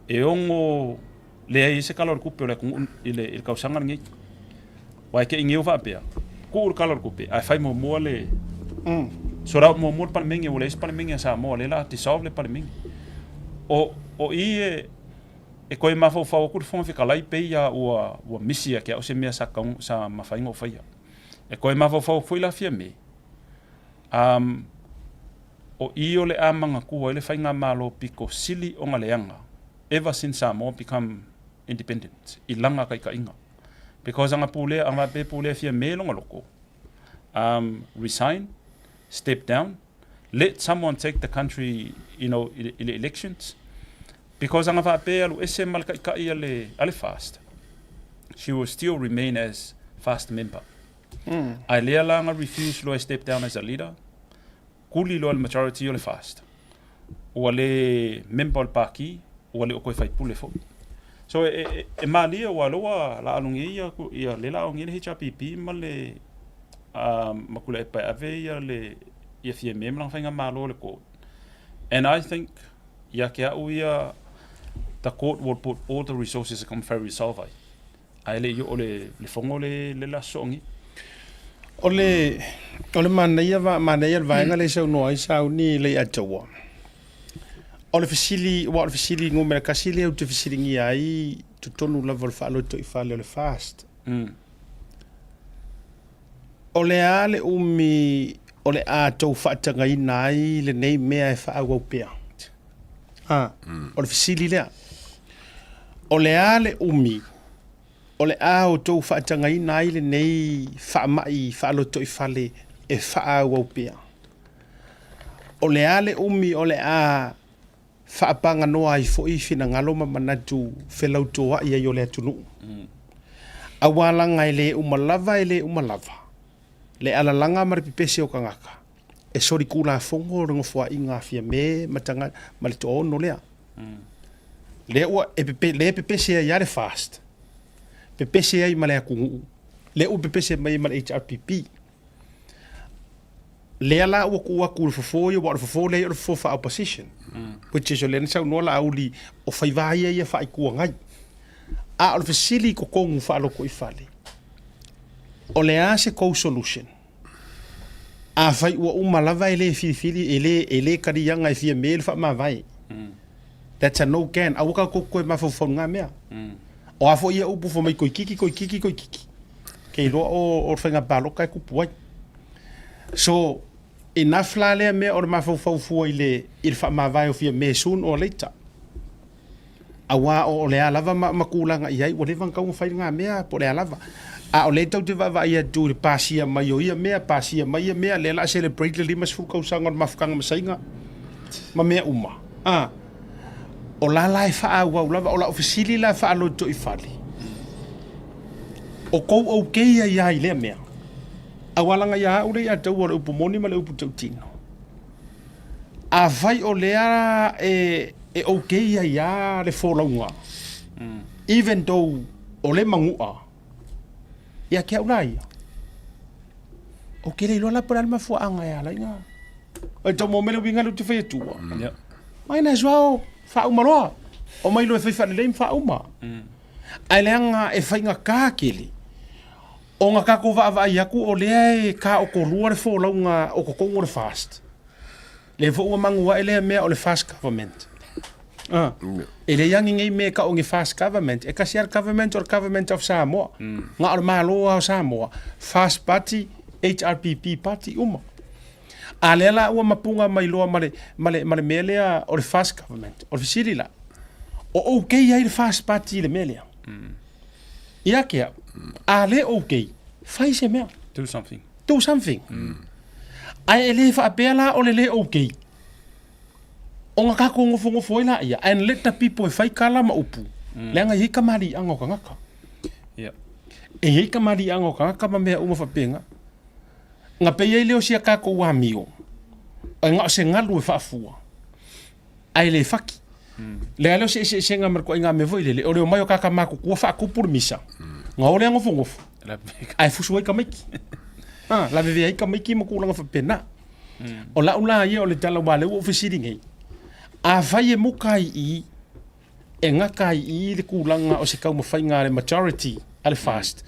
E ongo leai ai se kala o le kupe o le atunuu i le, i le kausaga lenei. Wa e ke i ngeu whaapea, kuu le kala o le kupe, ae whai muamua le, sort out muamua le palemenge, ua leai se palemenge a Samoa, lea la dissolve le palemenge. O, o i e, e koe mafaufau aku le Fofoga Fetalai pei a ua, ua misi ia te au se mea sa kau, sa mafai ona ou faia. E koe mafaufau foi la Fiame, um, o i o le a mangatua ai le faigamalo pito sili ona leaga ever since Samoa become independent i laga taitaiga. Because anga pulea, anga faapea pulea Fiame lona loko, um, resign, step down, let someone take the country, you know, i le elections. Because anga faapea alu ese ma le taitai a le, a le FAST, she will still remain as FAST member. Ae lea la anga refuse loa e step down as a leader, kuli loa le majority o le FAST. Ua le member o le pākī, ua le o koe faipule foi. So e, e, e malie ua loa la alongi ia, ia le la ongi le HRPP ma le ma kula e pae ave ia le ia fia me ma whainga malo le court. And I think ia ke au ia the court will put all the resources e come fair resolve ai. Ae le i o le, le fongo le, le la soongi. O le, o le manaia, va, manaia le vaega le saunoa ai sauni le Leiataua. O le fesili, ua o le fesili numera kasi lea ou te fesiligia ai totonu lava o le faalotoifale o le FAST. O le a le umi o le a tou faatagaina ai lenei mea e faaauau pea? A, o le fesili lea. O le a le umi o le a outou faatagaina ai lenei faamai faalotoifale e faaauau pea? O le a le umi o le a faapaganoa ai foi finagalo ma manatu felautoaʻi ai o le atunuu? Auā laga e lē uma lava e lē uma lava le alalaga ma le pepese o tagata e solikulafono le nofoaiga a Fiame ma taga ma le toaono lea. Lea ua e pepe, lea e pepese ai lava le FAST, pepese ai ma le atunuu, lea ua pepese mai ai ma le HRPP. Lea la ua tuu atu i le fofo ia, aua o le fofo lea o le fofo faa-opposition, which is o lea na saunoa Laauli, o faiva ia ia faa-Itu Agai. A o le fesili i totonu faalotoifale, o le a se tou solution? Afai ua uma lava e le filifili, e le, e le kaliaga e Fiame le faamavae. That's a no can. Aua tatou toe mafaufau i na mea. O a foi ia upu fai mai toeitiiti, toeitiiti, toeitiiti. Ke iloa o, o le faiga palota e tupu ai. So, enough la lea mea o le mafaufau fua i le, i le faamavae o Fiame soon or later. Auā o le a lava ma, ma tulaga i ai, ua leva ona tatau ona fai lena mea, po o le a lava. A o lea tatou te vaavaai atu i le pasia mai o ia mea, pasia mai ia mea, lea o le a celebrate le 50 tausaga o le mafutaga ma Saina ma mea uma. A, o la la e faaauau lava, o lau fesili la faalotoifale, o kou okay ai lava i lea mea? Aua leaga ia au lea ia te au o le upu moni ma le upu tautino. Afai o lea e, e okay ai lava le folauga, even though o le manua, ia te au la ia, ou te le iloa la po o le a le mafuaaga e ala ai ona E tau maua mai le uiga lea ou te fai atua. Yeah. Might as well faauma loa. Omai loa e fai faalelei ma faauma. Ae leaga e faigata tele ona tatou vaavaai atu o lea e taotolua le folauga o totonu o le FAST. Lea foi ua manu ae lea mea o le FAST government. Ah. E leai lava ni nei mea e tau o ni FAST government. E tasi lava le government o le government of Samoa. Na o le Malo lava o Samoa. FAST party, HRPP party uma. A lea la ua mapuga mai loa ma le, ma le, ma le mea lea o le FAST government. O le fesili la, o okay ai le FAST party i le mea lea? Ia te au, a le okay, fai se mea. Do something. Do something. Ae e le faapea la o le le okay, ona tatou nofonofo ai laia and let the people e fai tala ma upu, leaga e i ai kamaliiaga o tagata. Yeah. E i ai kamaliiaga o tagata ma mea uma faapena. Na pei ai lea o si a tatou amio, e na o se galu e faafua, ae le faki. Lea lea o se eseesega ma le ituaiga mea foi lele, o le omai o tagata matutua faatupu le misa, ona o lea nofonofo, ae fusu ai tamaiti. Ah, lavevea ai tamaiti ma tulaga faapena. O lau la ia o le tala aua o lea ua ou fesili nei, afai e muka ai i i, e gata ai i i le tulaga o se taumafaiga a le majority a le FAST,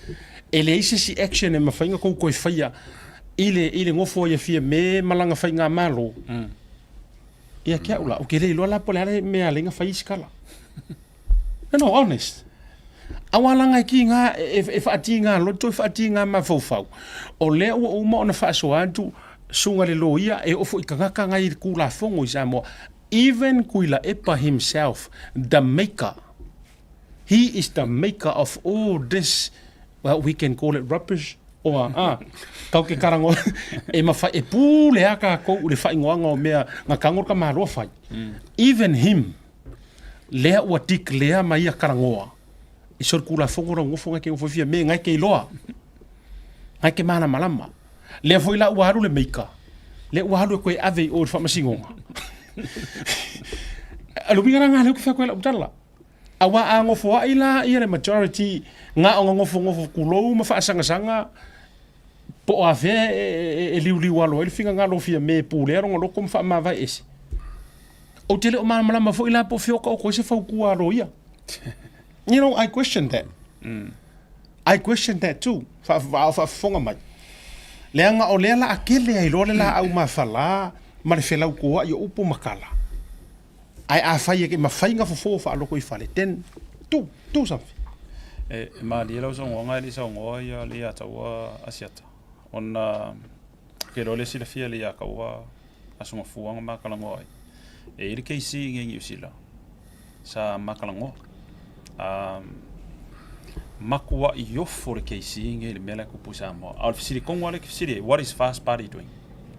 e leai se isi action e mafai ona tou toe faia i le, i le nofo ai a Fiame ma lana faigamalo, ia te au la, ou te le iloa la po o le a le mea e ala ai ona fai isi tala. No, no, honest. Aua leaga e tiga, e, e faatiga loto, e faatiga mafaufau. O lea ua uma ona faasoa atu susuga i le loia e oo foi i tagata na i le Tulafono i Samoa. Even Tuilaepa himself, the maker, he is the maker of all this, well, we can call it rubbish, or, ah, kau ke karango, e mawhai, e pule a kākou i le whaingoanga o mea nga kango ka maloa whai. Even him, lea ua declare ma ia karangoa, i so le kulafongo rau ngofo ngai ke ngofo fia me ngai ke iloa, ngai ke malamalama. Lea foi la ua alu le maker, lea ua alu e koe ave i o i le faamasinoga. O le uiga la lena lea ou te fai atu ai lau tala. Aua a nofoai la ia le majority na ona nofonofo tulou ma faasagasaga po o afea e, e, e liuliu alo ai le finagalo o Fiame e pulea lona loto ma faamavae ese. Ou te le o malamalama foi la po o fea o taoto ai se fautua a loia. You know, I question that. I question that too, a o faafofoga mai. Leaga o lea la a kele ai loa le laau mafala ma le felautoa'i o upu ma tala. Ae afai e mafai ona fofo faalotoifale, then do, do something. E malie lau saunoaga e le i saunoa ia le ia taua Asiata ona ke iloa le silafia le ia taua Aso Gafua na ma talanoa ai. E i ai le KC i inei i Niu Sila sa ma talanoa. Matuai ofo le KC nei i le mea la e tupu i Samoa. A o le fesili tonu lava lea e fesili ai, what is Fast Party doing?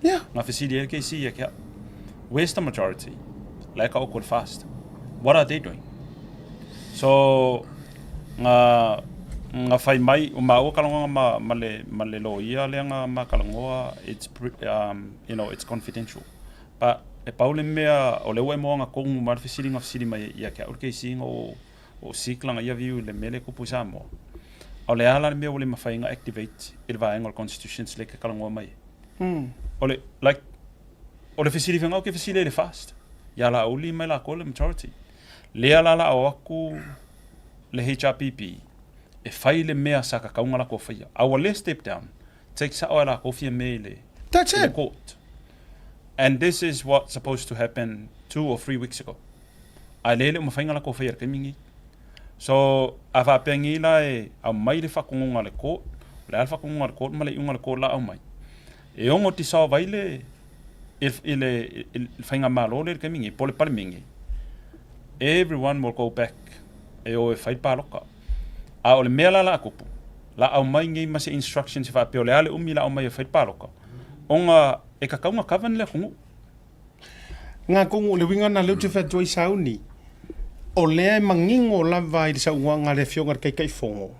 Yeah. Na fesili ai le KC ia ke au, where's the majority? La e taoto le Fast. What are they doing? So, nga nga fai mai, o maua kalongoga ma, ma le, ma le loia lea nga ma kalongoa, it's, you know, it's confidential. But e pau le mea o lea ua e moana tonu mai le fesili na fesili mai ia te au le KC na o o seek lana ia view i le mea lea e tupu i Samoa. A o le a la le mea ua le mafai ona activate i le vaega o le constitutions lea e te talanoa mai ai. O le like o le fesili foi lena ou te fesili ai i le FAST ia Laauli ma i latou le majority. Lea la la o atu le HRPP e fai le mea sa tatau ona latou faia. A ua le step down, take sao e latou Fiame i le, That's i le it. court. And this is what supposed to happen 2 or 3 weeks ago. Ae lea e le o mafai ona latou faia i le taimi lenei. So, a faapea nei la e aumai le faatonuga a le court, o le a le faatonuga a le court ma le iuga a le court la aumai, e ono dissolve ai le, i le, i le faigamalo lea i le taimi lenei, po o le Palemene, everyone will go back e o e fai le palota. A o le mea la la a tupu, la aumai nei ma se instructions e faapea o le a le umi la aumai e fai le palota, ona e tatau ona govern le atunuu. Nga kongu le uiga na lea ou te fai atu ai sauni, o lea e manino lava i le saunoaga a le Afioga i le Taitaifono,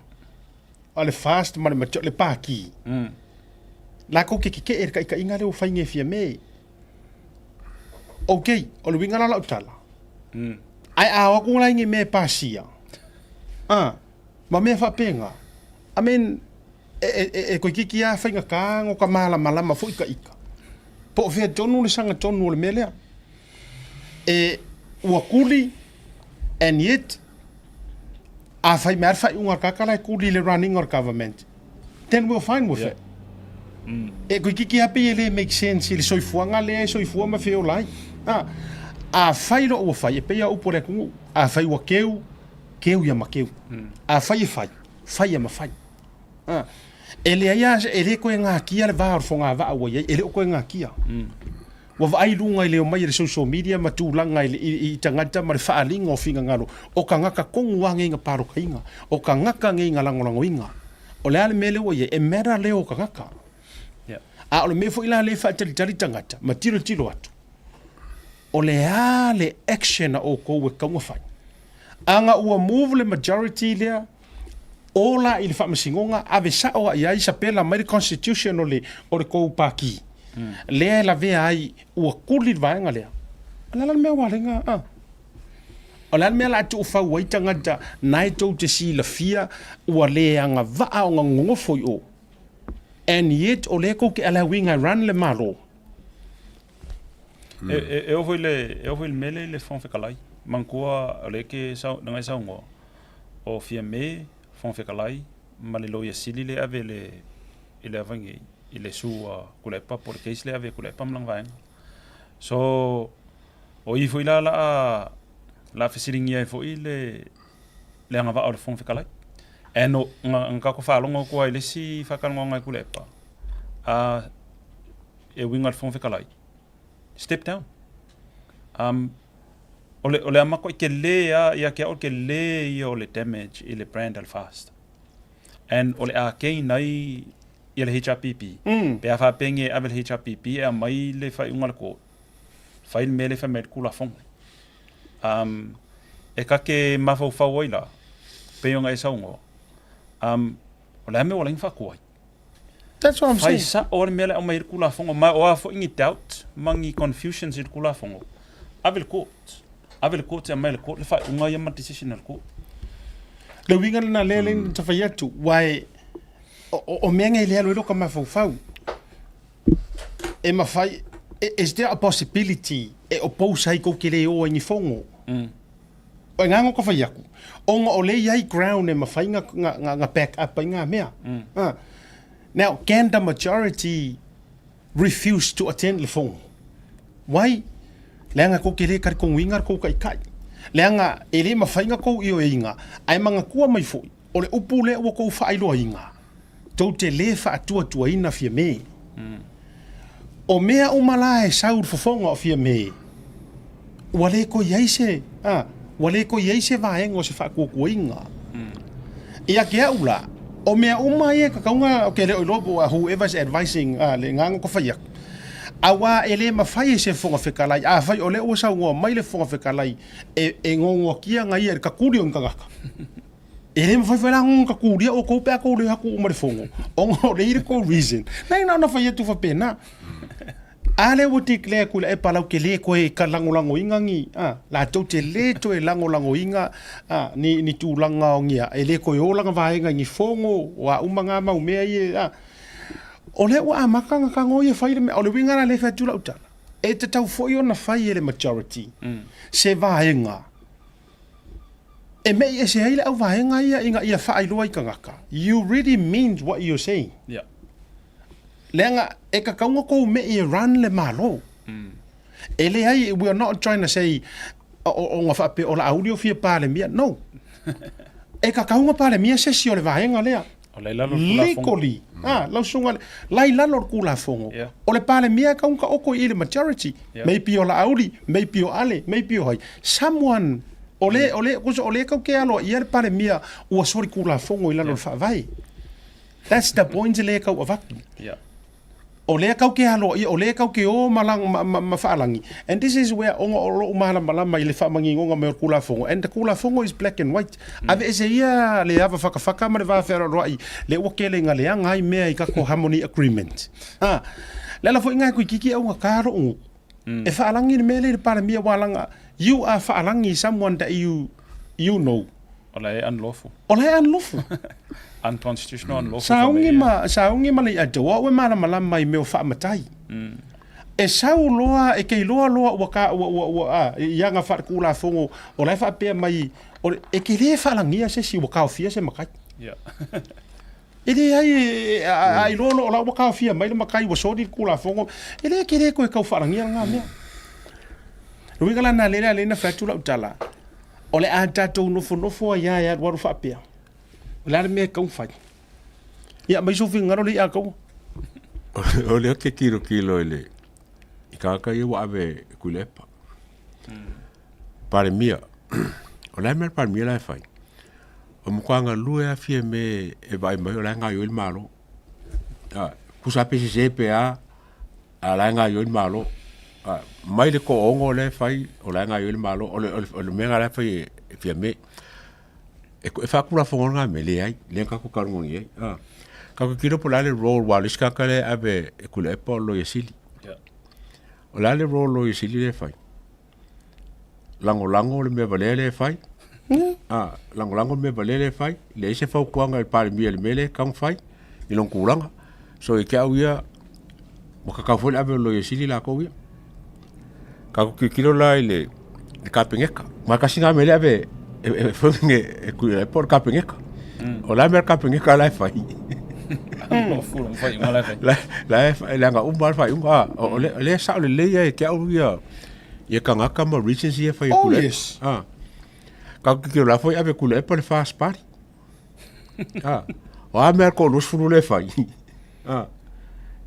a le FAST ma le le Pati, latou te tetee i le taitaiga lea ua fai nei e Fiame. Ok, o le uiga la o lau tala, ae a o atu la i ni mea e pasia, a, ma mea faapena, I mean, e, e, e, e toeitiiti lava faigata ona ta malamalama foi ta ita, po o fea tonu le sagatonu o le mea lea. E, ua tuli, and yet, a fai mai lava le faaiuga a le tagata la e tuli i le running o le government, then we're fine with it. E toeitiiti lava pei e le make sense i le soifuaga lea e soifua ma feola ai. A, afai loa ua fai, e pei lava o upu a le atunuu, afai ua keu, keu ia ma keu. Afai e fai, fai ia ma fai. A, e leai lava, e le toe natia le va o le fogavaa ua i ai, e le o toe natia. Ua vaai i luga i le omai a le social media ma tulaga i, i, i tagata ma le faaaliga o finagalo, o tagata tonu lava nei na palotaina, o tagata nei na lagolagoina. O le a le mea lea ua i ai? E matter leo o tagata. Yeah. A o le mea foi la lea e faatalitali tagata ma tilotilo atu, o le a le action a outou e tatau ona fai? Ana ua move le majority lea, o la i le faamasinoga, ave sao lava i ai, sapela mai le constitution o le, o le tou pati, lea e lavea ai, ua tuli le vaega lea. O le a la le mea ua alega, a? O le a le mea o le a tuufau ai tagata na e tou te silafia ua le agavaa ona nonofo i o? And yet o lea tou te allowing e run le Malo. E, e, e oo foi le, e oo foi le mea lea i le Fofoga Fetalai. Manatua o lea e te sau, leaga e saunoa, o Fiame, Fofoga Fetalai ma le Loia Sili lea e ave i le, i le ava nei, i le sue a Tuilaepa po o le case lea e ave e Tuilaepa ma lana vaega. So, o i foi la o le a, o le a fesiligia ai foi le, le agavaa o le Fofoga Fetalai. And o, na, na tatou faalogo atu lava i le isi faatalanoaga e Tuilaepa, a, e uiga i le Fofoga Fetalai, step down. Um, o le, o le a matuai telē lava ia te au o le telē ia o le damage i le brand a le FAST. And o le a gain ai ia le HRPP. Pe a faapea e ave le HRPP e aumai le faaiuga a le court, fai le mea lea e fai mai ai le Tulafono. Um, e ta te mafaufau ai la, pei ona e saunoa, um, o le a mea ua ala ai ona faatuai? That's what I'm Fai saying. sao le mea lea e aumai ai le Tulafono, ma o a foi ni doubt ma ni confusions i le Tulafono, ave i le court. Ave i le court e aumai e le court le faaiuga ia ma le decision a le court. Le uiga lena lea lea na fai atu, aua e, o, o, o mea nei e le alu ai lou mafaufau. E mafai, is there a possibility e oppose ai kou te le o ai ni fono? O agaga o ka fai aku, ona o lea i ai ground e mafai na, na, na, na back up ai ngā mea. Ah. Now, can the majority refuse to attend le fono? Why? Leaga kou te le talitonuina le kou taitai. Leaga e le mafai na kou ioeina, ae manatua mai foi, o le upu lea ua kou faailoaina, tou te le faatuatuaina Fiame. O mea uma la e sau i le fofoga o Fiame, ua le toe i ai se, a, ua le toe i ai se vaega o se faatuatuaina. Ia te au la, o mea uma ia e tatau ona, ou te le o iloa po o whoever is advising, a, le agaga o ka fai atu, auā e le mafai e se Fofoga Fetalai, afai o lea ua saunoa mai le Fofoga Fetalai e, e gogoakia na ia i le tatuli o ni tagata, E le mafai foi la ona tatulia outou pe a tou le atu uma le fono, ona o lea i le tou reason. Nai na ona fai atu faapena. A lea ua declare atu i le epa lau te le toe ka lagolagoina ni, a, latou te le toe lagolagoina, a, ni, ni tulaga o ni a, e le toe o lana vaega i ni fono, o a uma na mau mea ia, a. O lea ua amata ona tago ia fai le mea, o le uiga la lea e fai atu lau tala, e tatau foi ona fai e le majority se vaega E me'i ese ai le auvaega ia ina ia faailoa i tagata, you really means what you're saying. Yeah. Leaga e tatau ona tou me'i e run le Malo. E leai, we are not trying to say ona faapea o Laauli o fia Palemia. No. E tatau ona Palemia se isi o le vaega lea. O la i lalo o le Tulafono. Legally. Ah, lau susuga, la i lalo o le Tulafono. Yeah. O le Palemia e tatau ona taoto i i le majority. Yeah. Maybe o Laauli, maybe o Ale, maybe o ai. Someone, o le, o le, o le kau ke aloa ia le Palemia ua soli Tulafono i lalo o le Faavae. That's the point lea e tau avatu. Yeah. O lea kau ke aloaia, o lea kau ke o ma, ma, ma, ma faalagi. And this is where ona o lou malamalama i le faamagigoga mai o le Kulafono, and the Kulafono is black and white. Aveese ia le ava fakafaka ma le va fealoaloai, lea ua kele ina leaga ai mea i kako harmony agreement. Ah, le ala foi nga e kuikiki au nga lou gutu. E faalagi le mea lea i le Palemia ua laga, you are faalagi someone that you, you know. O la e unlawful. O la e unlawful. Unconstitutional, unlawful. Saogi ma, saogi ma le i'a o au e malamalama i mea o faamatai. E sau loa, e ke iloa loa ua ka, ua, ua, ua, a, i aga faalekulafono, o la e faapea mai, o le, e te lē faalagia se isi ua taofia se matai. Yeah. E leai, e, a, a iloa loa o la ua taofia mai le matai ua soli le kulafono, e le te lē toe tau faalagia lena mea. Le uiga la lena lea lea na fai atu lau tala, o le a tatou nofonofo ai lava e alualu faapea. O le a le mea e tatau ona fai? Ia, aumai sou finagalo le i'a a taua. O lea ou te tilotilo i le i tagata ia ua ave e Tuilaepa. Palemia, o le a le mea a le Palemia la e fai? O le matua galue lava Fiame e vaai mai o la e gaoioi le Malo. Tusa pe sese pe a, a o la e gaoioi le Malo. Mai le toaono lea e fai, o la e gaoioi le Malo. O le, o le, o le mea lena la e fai e Fiame. E, e faatulafono lena mea? Leai, lea na tatou talanoa nei ai. Tatou tilotilo po o le a le role, aua o le isi tagata lea e ave e Tuilaepa o le Loia Sili. O le a le role o le Loia Sili lea e fai? Lagolago le mea valea lea e fai. Lagolago le mea valea lea e fai. Leai se fautuaga i le Palemia i le mea lea e tatau ona fai i lona tulaga. So ia te au ia, ua tatau foi le ave o le Loia Sili latou ia. Tatou tilotilo la i le Kapeneta. Ma tasi lena mea lea e ave e e Tuilaepa o le Kapeneta. O le a le mea a le Kapeneta la e fai? La e leaga uma lava le faaiuga. O lea e sao lelei lava ia te au ia ia tagata ma regions ia e fai e Oh, yes. Ah. Tatou tilotilo la foi ave e Tuilaepa le FAST Party. Ah. O a mea a le toa-20 lea e fai? Ah.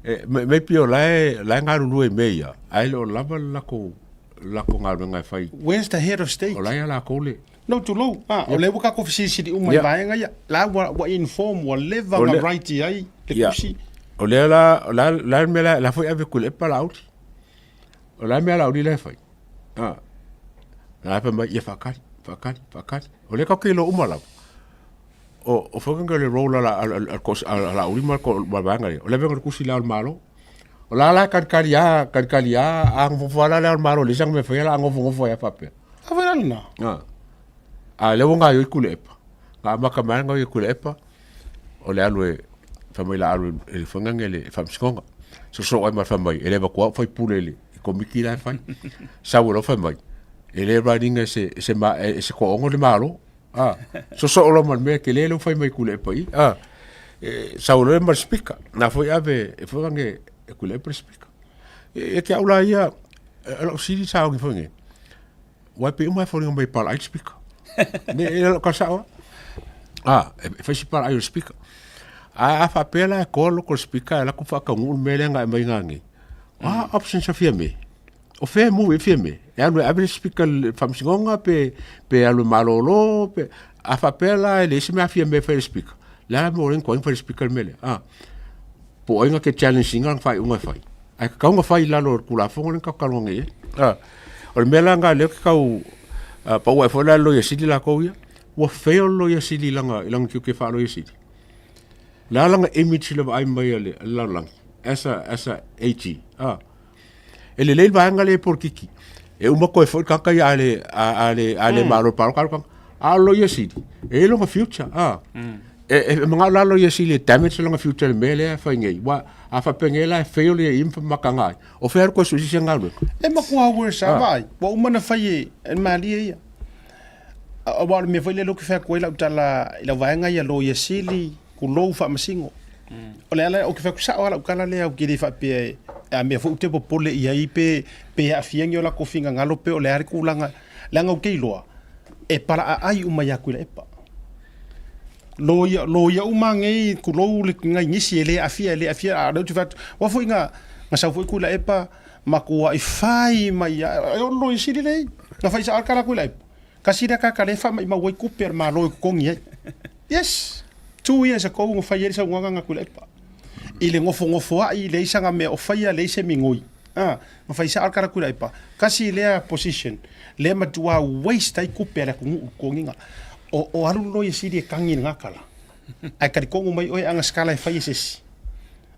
E, maybe o la e, la e galulue i mea ia, ae le o lava le latou, latou galuega e fai. Where's the head of state? O la ia latou le... No, tulou. Ah, o lea ua tatou fesilisili uma i vaega ia. La ua, ua inform, ua leva ona write i ai le tusi. O lea la, o la, la le mea la, la foi ave Tuilaepa Laauli. O le a le mea a Laauli la e fai? A, la e fai mai, ia faatali, faatali, faatali. O lea tatou te iloa uma lava. O, o foi le role a, a, a, a, a Laauli ma le vaega lea, o le avega o le tusi i Le Ao o le Malo. O la la e kalikali a, kalikali a, a nofonofo lava la Le Ao o le Malo, e leai sana mea e faia, o le a nofonofo ai lava faapea. A foi la lena? A, a lea ua gaoioi Tuilaepa. Na amata mai lava ona gaoioi Tuilaepa, o le alu e fai mai la alu e le fai le faamasinoga. Sosoo ai ma le fai mai, e le avatua au faipule i le komiti la e fai. Sau e loa fai mai, e le run ina e se, e se, ma, e se toaono le Malo. Ah, sosoo loa ma le mea tele lea ua fai mai Tuilaepa i i. Ah, e, sau loa ma le speaker. Na foi ave, e foi ange e Tuilaepa le speaker. E, e te au la ia, e, lau sili saogi foi nge. Uae pei uma e foliga mai e palaai le speaker. Ne, e lau ka sao. Ah, e fai si palaai o le speaker. A, a faapea la e koa loko le speaker e laku whaakaungu le mea lea nga e mai ngā ngi. Ah, options a Fiame. O fea e move e Fiame. E alu e ave le speaker le faamasinoga pe, pe alu e malolo, pe, a faapea la e leai se mea a Fiame e fai i le speaker. Le a la mea o lea na tuai ona fai le speaker le mea lea. Ah, po o ai na te challenge ina lana faaiuga e fai. Ae tatau ona fai i lalo o le Tulafono lea na tatou talanoa nei i ai. A, o le mea la lena lea ou te tau pau ae foi la le Loia Sili latou ia, ua fail le Loia Sili i lana, i lana tiute faa-Loia Sili. O le a lana image i le vaai mai a le, a le lalolagi as a, as a AG. A, e lelei le vaega lea i polokiki. E uma toe foi le tagata ia a le, a, a le, a le malo i le palota alu tagata. A o le Loia Sili, e i ai lona future. A, E, e manao la Loia Sili e damage lona future i le mea lea e fai nei. Ua, a faapea nei la e fail ia i ma makaga ai. O fea alu koe sui se galuega? E matua worse a vaai. Ua uma ona fai e, e malie ia. Aua o le mea foi lea lea ou te fai atu ai lau tala i lau vaega ia Loia Sili, tulou Faamasino. O le ala ou te fai atu sao lava lau tala lea ou te le faapea e a mea foi ou te popole i ai pe pe aafia ni o latou finagalo pe o le a le tulaga leaga ou te iloa e palaaai uma ia Tuilaepa. Loia, loia uma nei, tulou le nai nisi e le aafia, e le aafia, a o lea ou te fai atu, aua foi na, na sau foi Tuilaepa, matuai fai mai lava, e ono loia sili lelei, na fai sao lava le tala a Tuilaepa, tasi lea tagata lea e faamaimau ai tupe a le Malo e totogi ai. Yes! 2 years ago na fai ai le saunoaga a Tuilaepa. I le gofogofoaʻi, leai saga mea o faia, leai se migoi. A, na fai sao le tala Tuilaepa, tasi lea position lea matuā waste ai tupe a le atunuu i le totogiina. O, o alu le Loia Sili e tagi i lena tala, ae talitonu mai oe a na sikala e fai e se isi.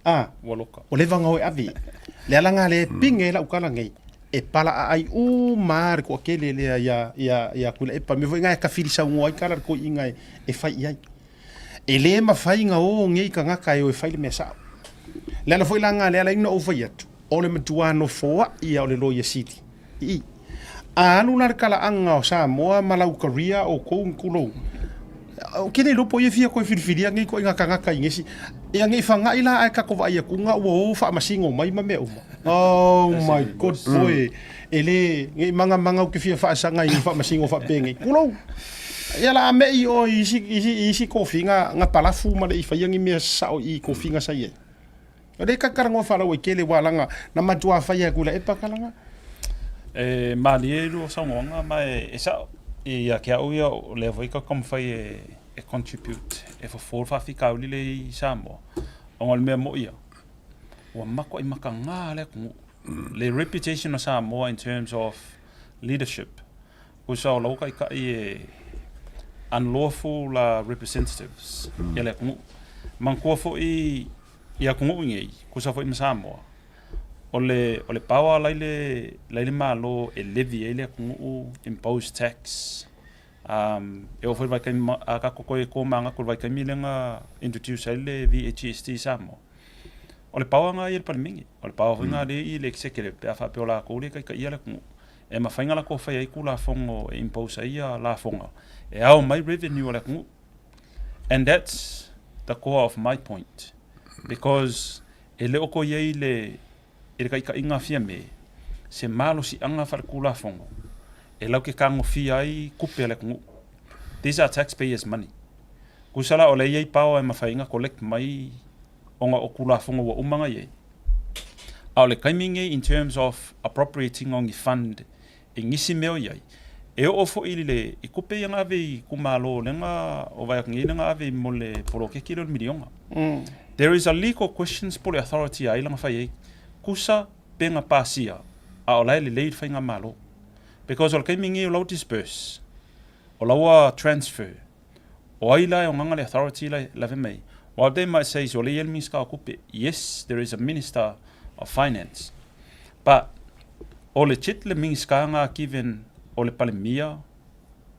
A, Ua loka. ua leva ona o e ave i. Le ala lena lea e pine ai lau tala nei, e palaaai uma lava le toatele lea ia, ia, ia Tuilaepa. O le mea foi lena e tafili saunoa ai tala le toeaina e, e fai i ai. E le mafai ona o nei tagata e o e fai le mea sao. Le ala foi la lena lea e ala ai ona ou fai atu, o le matua nofoaʻi a o le Loia Sili i i. A alu la le talaaga o Samoa ma lau career outou ni tulou, ou te le iloa po o ia fia toe filifilia nei ituaiga tagata i nisi. Ia nei fagaʻi la ae tatou vaai atu na ua o faamasino mai ma mea uma. Oh my god boy, e le, nei magamagau ou te fia faasaga i ni faamasino faapenei. Tulou! Ia la a meʻi oe i isi, isi, isi tofiga na palafu ma le i faia ni mea sao i tofiga sa i ai. O lea ka talanoa faalauaitele ua laga na matua fai atu i Laepa talaga. E malie i lua saunoaga ma e sao ia te au ia o lea foi ka taumafai e contribute e fofo le faafitauli lea i Samoa ona o le mea moi ia ua matuai mataga le atunuu le reputation o Samoa in terms of leadership Kusa o lau taitai e unlawful la representatives ia le atunuu. Manatua foi i atunuu nei, kusa foi ma Samoa, o le, o le power la i le, la i le Malo e levy ai le atunuu, impose tax, um, e oo foi i le vaitaimi, a tatou toe tomanatu i le vaitaimi lea na introduce ai le VAGST i Samoa, o le power lena i le Palemene, o le power foi lena lea i le Executive pe a faapea o latou lea e taitaia le atunuu. E mafai ona latou fai ai Tulafono e impose ai ia lafoga e ao mai revenue a le atunuu. And that's the core of my point because e le o toe i ai le i le taitaiga a Fiame se malosiaga faale-Tulafono e latou te tagofia ai tupe a le atunuu. These are taxpayers money. Tusa la o lea e i ai power e mafai ai ona collect mai ona o Tulafono ua uma ona i ai. A o le taimi lenei in terms of appropriating o ni fund i nisi mea o i ai, e oo foi i le i tupe ia na ave i itumalo lea na o vaai atu nei lea na ave mo le poloketi lea o le miliona. There is a legal questions po o le authority a ai lana fai ai. Tusa pe na pasia a o la e lelei le faigamalo. Because o le taimi lenei o la ua disburse, o la ua transfer O ai la e ogaga le authority la e lave mai? While they might say o lea e i ai le Minista o Tupe, yes, there is a Minister of Finance, but o legit le Minista nga given o le Palemia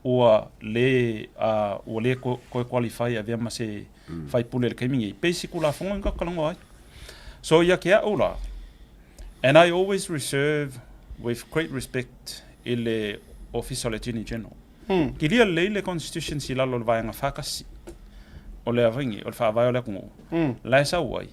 ua le ua le koe qualify e avea ma se faipule i le taimi nei, basic Tulafono ina talanoa ai. So ia te au la, and I always reserve with great respect i le Ofisa o le Attorney General, Kilia lelei le Constitutions i lalo o le Vaega 41 o le Avaingi, o le Faavae o le atunuu, la e sau ai,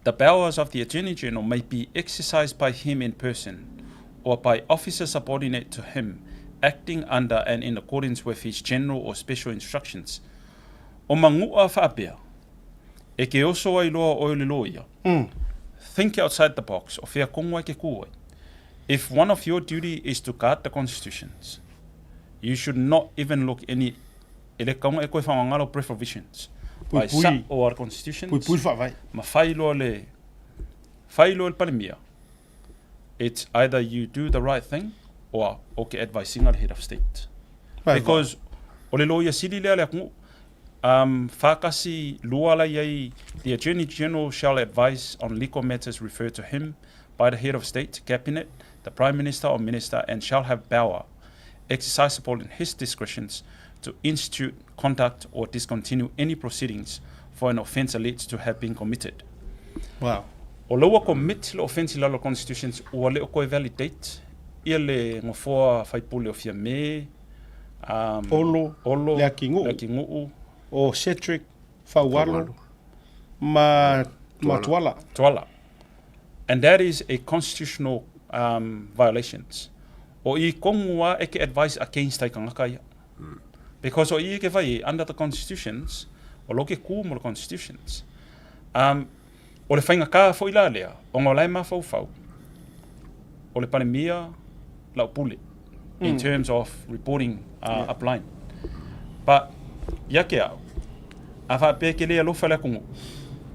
The powers of the Attorney General may be exercised by him in person or by officer subordinate to him acting under and in accordance with his general or special instructions. O manuʻa faapea, e ke oso ai loa oe le loia, think outside the box, o fea kono ai ke kū ai. If one of your duty is to guard the constitutions, you should not even look any e le kaunga e koe whangangalo preprovisions. Ai sa o our constitutions. Pui pui whaavai. Ma whai loa le whai loa le palemia. It's either you do the right thing or o ke advisinga le head of state. Because o le loia sili lea le atunuu Um, whakasi lua la iai, the Attorney General shall advise on legal matters referred to him by the Head of State, Cabinet, the Prime Minister or Minister and shall have power, exercisable in his discretions, to institute, conduct or discontinue any proceedings for an offence alleged to have been committed. Wow. O la ua commit le offence i lalo o Constitutions ua le o koe validate ia le ngofoa faipule o Fiame, um, Olo, Olo, Leakinuu, Leakinuu, o Cedric Faualo ma, ma Tuala. Tuala. And that is a constitutional um, violations. O i kongu a e ke advice against ai kangaka ia. Because o i e ke whai under the constitutions, o lo ke ku mo le constitutions. Um, o le whainga kā foi la lea, o ngā lai mafaufau, o le palemia lau pule in terms of reporting uh, upline. But, ia ke au, a whaapea ke le alofa le atunuu.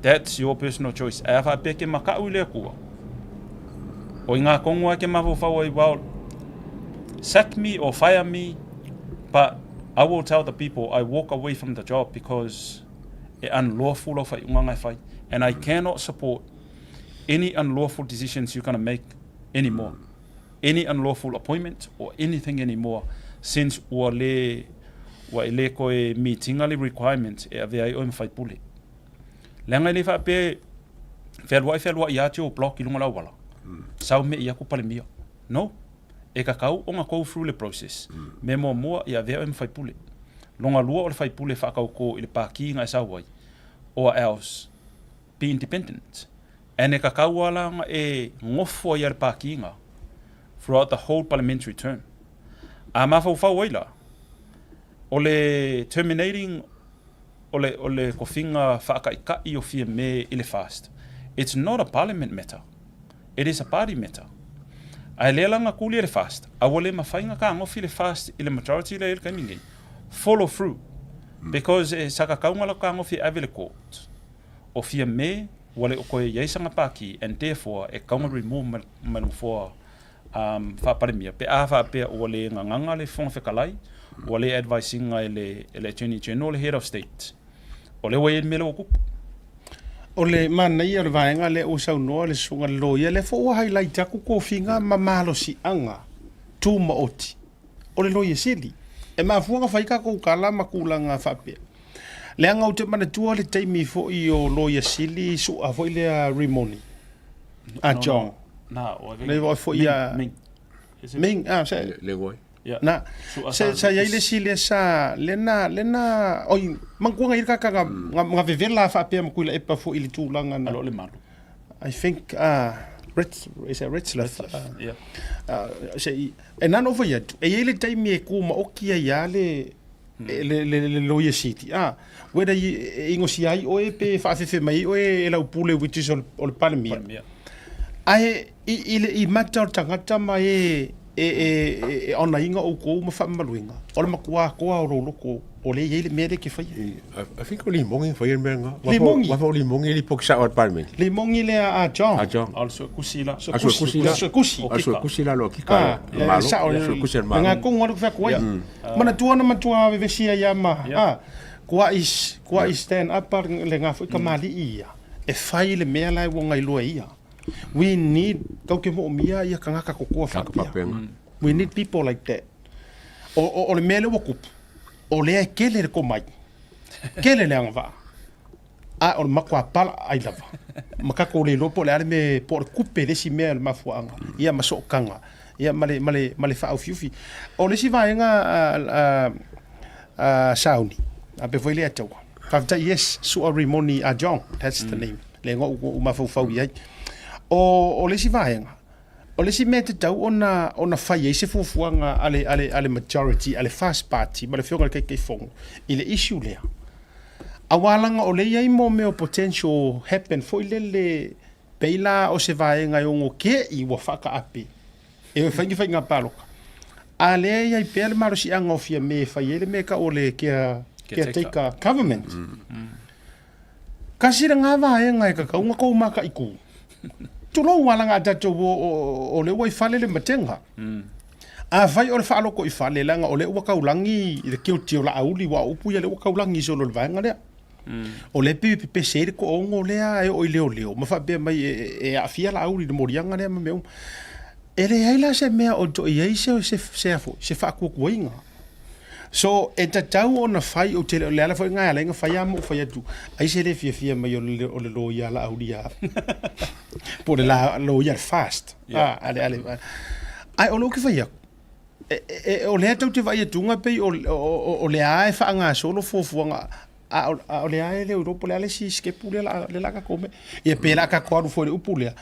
That's your personal choice. Ae a faapea e ke makaʻu i le Akua, o i ngā kongo ai ke mafaufau ai, well, sack me or fire me, but I will tell the people I walk away from the job because e unlawful lau whaiunga ngai whai, and I cannot support any unlawful decisions you're going to make anymore. Any unlawful appointment or anything anymore since ua le ua e le koe meetinga le requirement e avea ai oe ma faipule. Leaga e le faapea fealuai fealuai a tio block i lunga o le auala, sau me i aku Palemia. No. E kakau ona go through le process. Mea muamua ia avea oe ma faipule. Longa lua o le faipule e faakaukō i le pākī na e sau ai or else be independent. And e kakau a la ona e ngofo ai a le pākīga throughout the whole parliamentary term. A mafaufau ai la, o le terminating o le, o le kofiga faakaʻikaʻi o Fiamē i le FAST, it's not a parliament matter, it is a party matter. Ae lea la na kuli e le FAST, a ua le mafai na kagofi le FAST i le majority lea i le taimi nei, follow through, because e sa kakauga la kagofi e ave i le court. O Fiamē ua le o koe i ai sana pākī and therefore e kau na remove mai le nofoa um, faa-Palemia, pe a faapea ua le gagaga le Fofoga Fetalai, ua le advise ina e le, e le Attorney General le Head of State. O lea ua i ai le mea lea ua tupu. O le manaia o le vaega lea ua saunoa le susuga i le loia, lea foi ua highlight atu tofiga ma malosiaga tumaoti o le Loia Sili. E mafua ona fai tatou tala ma tulaga faapea, leaga ou te manatua le taimi foi o Loia Sili sua foi lea Rimoni a John. Na, o Lei foi foi a Ming. Ming, ah, se Le goi. Na, se sa iai le isi lea sa lea na lea na oi manatua na i ai le tagata na na vevela faapea ma Tuilaepa foi i le tulaga na Alo le malu. I think Ritz, is it Ritzlef? Yeah. Se i e na ona ou fai atu, e i ai le taimi e tumaoti ai lava le le le le Loia Sili, ah, whether e inosia ai oe pe faafefe mai ai oe e lau pule which is o le Palemia. Palemia. Ae i i le i mata o le tagata ma e e e e onaina outou ma faamamaluina, o le matua atoa o lou loto o lea e i ai le mea lea e te faia. I think o Limogi na faia le mea lena. Limogi? Aua o Limogi e lipoti sao a le Palemene. Limogi lea a John. A John. A o le Suekusi la. A Suekusi la. Suekusi. A Suekusi la lo kika le Malo. Sao. Suekusi a le Malo. Le gakogo le fai atu ai. Manatua na matua vevesi ai a ma. Kua i stand up le nga foi kamali'i ia e fai le mea la e ua gailoa e ia. We need, kau ke moomia ia kangaka kokoa faapea. We need people like that. O, o, o le mea lea ua kupu, o lea e kele le komai, kele le agavaa, a o le matua pala ai lava. Ma tatou le iloa po o le a le mea, po o le kupe le isi mea o le mafuaaga, ia ma sootaga, ia ma le, ma le, ma le faaufiufi. O le isi vaega a, a, a Sauni, a pe foi lea taua. Faafetai, yes, Sua Rimoni a John, that's the name. Le igoa ua ou mafaufau i ai. O, o le isi vaega, o le isi mea e tatau ona, ona fai ai se fuafuaga a le, a le, a le majority, a le FAST Party ma le Afioga i le Taitaifono i le issue lea, aua leaga o lea e i ai mo mea o potential happen foi lele, pei la o se vaega e ono ke'i ua faataape e fai ni faiga palota, a lea e i ai pea le malosiaga o Fiamē e fai ai le mea e tau o le caretaker government. Kasi lena vaega e tatau ona tou mataitu. Tulou a leaga a tatou o lea ua i fale le matega. Afai o le faaloto i fale leaga o lea ua taulagi i le guilty o Laauli aua o upu ia lea ua taulagi solo i le vaega lea. O lea e pei e pepese ai le toaono lea e oo i leoleo ma faapea mai e aafia Laauli i le moliaga lea ma mea uma. E leai la se mea o toe i ai se faatuatuaina. So, e tatau ona fai, ou te le, o le ala foi lena e ala ai ona fai a ma ou fai atu, ai se le fiafia mai o le, o le loia a Laauli ia, po o le la, loia a le FAST. Yeah. Ah, ale, ale, ae o lea ou te fai atu, e, e, o lea tou te vaai atuga pei o, o, o, o lea e faagasolo fuafuaga, a o, a o lea e le o iloa po o le a le isi sikepu lea la, lea la tatou me. Ia pe la tatou alu foi i le upu lea,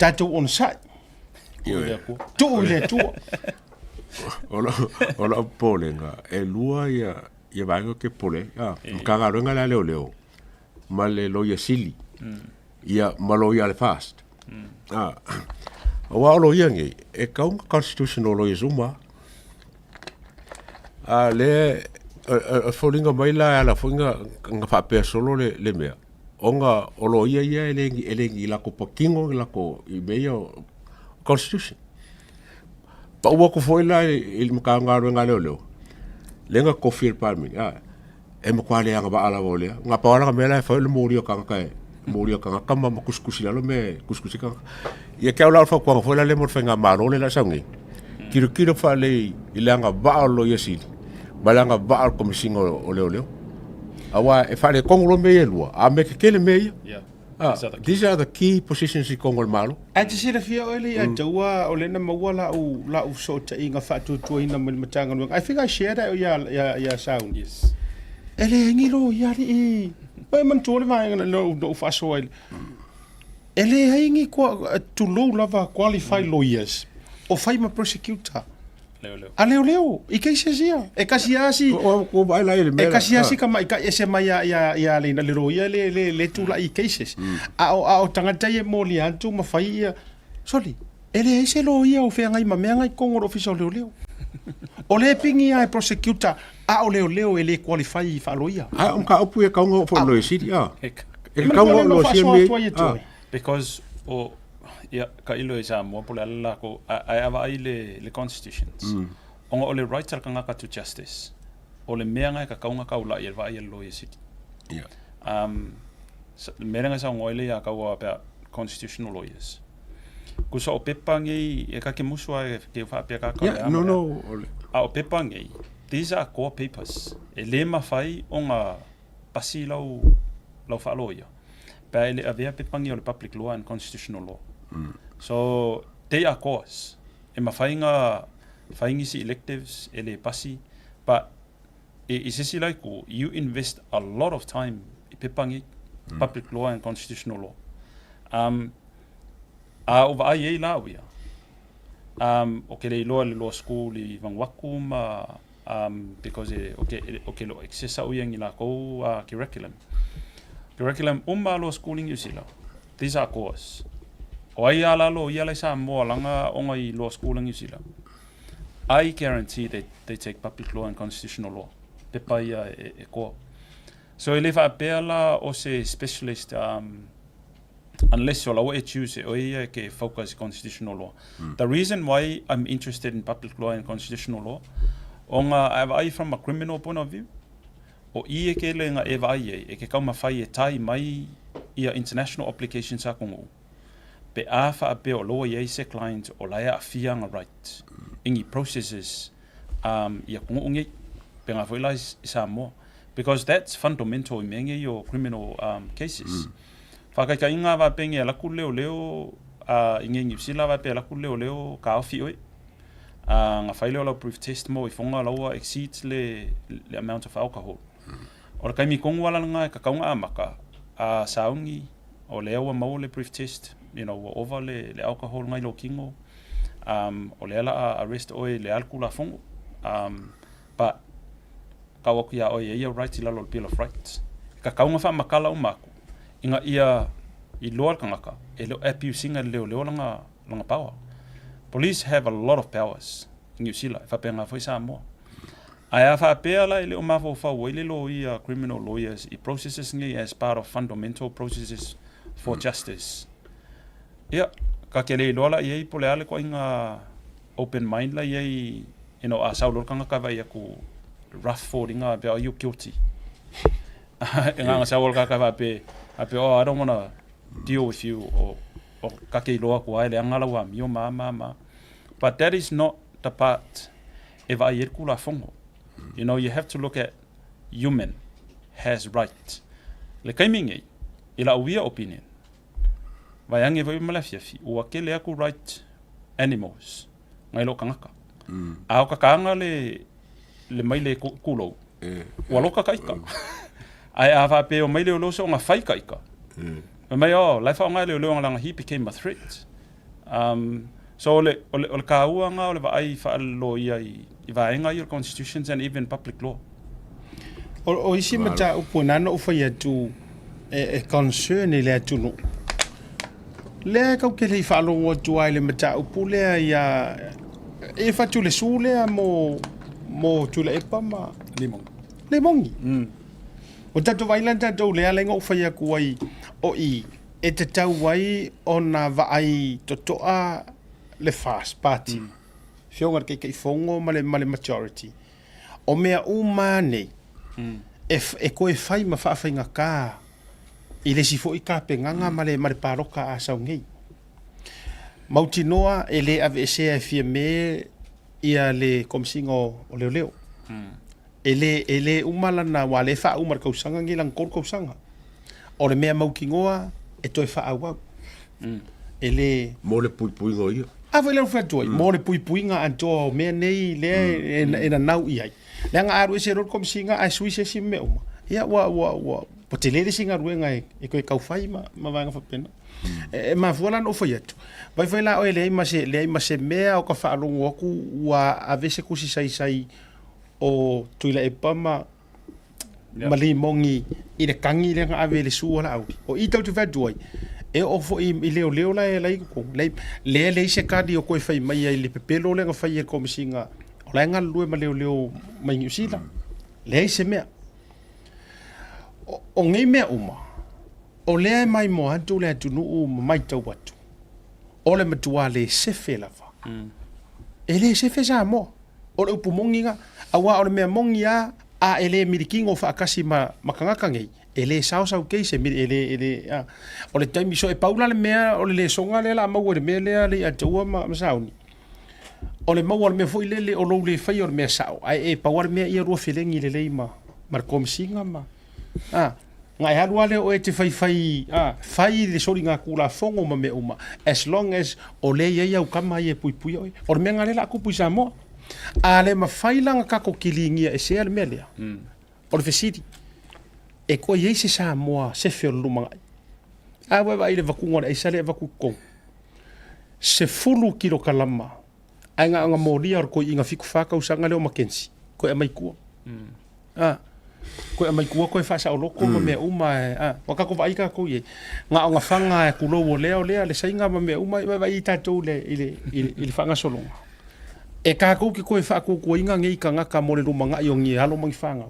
tatou onosai. Tuu i le Atua. O lau popolega, e lua ia, ia vaega ou te popole ai. Ah, Matagaluega lea a Leoleo ma le Loia Sili, ia ma Loia a le FAST. Ah, aua o loia nei, e tatau ona constitutional lawyers uma lava. A lea e foliga mai la e ala foi na faapea solo le mea. Ona o loia ia e le e le i lako patino i lako i mea ia o constitution. Pau atu foi la i le Matagaluega a Leoleo, lea na tofi e le Palemene, a, e matua le agavaa lava o lea. Na pau lava lana mea la e fai o le molia o tagata e molia o tagata ma tusitusi i lalo mea e tusitusi ai tagata. Ia te au la o le fautuaga foi la lea mo le faigamalo lea o le a sau nei, tilotilo faalelei i le agavaa o le Loia Sili ma le agavaa o le Komesina o Leoleo. Aua e faaletonu loa mea ia e lua, a mea tetele mea ia. Yeah. Ah, these are the key positions i totonu o le Malo. Ae te silafia oe le ia taua o lea na maua lau lau fesootaiga faatuatuaina mai le Matagaluega. I think I shared that ia ia ia Sauni. Yes. E leai ni loia alii. E manatua le vaega na ou faasoa ai. E leai ni tulou lava qualified lawyers o fai ma prosecutor. Leoleo. A leoleo, i cases ia. E kasi lava si Ua vaai la i le mea E kasi lava si tamaitai ese mai ia ia ia le le loia le le le tulai i cases. A o a o tagata ia e molia atu ma fai ia soli. E leai se loia o feagai ma mea na i totonu o le ofisa o leoleo. O lea e pigi lava e prosecutor a o leoleo e le qualify faaloia. A o mataupu ia e tatau ona oo foi i le Loia Sili, a. E tatau ona oo i le Loia Sili mea ia. Because o ia tailo i Samoa po o le a le lakou ae a vaai i le constitutions ona o le right a le tagata to justice o le mea lena e tatau ona taulai ai le vaai a le Loia Sili. Le mea lea na saunoa ai le ia taua about constitutional lawyers. Kusa o pepa nei e ka ke musu a e ke faapea ka ka Yeah, no, no. A o pepa nei, these are core papers. E le mafai ona pasi lau lau faaloia. Pe a e le avea pepa nei o le public law and constitutional law. So, they are cores. E mafai ona fai nisi electives e le pasi, but i se isi la itu, you invest a lot of time i pepa nei, public law and constitutional law. Um, a o vaai ai la au ia, um, o ke le iloa le law school i Vanuatu ma um, because e, o ke, o ke lo access au ia ni lakou curriculum. Curriculum uma law school i New Zealand. These are course. O ai a lalo ia lai Samoa langa onga i law school i New Zealand. I guarantee they, they take public law and constitutional law. Pepa ia e, e koa. So e le faapea la o se specialist um, unless o laua e choose e oe ia e ke focus i constitutional law. Mm. The reason why I'm interested in public law and constitutional law, onga a vaai from a criminal point of view, o i e ke lenga e vaai ai, e ke kaumawhai e tai mai ia international obligations a kongu. Pe a faapea o loa i ai se client o la e aafia ana right i ni processes um, i atunuu nei, pe nga foi la i Samoa. Because that's fundamental i mea nei o criminal um, cases. Mm. Whakaikainga wa penge a laku leo leo uh, i ngei New Zealand wa pe laku leo leo ka ofi oi. Uh, nga whai leo lau proof test mo i whonga laua exceeds le, le amount of alcohol. Mm. O le kaimi kongu ala nga e kakaunga a maka, a uh, saungi, O lea ua maua le brief test, you know, ua ova le, le alcohol ngai lou kino, um, o lea la a arrest oe i le alu kulafono, um, but kau aku iā oe e ia right i lalo o le Bill of Rights. E kakau nga faamakala uma aku, ina ia iloa le tagata, e le o abuse ina e le leoleo lana, lana power. Police have a lot of powers i Niu Sila, e faapena foi Samoa. Ae a faapea la e le o mafaufau ai le loia, criminal lawyers, i processes nei as part of fundamental processes for justice. Ia, ka ke le iloa la i ai po le a le koaiga open mind la i ai, you know, a sau loa le tagata vaai atu rough foliga faapea, oh you guilty. E nganga sau le tagata faapea, faapea, oh I don't wanna deal with you, or, or ka ke iloa atu ai leaga lau amio ma ma ma. But that is not the part e vaai ai le Tulafono. You know, you have to look at human has right. Le taimi nei, i lau ia opinion, vaeane foi ma le afiafi, ua tele atu right animals nai lo tagata. A o kakaga le, le maile kulou, ua loka ka ika. Ae a faapea o maile o leo soonga fai ka ika. Fai mai, oh, la e faaaoga e leoleo leaga he became a threat. Um, so o le, o le, o le kāua ngā o le vaai whaaloloia i, i vaenga i o constitutions and even public law. O, o isi mataupu e nana ou fai atu e, e concern i le atunuu. Lea e kau ke le i faalogo atu ai le mataupu lea ia e fatu le su lea mo mo Tuilaepa ma Limong. Lemongi. Ua tatou vaai la tatou lea ala ai na ou fai atu ai o i e tatau ai ona vaai totoa le FAST Party, Afioga i le Taitaifono ma le ma le majority. O mea uma lava nei e e toe fai ma faafaigata i le isi foi tapenaga ma le ma le palota a sau nei. Mautinoa e le aveesea e Fiame ia le Komesina o Leoleo. E le, e le uma lana, aua o lea e faauma i le tausaga lenei lana 3 tausaga. O le mea mautinoa e toe faaauau. E le... Mo le puipuiga o ia. A foi lea ua fai atu ai, mo le puipuiga atoa o mea nei lea e nanau i ai. Leaga a alu ese loa le Komesina ae sui se isi mea uma, ia ua, ua, ua, ua tele le isi galuega e toe tau fai ma, ma vaega faapena. E mafua la ona ou fai atu, vaai foi la oe e leai ma se, leai ma se mea o ka faalogo atu ua ave se tusi saisai o Tuilaepa ma ma Limogi i le tagi lea na ave i le su a Laauli. O i tatou te fai atu ai, e oo foi i leoleo la e la i totonu, lea e leai se kali o toe fai mai ai i le pepelo lea na fai e le Komesina o la e galulue ma leoleo mai Niu Sila. Leai se mea. O nei mea uma, o lea e maimoa atu le atunuu ma matau atu, o le matua le sefe lava. E le sefe Samoa. O le upu moni lena. Aua o le mea moni lava, a e le milikino faatasi ma, ma tagata nei, e le sao sau case, e, e le, e le, a. O le taimi, so e pau la le mea, o le lesona lea o le a maua i le mea lea Leiataua ma, ma Sauni, o le maua o le mea foi lele o lou le faia o le mea sao, ae e pau lava le mea ia lua felegi lelei ma, ma le Komesina ma, a. Na e alu lava lea o oe e te faifai, a, fai le soligatulafono ma mea uma, as long as o lea e i ai au tama ia e puipuia oe. O le mea lena lea o le a tupu i Samoa. A le mafai la ona tatou kiligia esea le mea lea, o le fesili, e toe i ai se Samoa sefe o le lumanai? A ua e vaai i le avatuga o le aisa lea e avatu i totonu, 10 kilokalama ae na ona molia o le toeaina 74 tausaga lea o Mackenzie, toe aumai i tua. A, toe aumai tua toe faasaoloko ma mea uma a, ua tatou vaai tatou i ai. Na ona faga e tulou o lea o lea le saina ma mea uma, vaai vaai tatou i le, i le, i le, i le faagasologa. E tatou te toe faatuatuaina nei tagata mo le lumanai o ni alo ma ni fanau,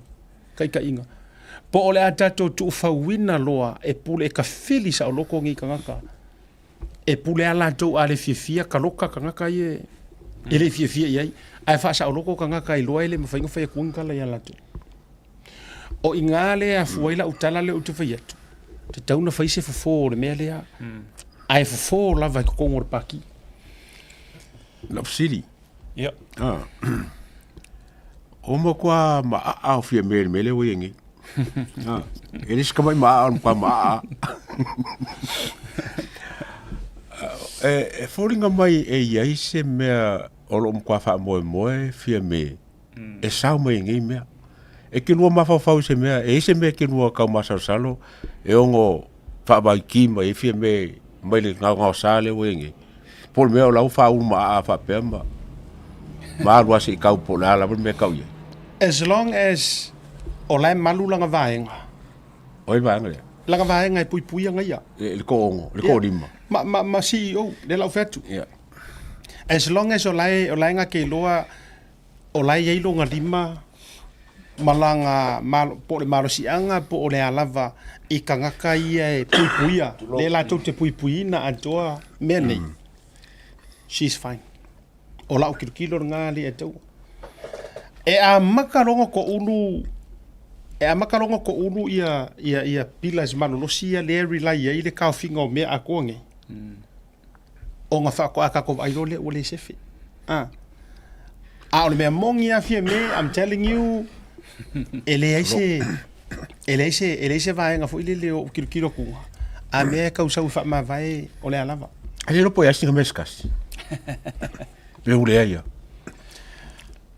taitaiga. Po o le a tatou tuufauina loa e pule e tafili saoloko nei tagata. E pule lava latou a le fiafia taloka tagata ia e le fiafia i ai, ae faasaoloko tagata iloa e le mafai ona fai atu ni tala ia latou. O i ina lea e afua ai lau tala lea ou te fai atu, tatau ona fai se fofo o le mea lea, ae fofo lava i totonu o le Pati. Lau fesili. Ia. Ah. O matua maaa o Fiamē i le mea lea ua i ai nei. Ah. E le se tamai maaa o le matua maaa. E, e foliga mai e i ai se mea o lo o matua faamoemoe Fiamē e sao mai i nei mea. E te lua mafaufau i se mea, e i ai se mea e te lua taumasalosalo e ono faavaiki mai ai Fiamē mai le gaogaosa lea ua i ai nei. Po o le mea o la ua faaulu maaa faapea ma ma alu lava se i tau po o le a lava le mea e tau i ai. As long as o la e malu lana vaega. O ai le vaega lea? Lana vaega e puipuia ana ia. Le toaono, le toalima. Ma, ma, ma CEO, lea la ou fai atu. Yeah. As long as o la e, o la e gake iloa o la e i ai lona lima ma lana malo, po o le malosiaga po o le a lava i tagata ia e puipuia, lea latou te puipuiina atoa mea nei, she's fine. O lau tilotilo lena alii Ataua. E amata loa ona toulu, e amata loa ona toulu ia, ia, ia pillars malolosi ia lea e rely ai le taofiga o mea atoa nei. Ona faatoa tatou vaai loa lea ua le sefe. A, a o le mea moni lava Fiame, I'm telling you, e leai se, e leai se, e leai se vaega foi lele o ou tilotilo atu, a mea e tau sau e faamavae o le a lava. E le iloa po o i ai sina mea se tasi. Pe ua leai lava.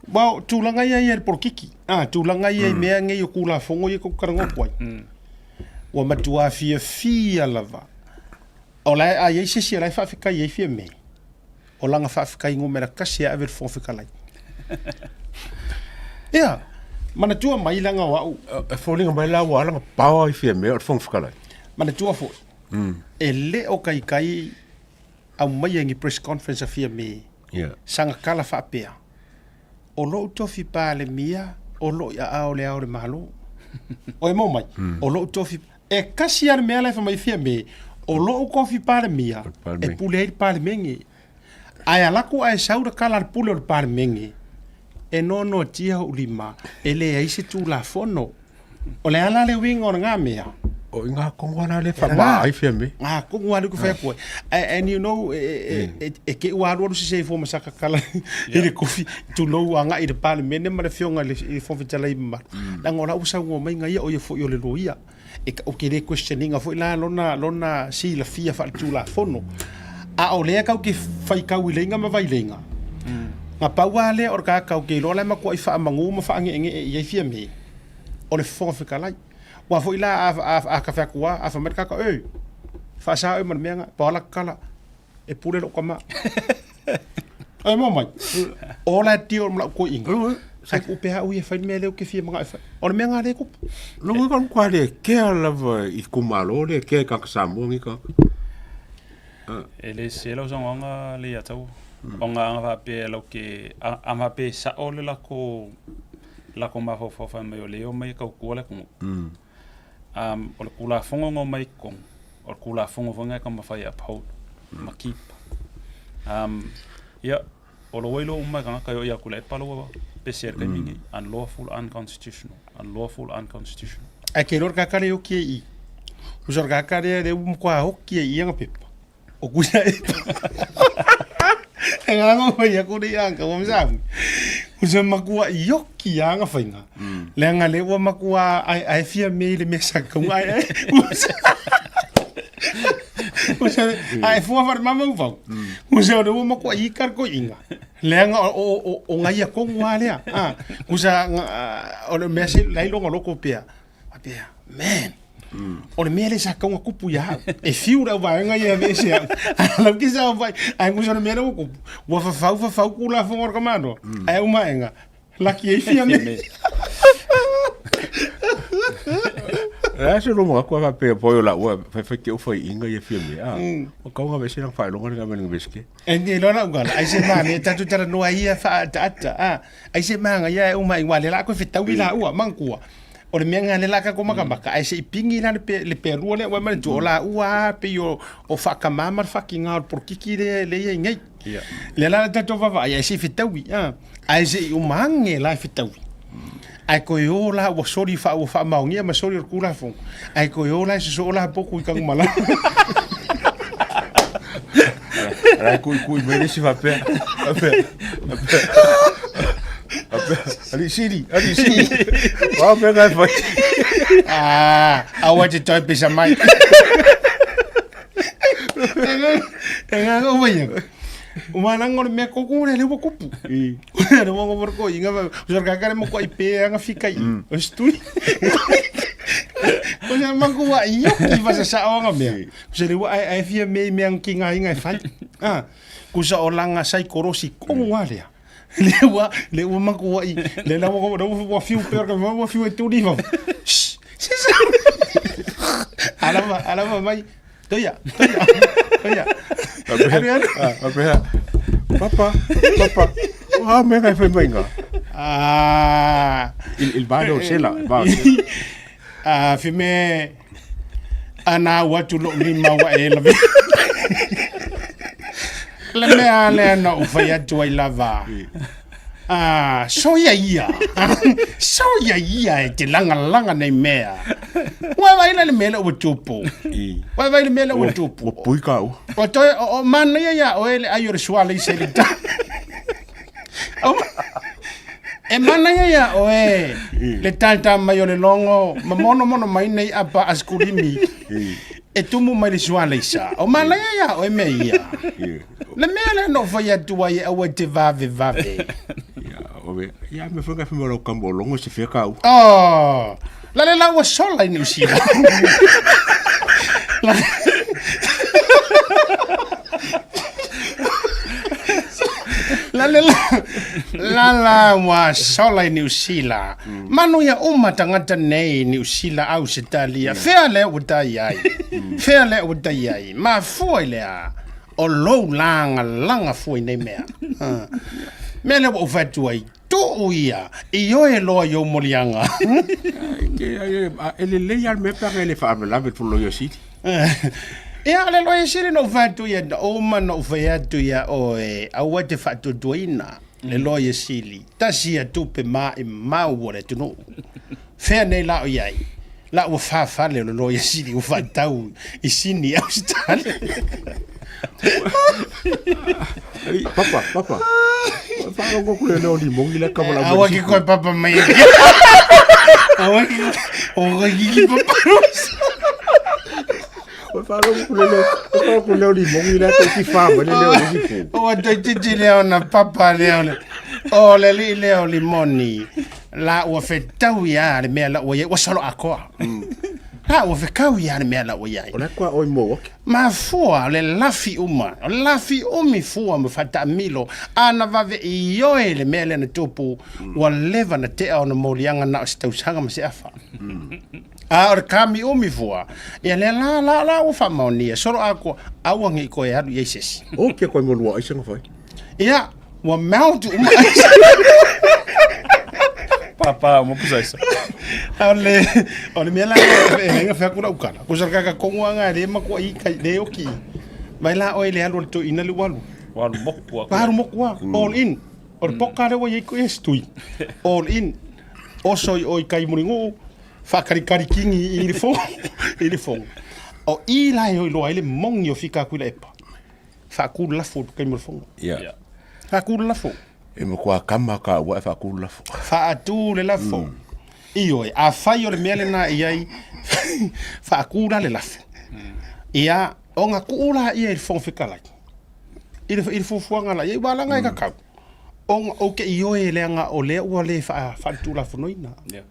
Well, tulaga ia ia i le polokiki. A, tulaga ia i mea nei o Tulafono ia tou te talanoa atu ai. Ua matua fiafia lava. O la a i ai se isi o la e faafetai ai Fiamē, o lana faafetai numera tasi e ave i le Fofoga Fetalai. Ia, manatua mai leaga o au. E foliga mai la ua ala ona power i Fiamē o le Fofoga Fetalai. Manatua foi, e le o kaikai aumaia i ni press conference a Fiamē, sana tala faapea, o lou tofi Palemia o lo o i aao o Le Ao o le Malo. O e maua mai, o lou tofi, e kasi lava le mea la e fai mai Fiame, o lou tofi Palemia e pule ai le Palemene. Ae alu atu ae sau le kala a le pule o le Palemene, e noanoatia ou lima, e leai se Tulafono. O le a la le uiga o lena mea? O i ngā kongo la le whamaa ai Fiame. Ngā kongo a le ku whai koe. And you know, e ke ua alu alu sese i fua masaka kala i le kofi, tulou agai i le Palemene ma le afioga i le Fofoga Fetalai mamalu. Leaga o la ua saunoa mai ia o ia foi o le loia. E ou te le question ina foi la lona, lona silafia faaletulafono. A o lea kau te faitau i leiga ma vaileiga, na pau lava lea o le tagata ou te iloa la e matuai faamanu ma faageegee i ai Fiame, o le Fofoga Fetalai. Aua foi la a, a, a ta fai atu lava, a fai mai le tagata, Oi, faasa oe ma le mea lena, pau lava la tatala, e pule lou tama. Oi maua mai, o la e tio ma lau toeaina, sa tuu pea au ia e fai le mea lea ou te fia manao e fai. O le mea lena lea e tupu. Logo ka kwa le kea lava i kumalo le kea ka Samoa ngi ka. E le sese lau saunoaga le ia tau. O nga aga faapea lau ke a faapea e sao le lako lako mafaufau fai mai o le o mai e tautua le atunuu. O le Tulafono na omai i totonu, o le Tulafono foi lena e taumafai e uphold ma keep. Ia, o lo ua iloa uma e tagata e oo ia Tuilaepa la ua pese ai i le taimi lenei, unlawful, unconstitutional, unlawful, unconstitutional. Ae ke iloa le tagata lea e oki ai i i. Tusa o le tagata lea lea ua matua oki ai i i ana pepa. O Tuilaepa. E nganga mai aku nei anga ua msafu. Usa makua ioki anga fainga. Leaga le ua makua ai ai fia me le mea sa kaunga ai ai. Usa ai fua far mama ufau. Usa le ua makua i kar ko inga. Leaga o o o o ngai kongu a lea. Ah, usa o le mea se lai longa loko pea. Faapea, man, o le mea lea sa tau ona tupu ia au. E fiu le auvaega ia e aveese au. Ae lau ke sa fai, ae gusa o le mea lea ua tupu. Ua fafau fafau Tulafono a le tamaloa, ae uma aega, laki ai Fiame. Le a se loma aku a faapea poi o lau fai fai ke u faiʻiga ia Fiame a. O kau nga vese lang faailoga le nga veske. E ni loa lau kala, ai se manaia tatou talanoa ai ia faaataata, a, ai se manaia e uma ai, aua o lea o le a toe fetaui laua, manatua, o le mea lena lea o le a tatou matamata, ae se i pigi la le pelua lea, ua manatua, o laua lava pei o faatamā ma le faatiga o le polokiki lea e i ai nei. Lea la tatou vaavaai, ae se i fetaui, a, ae se i uma ane la e fetaui. Ae toe o la ua soli ua faamaonia ma soli o le Tulafono, ae toe o la e sosoo la potu i Tanumalala. Rai kui kui mai le isi faapea. Faapea. Faapea. Faapea. Alii sili, alii sili. Wao mea ngai fai. Ah, aua te toe pesa mai. E ngā ngā wai ia. Ua langa o le mea koko le ua kupu. Le ua ngā ko inga va. O ka kare mo ko i pe anga fika i. O stui. Ko sa mangu wa i ki va sa sa o nga mea. Ko se le ua ai ai fia me mea ki ngā inga e fai. Ah, ko sa o langa sai korosi kongu alea. Le ua le ua mangu wa i. Le la ua ua fiu pe ka ua fiu e tuli va. Sisa. Ala ala mai. Toia, toia, toia. Alu, alu. Faapea, Papa, papa, o a mea ngai fai mai ngā? Ah. Il, il va no sela, il va. Ah, fi me ana au atu lou lima ua e lawe. Le mea lea na ou fai atu ai lava. Ah, soia ia. Soia ia e te lagalaga nei mea. Ua vaai la le mea lea ua tupu. Ua vaai le mea lea ua tupu. Ua pui ka ua. O toe, o, o manaia ia oe le ai o le suala i se le ta. E manaia ia oe le tata mai o le logo ma monomono mai nei apa askulimi e tumu mai le suala i sa. O manaia ia oe mea ia. Le mea lea na ou fai atu ai e aua e te vavevave. Ia, o ia me whanga whima rau kambo longo se whia kau. Oh, la le la ua sola i Niu Sila. La le la, la la ua sola i Niu Sila. Manu ia uma tagata nei i Niu Sila Ausetalia. Fea lea ua tai ai. Fea lea ua tai ai. Mafua i le a. O lou lagalaga fua i nei mea. Mea lea ua ou fai atu ai. Tuu ia, ioe loa i ou moliaga. E lelei lava le mea pe ana e le faalavelave i le Loia Sili. Ia, o le Loia Sili na ou fai atu ia, na uma na ou fai atu ia oe, aua e te faatuatuaina le Loia Sili, tasi ia tupe maimau a le atunuu. Fea nei la o i ai? La ua fa fale o le Loia Sili ua faatau i Sini, Ausetalia. Ai, papa, papa. Faalogo ku le leo limoni le ka wala. Aua ki koe papa mai. Aua ki o koe ki papa. O faalogo ku le leo, o faalogo ku leo limoni le ka ki fa mai le leo le fu. O toi titi leo na papa leo le. O le li leo limoni. La ua fetau ia le mea la ua iai, ua solo akoa. La ua fekau ia le mea la ua iai. O le koa oi mo oke. Mafua o le lafi uma, o le lafi umi fua ma fataamilo, a na vave ioe le mea lea na tupu, ua leva na tea ona moliaga na o se tausaga ma se afa. A o le kami umi fua, ia lea la, la, la ua faamaonia, solo akoa, aua nei koe alu i ai se isi. O ke koe mo lua aisa na fai. Ia, ua mount uma aisa. Papa uma pusa aisa. O le, o le mea la e lenga fea kura ukala. Ko sa kaka kongo anga le ma ko i kai le oki. Vai la oi le alu to ina le walu. Walu moku a. Walu moku a. All in. O le poka le wa i ko es tui. All in. Oso i oi kai muringu. Whakarikari kingi i le fongo. I le fongo. O i la e oi loa i le mongi o fika kui la epa. Faakulu lafo i taimi o le fono. Ia. Faakulu lafo. E matua kama ka ua e faakulu lafo. Faatu le lafo. Ioe, afai o le mea lena e i ai, faatu la le lafo. Ia, ona tuu laia i le Fofoga Fetalai, i le, i le fuafuaga la i ai, ua alaga e kakau. Ona ou te ioe leaga o lea ua le faaletulafonoina. Yeah.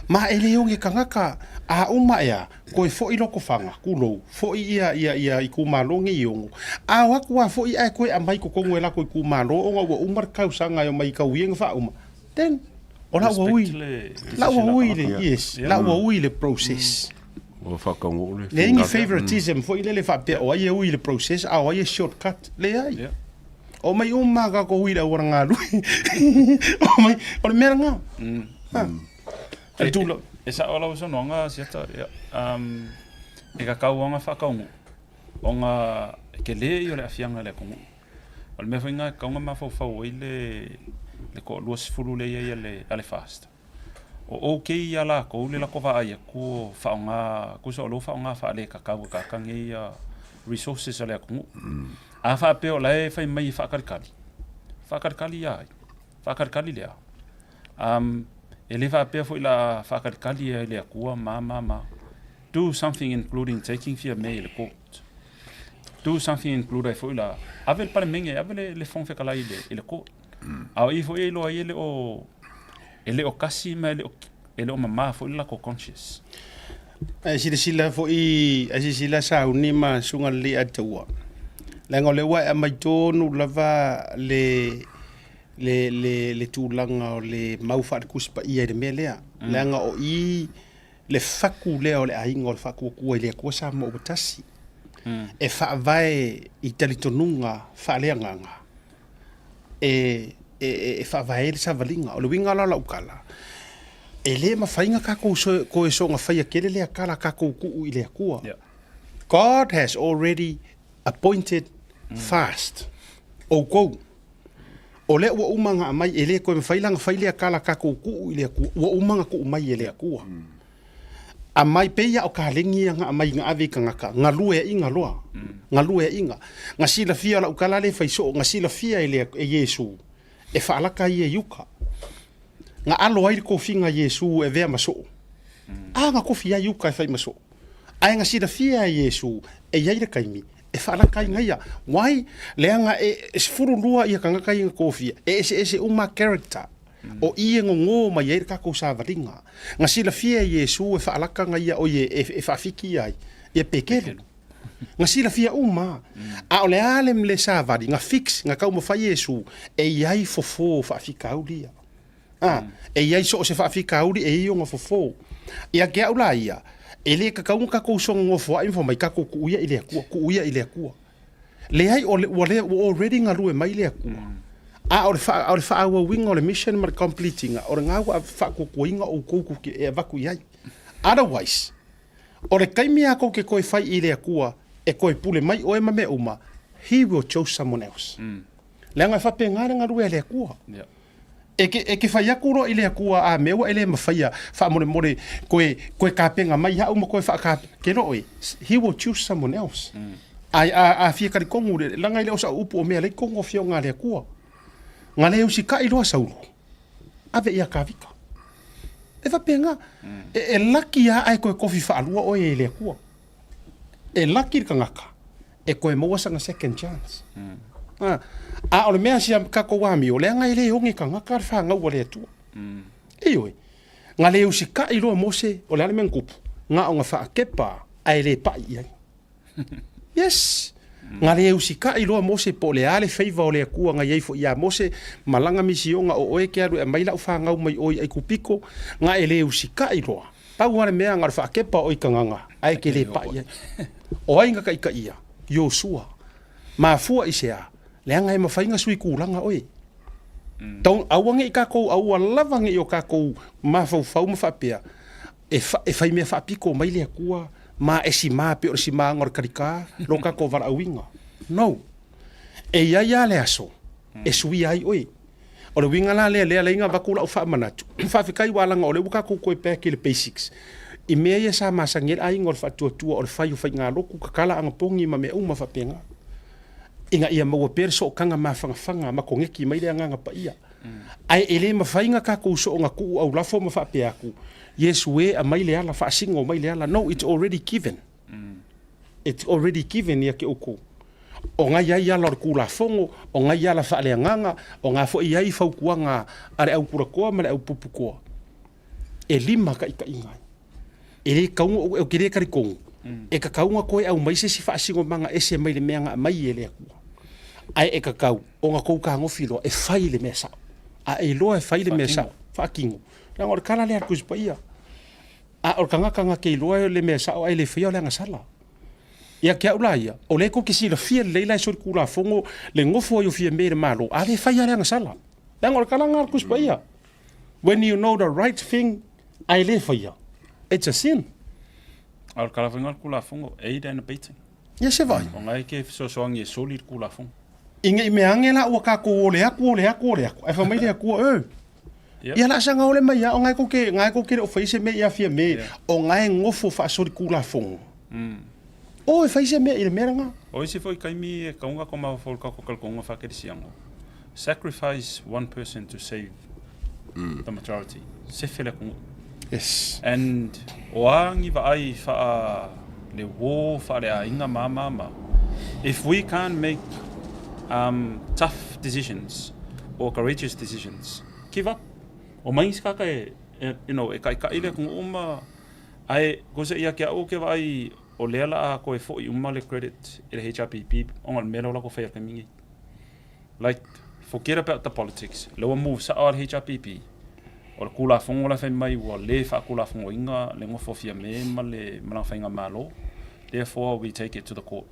Ma e le oge tagata a uma ea, koe foʻi Lotofaga, tulou, foʻi ia, ia, ia itumalo nei i ono. A o atu a foʻi ae toe aumai totonu e latou itumalo ona ua uma le tausaga e omai i tauia na faauma, then o la ua ui, la ua ui le, yes, la ua ui le process. Ua faataunuu le Leai ni favoritism foi lele faapea o ai e ui i le process a o ai e shortcut. Leai. Omai uma tatou ui i le auala galue. Omai, o le mea lena. Ha. E tula. E sao lau saunoaga Siata, ia, um, e kakau ona faataunuu, ona e tele ia o le aafiaga i le atunuu. O le mea foi lena e tatau ona mafaufau ai le, le toa-20 lea e i ai a le, a le FAST. O okay ia latou le latou vaai atu o faaaoga, tusa o lea ua faaaoga faalekakau e tagata nei ia resources a le atunuu. A faapea o la e fai mai e faatalikali, faatalikali ia ai? Faatalikali le a? Um, e le faapea foi la faatalikali e le Atua ma ma ma. Do something including taking Fiamē i le court. Do something include ai foi la ave le Palemene, ave le, le Fofoga Fetalai i le, i le court. A o i foi e iloa ai e le o e le o kasi ma e le o e le o mamā foi le latou conscious. Ae silasila foi, ae silasila sauni ma susuga lelei Ataua, leaga o lea ua e aumai tonu lava le le le le tulaga o le mau faale-Tusi Paia i le mea lea. Leaga o i le fatu lea o le aiga o le Faatuatua i le Atua Samoa ua tasi, e faavae i talitonuga faaleagaga e, e, e faavae ai le savaliga. O le uiga la o lau tala, e le mafai ona tatou toe soona faia tele lea tala tatou tuu i le Atua. Yeah. God has already appointed fast. Outou, o lea ua uma ona aumai, e le toe mafai la ona fai lea tala tatou tuu i le Atua, ua uma ona tuu mai e le Atua. Aumai pei a o kaleni ia na aumai na ave i tagata, galueaiina loa, galueaiina. Na silafia o lau tala lea e fai soo, na silafia e le e Iesu e faalata ia i uka. Na alo ai le tofiga a Iesu e avea ma soo. A na tofi ai uka e fai ma soo. Ae na silafia e Iesu e i ai le taimi e faalata ai ia. Why? Leaga e 12 ia tagata ia na tofia, e eseese uma character. O i e gogō mai ai le tatou savaliga. Na silafia e Iesu e faalaka na ia oi e faafiki ia ai, ia Pekelu. Na silafia uma. A o le a le le savali, na fix, na taumafai Iesu e i ai fofo o faafitauli ia. A, e i ai so o se faafitauli e i ai ona fofo. Ia te au la ia, e le tatau ona tatou soona nofoai ma fai mai, tatou tuu ia i le Atua, tuu ia i le Atua. Leai, o le, ua le, ua already galue mai le Atua. A o le wha, o le whaauauinga o le mission ma le completinga, o le ngā ua whaakuakuainga o kou ku e avaku i ai. Otherwise, o le taimi a kou ke koe whai i le Atua, e koe pule mai oe ma mea uma, he will chose someone else. Leaga e faapena le galue a le Atua. Yeah. E ke, e ke fai aku loa i le Atua a mea ua e le mafaia, faamolemole, koe, koe kapenga mai ha'u ma koe whaakape, ke lo oe, he will choose someone else. Ai, a, a fia kalikongu, le, langa i le osa upu o mea lei kongo fioga a le Atua. Nga le usika'i loa Saulo, ave ia Kavika. E faapena, e, e laki a ae koe kofi whaalua oe e le Atua. E laki le tagata e koe maua sana second chance. A, a o le mea sia kakou amio, leaga e le oge tagata le fanau a le Atua. Ioe, na le usika'i loa Mose, o le a le mea na tupu? Na ona faakepa ae le pa'i i ai. Yes! Na le usika'i loa Mose po o le a le favour o le Atua na i ai foi ia Mose, malaga misioga o oe e te alu e aumai la'u fanau mai o i Aikupito, na e le usika'i loa. Pau lava le mea na o le faakepa o i tagaga ae te le pa'i ai. O ai na taitaia? Iosua. Mafua i se a? Leaga e mafai na sui tulaga oe. Don't, aua ne i tatou, aua lava ne i o tatou mafaufau ma faapea, e, fa, e fai mea faapito mai le Atua ma e sima pei o le simaga o le kalika lo tatou valaauina. No. E i ai lava le aso e suia ai oe. O le uiga la lea, lea la ina avatu lau faamanatu, faafetai ua alaga o lea ua tatou toe back i le basics, i mea ia sa masani ai le aiga o le faatuatua o le fai o faigalotu, tatala anapogi ma mea uma faapena, ina ia maua pea le sootaga mafanafana ma koneti mai le Agaga Paia. Ae e le mafai ona tatou soona tuu aulafo ma faapea atu, Iesu e, aumai le ala, faasino mai le ala. No, it's already given. It's already given ia te outou. O na i ai ala o le Tulafono, o na i ala faaleagaga, o na foi i ai fautuaga a le autulatoa ma le aupuputoa e limataitaiina ai. E le tatau ona, ou te le talitonu, e tatau ona toe aumai se isi faasinomaga ese mai le mea na aumai e le Atua. Ae e tatau ona tou fetagofi loa e fai le mea sao. A e iloa e fai le mea sao, faatino. Leaga o le tala lea a le Tusi Paia. A o le tagata na te iloa le mea sao ae le faia o le agasala. Ia te au la ia, o lea tou te silafia lelei la e solitulafono le nofo ai o Fiame i le Malo, a le faia le agasala. Leaga o le tala lena a le Tusi Paia. When you know the right thing ae le faia, it's a sin. A o le tala foi lena o le Tulafono, aid and abetting. Ia se vaai. O lena e ke fesoasoani e soli le Tulafono. Ina i mea ane la ua tatou ole atu, ole atu, ole atu, ae fai mai le Atua, e, Ia la saga ole mai a o ngai ko ke ngai ko ke le o fai se mea ia Fiame o ngai ngofo faasolitulafono. O e fai se mea i le mea lena. O isi foi taimi e kauga ko mafaufau i le tatou talitonuga faakerisiano, sacrifice one person to save the majority, sefe le atunuu. Yes. And o a ni vaai faa le uō, faa le aiga ma ma ma, if we can't make um, tough decisions or courageous decisions, give up. O mai isi kaka e, e, you know, e kaʻikaʻi le atunuu ma, ae, kosa ia ke au ke vaai o lea la a koe foʻi uma le credit i le HRPP ona o le mea lea o latou faia i le taimi nei. Like, forget about the politics. Lea ua move sao lava le HRPP. O le Tulafono la e fai mai ua le faatulafonoina le nofo a Fiame ma le ma lana faigamalo. Therefore, we take it to the court.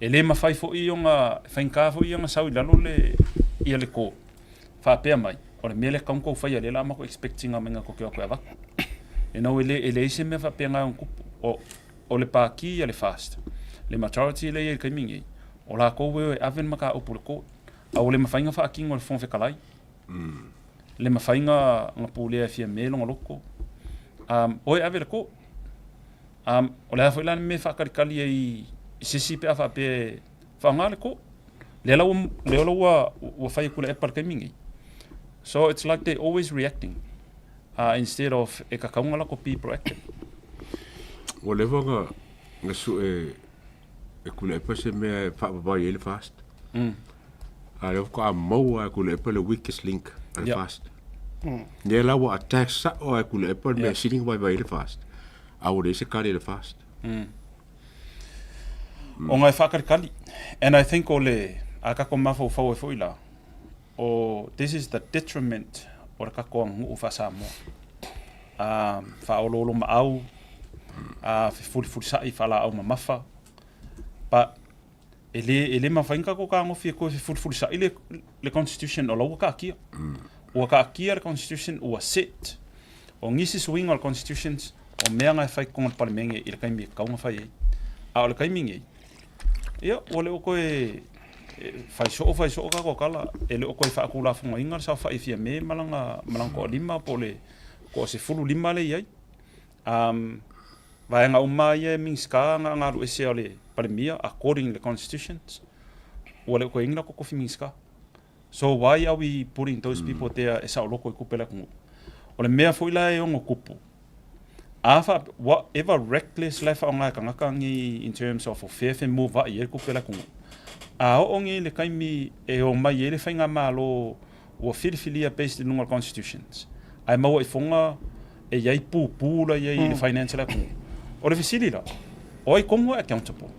E le mafai foi ona, e faigata foi ona sau i lalo le, ia le court faapea mai, o le mea lea e tatau ona tou faia lea o le a matou expect ina mai tou te o atu e avatu. You know, e le, e leai se mea faapena e ono tupu. O, o le Pākī a le FAST, le majority lea e i ai i le taimi nei, o latou e o e ave le mataupu i le court, a ua le mafai ona faatino e le Fofoga Fetalai, le mafai ona pulea e Fiame lona loto, um, o e ave i le court. Um, o le a foi la le mea e faatalitali ai i se isi pe a faapea e faaaoga le court. Lea la ua, lea la ua, ua fai e Tuilaepa i le taimi nei. So it's like they're always reacting instead of e kakau ona latou be proactive. Ua leva ona na sue e Tuilaepa se mea e faavavai ai le FAST. A lea faatoa maua e Tuilaepa le weakest link a le FAST. Lea la ua attack sao lava e Tuilaepa le mea sili ona vaivai ai le FAST, a ua leai se kali a le FAST. Ona e faakalikali. And I think o le, a tatou mafaufau ai foi la, o this is the detriment o le tatou aganuu faa-Samoa. Faaoloolomaau, fefulifulisaʻi faalaau mamafa, but. E le, e le mafai ona tatou tagofi e toe fefulifulisa'i le, le constitution o la ua taatia. Ua taatia le constitution ua set. O nisi suiga o le constitutions, o mea na e fai i totonu o le Palemene i le taimi e tatau ona fai ai. A o le taimi nei, ia, ua le o toe fai soo fai soo tatou tala, e le o toe faatulafonoina le saofai a Fiame ma lana, ma lana toalima po o le toasefululima lea e i ai. Um, vaega uma lava ia e Minisita na ona alu ese a le Palemia according le constitutions, ua le o toe i ai ni latou tofi Minisita. So why are we putting those people there e saoloto i tupe a le atunuu? O le mea foi la e ono tupu, a faapea, whatever reckless la e faaaoga e tagata nei in terms of o fea e femuavaai ai le tupe a le atunuu, a oo nei i le taimi e omai ai le faigamalo ua filifilia based i luga o le constitutions, ae maua ifoga e i ai pupū la i ai i le finance a le atunuu. O le fesili la, o ai tonu e accountable?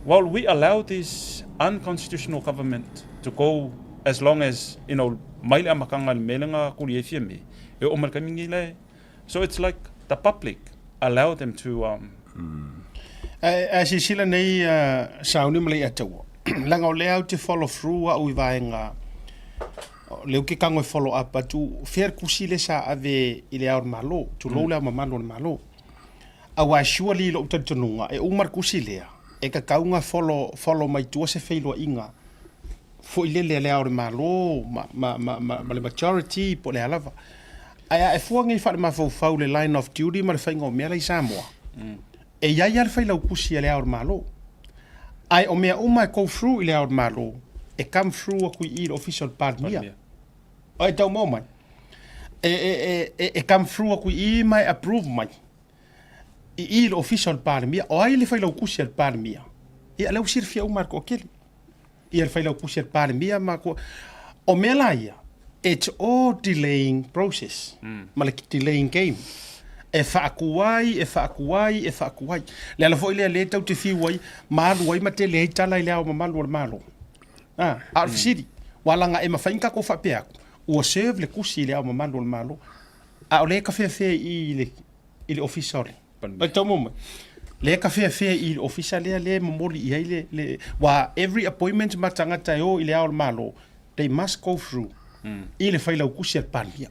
Well, we allow this unconstitutional government to go as long as, you know, mai le amataga i le mea lea na tuli ai Fiame, e oo mai le taimi lenei la e. So it's like the public allow them to um, Ae a silasila nei a Sauni ma Leiataua, leaga o lea ou te follow through au i vaega lea ou te tago e follow up atu, fea le tusi lea sa ave i le Ao o le Malo, tulou le Ao Mamalu o le Malo. Aua surely i lou talitonuga, e uma le tusi lea, e tatau ona follow, follow mai tua se feiloaiga foi lele a le Ao o le Malo ma, ma, ma, ma, ma le majority po o le a lava. Ae a e fua nei faale-mafaufau le line of duty ma le faiga o mea la i Samoa, e i ai lava le failautusi a le Ao o le Malo. Ae o mea uma e go through i le Ao o le Malo, e come through atu i i i le Ofisa o le Palemia. E tau maua mai? E, e, e, e, e come through atu i i ma e approve mai i i i le Ofisa o le Palemia. O ai le failautusi a le Palemia? Ia, lea ua silafia uma e le toatele. Ia le Failautusi a le Palemia ma ko O mea la ia, it's all delaying process ma le delaying game. E faakuai, e faakuai, e faakuai. Le ala foi lea lea tau te fiu ai ma alu ai ma tele ai tala i le Ao Mamalu o le Malo. A, a o le fesili, ua laga e mafai ona tatou faapea atu, ua serve le tusi i le Ao Mamalu o le Malo, a o lea e tafeafea i i le i le ofisa o le Palemia. Tau mai. Lea ka feafea i le ofisa lea lea e momoli i ai le, le wa every appointment ma tagata e o i le Ao o le Malo, they must go through i le failautusi a le Palemia.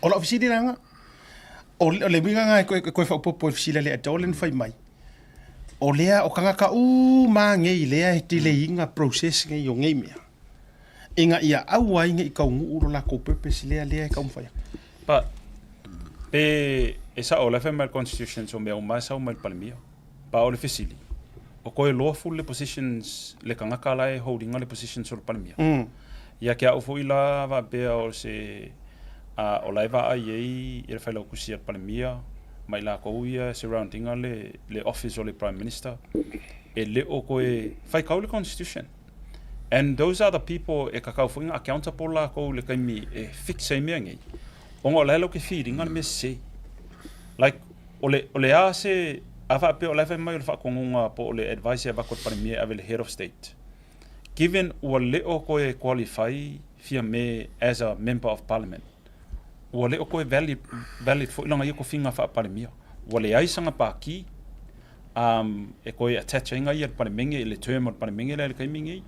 O lau fesili la lena, o le uiga lena e koe faaopoopo i le fesili a Leiataua lea na fai mai, o lea o tagata uma nei lea e delay ina process nei o nei mea, ina ia aua ai ne i taunuu lo latou purpose lea lea e taumafai atu. But pe e sao o la e fai mai le constitution so mea uma e sau mai le Palemia. But o le fesili, o koe lawful le positions le tagata la e hold ina le positions o le Palemia? Ia ke a'u foi la faapea o se a o la e vaai ai i le failautusi a le Palemia ma i latou ia e surround ina le le office o le Prime Minister e le o koe faitau le constitution. And those are the people e kakau foi ona accountable lakou i le taimi e fix ai mea nei, ona o la e latou te feed ina le mea sese. Like, o le, o le a se, a faapea o la e fai mai o le faatonuga po o le advice e avatu e le Palemia e ave i le Head of State, given ua le o toe qualify Fiame as a Member of Parliament, ua le o toe valid, valid foi lana ia tofiga faa-Palemia. Ua leai sana pākī. um, e toe attach ai ia le Palemene i le term o le Palemene lea i le taimi nei,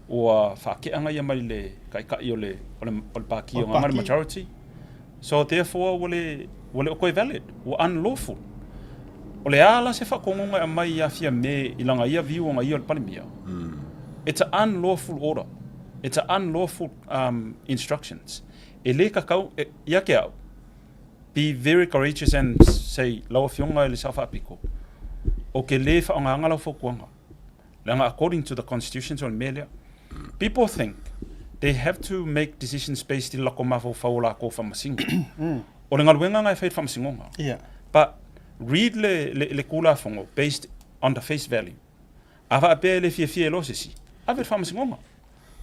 ua faake'aga ia mai le taitai o le, o le, o le pāti o le majority. So therefore ua le, ua le o toe valid, ua unlawful. O le a la se faatonuga e aumai ia Fiame i lana ia view ona ia o le Palemia? It's a unlawful order. It's a unlawful um, instructions. E le kakau, e, ia ke au, Be very courageous and say, lau Afioga i le Sao Faapito, ou te le faaaogaina lau fautuaga, leaga according to the constitutions o le mea lea. People think they have to make decisions based i le latou mafaufau o latou faamasino. O le galuega lena e fai i le faamasinoga. But read le, le, le Tulafono based on the face value. A faapea e le fiafia e loa se isi, ave i le faamasinoga.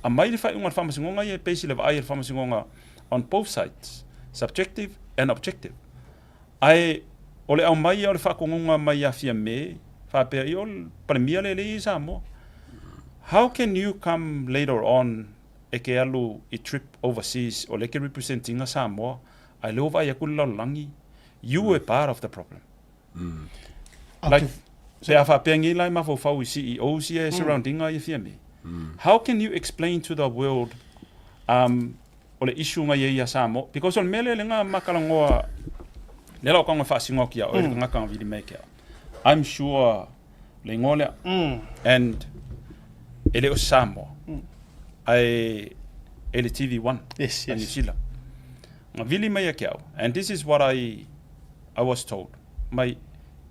Aumai le faaiuga a le faamasinoga ia e base i le vaai a le faamasinoga on both sides, subjective and objective. Ae o le aumai ia o le faatonuga mai ia Fiame, faapea ia o le Palemia lea lea e i ai i Samoa. How can you come later on e ke alu i trip overseas o lea e ke represent ina Samoa ae lea ua vaai atu le lalolagi, you were part of the problem. Like, Pe a faapea nei la e mafaufau i CEOs ia e surround ina ia Fiame. How can you explain to the world o le issue na i ai ia Samoa? Because o le mea lea lena ma talanoa, lea la o tago e faasino atu ia oe le tagata na vili mai ke au. I'm sure le igoa lea. And e le o Samoa. Ae e le TV1 a New Zealand. Na vili mai ia ke au. And this is what I was told. Mai,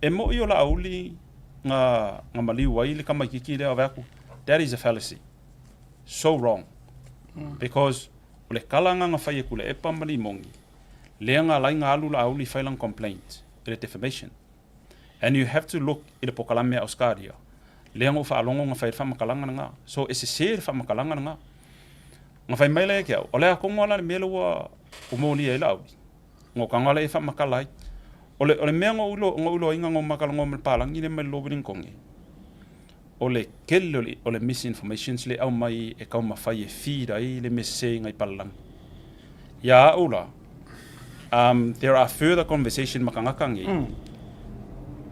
e mo'i o Laauli na, na maliu ai le tamaititi lea ave atu. That is a fallacy. So wrong. Because o le tala na na fai e Tuilaepa ma Limoni, lea na alai na alu Laauli fai lana complaint i le defamation. And you have to look i le pokalame a Auskaria, lea na ou faalogo na fai ai le faamatalaga lena. So e sese le faamatalaga lena. Na fai mai la ia ke au, o le a tonu lava la le mea lea ua molia ai Laauli. Ngo ka ngala e whamakala ai. O le, o le mea ngo ulo, ngo ulo inga ngo makala ngo palangi le mai lo willing konge. O le kele o le, o le misinformations le au mai e kau mawhai e feed ai le mese ngai palalangi. Ia au la, there are further conversation makangaka ngi.